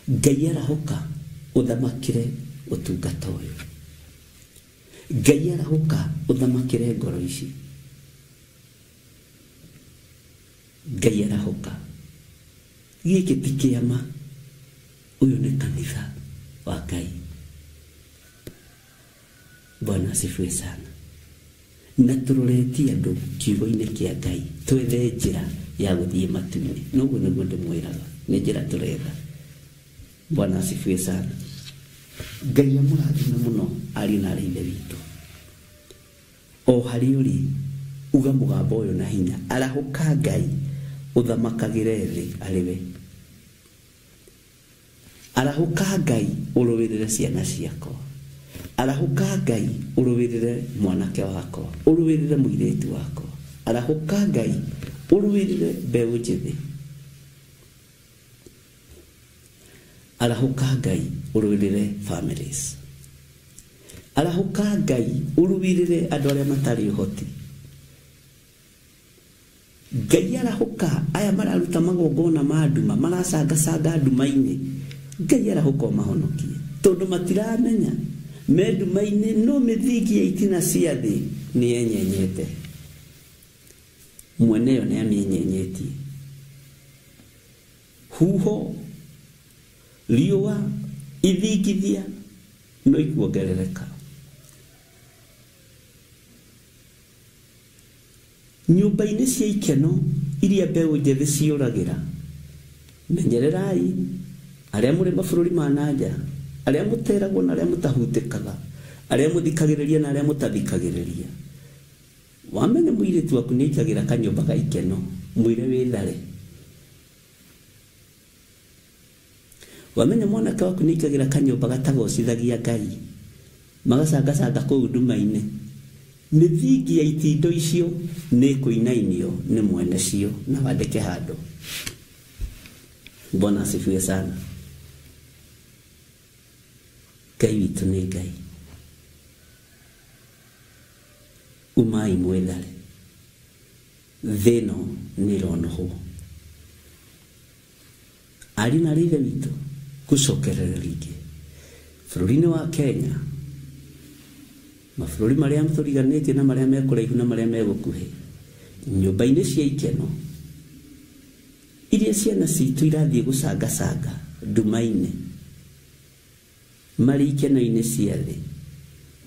Ngai arahũka ũthamakĩre ũtungata ũyũ. Ngai arahũka ũthamakĩre ngoro ici. Ngai arahũka. Gĩkĩ ti kĩama, ũyũ nĩ kanitha wa Ngai. Bwana asifiwe sana. Na tũroretie andũ kiugo-inĩ kĩa Ngai, twethe njĩra ya gũthiĩ matu-inĩ. Noguo nĩguo ndĩmwĩraga, nĩ njĩra tũretha. Bwana asifiwe sana. Ngai amũrathime mũno ariũ na arĩ ithe witũ. O harĩa ũrĩ, uga mũgambo ũyũ na hinya. Arahũka Ngai ũthamakagĩre thĩ arĩ we. Arahũka Ngai ũrũĩrĩre ciana ciakwa. Arahũka Ngai ũrũĩrĩre mwanake wakwa, ũrũĩrĩre mũirĩtu wakwa. Arahũka Ngai ũrũĩrĩre mbeũ njĩthĩ. Arahũka Ngai ũrũĩrĩre families. Arahũka Ngai ũrũĩrĩre andũ arĩa matarĩ ũhoti. Ngai arahũka aya mararuta magongona ma nduma, maracangacanga nduma-inĩ. Ngai arahũka ũmahonokie, tondũ matiramenya me nduma-inĩ, no mĩthingi ya itina cia thĩ nĩ yenyenyete. Mwene yo nĩ amĩenyenyetie. Huho, riũa, ithingithia no ikuongerereka. Nyũmba-inĩ cia ikeno iria mbeũ njĩthĩ ciũragĩra, menyererai arĩa mũrĩ mabũrũri ma nanja, arĩa mũteragwo na arĩa mũtahutĩkaga, arĩa mũthikagĩrĩria na arĩa mũtathikagĩrĩria. Wamenya mũirĩtu waku nĩ aikagĩra kanyũmba ga ikeno, mwĩre wĩthare. Wamenya mwanake waku nĩ aikagĩra kanyũmba gatagocithagia Ngai, magacangacanga kũu nduma-inĩ. Mĩthingi ya itindo icio nĩ ĩkũinainio nĩ mwene cio, na wandĩke handũ. Bwana asifiwe sana. Ngai witũ nĩ Ngai. Umai mwĩthare. Thĩ ĩno nĩ ĩronũhwo. Ariũ na arĩ ithe witũ, gũcokerera rĩngĩ bũrũri-inĩ wa Kenya, mabũrũri marĩa tũriganĩtie na marĩa me kũraihu na marĩa me gũkuhĩ, nyũmba-inĩ cia ikeno iria ciana citũ irathiĩ gũcangacanga nduma-inĩ, marĩ ikeno-inĩ cia thĩ,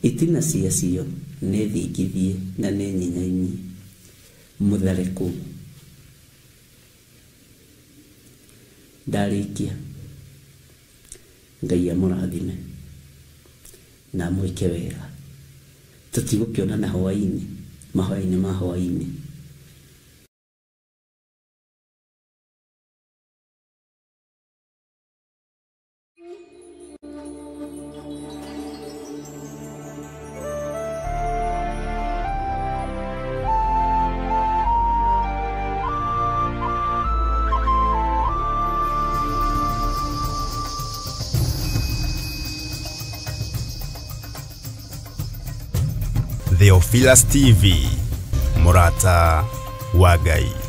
itina ciacio nĩ thingithie na nĩ nyinyainie. Mũthare kũu. Ndarĩkia. Ngai amũrathime na amwĩke wega. Tũtigũkĩonana hwaĩ-inĩ, mahoya-inĩ ma hwaĩ-inĩ. Theophilus TV, mũrata wa Ngai.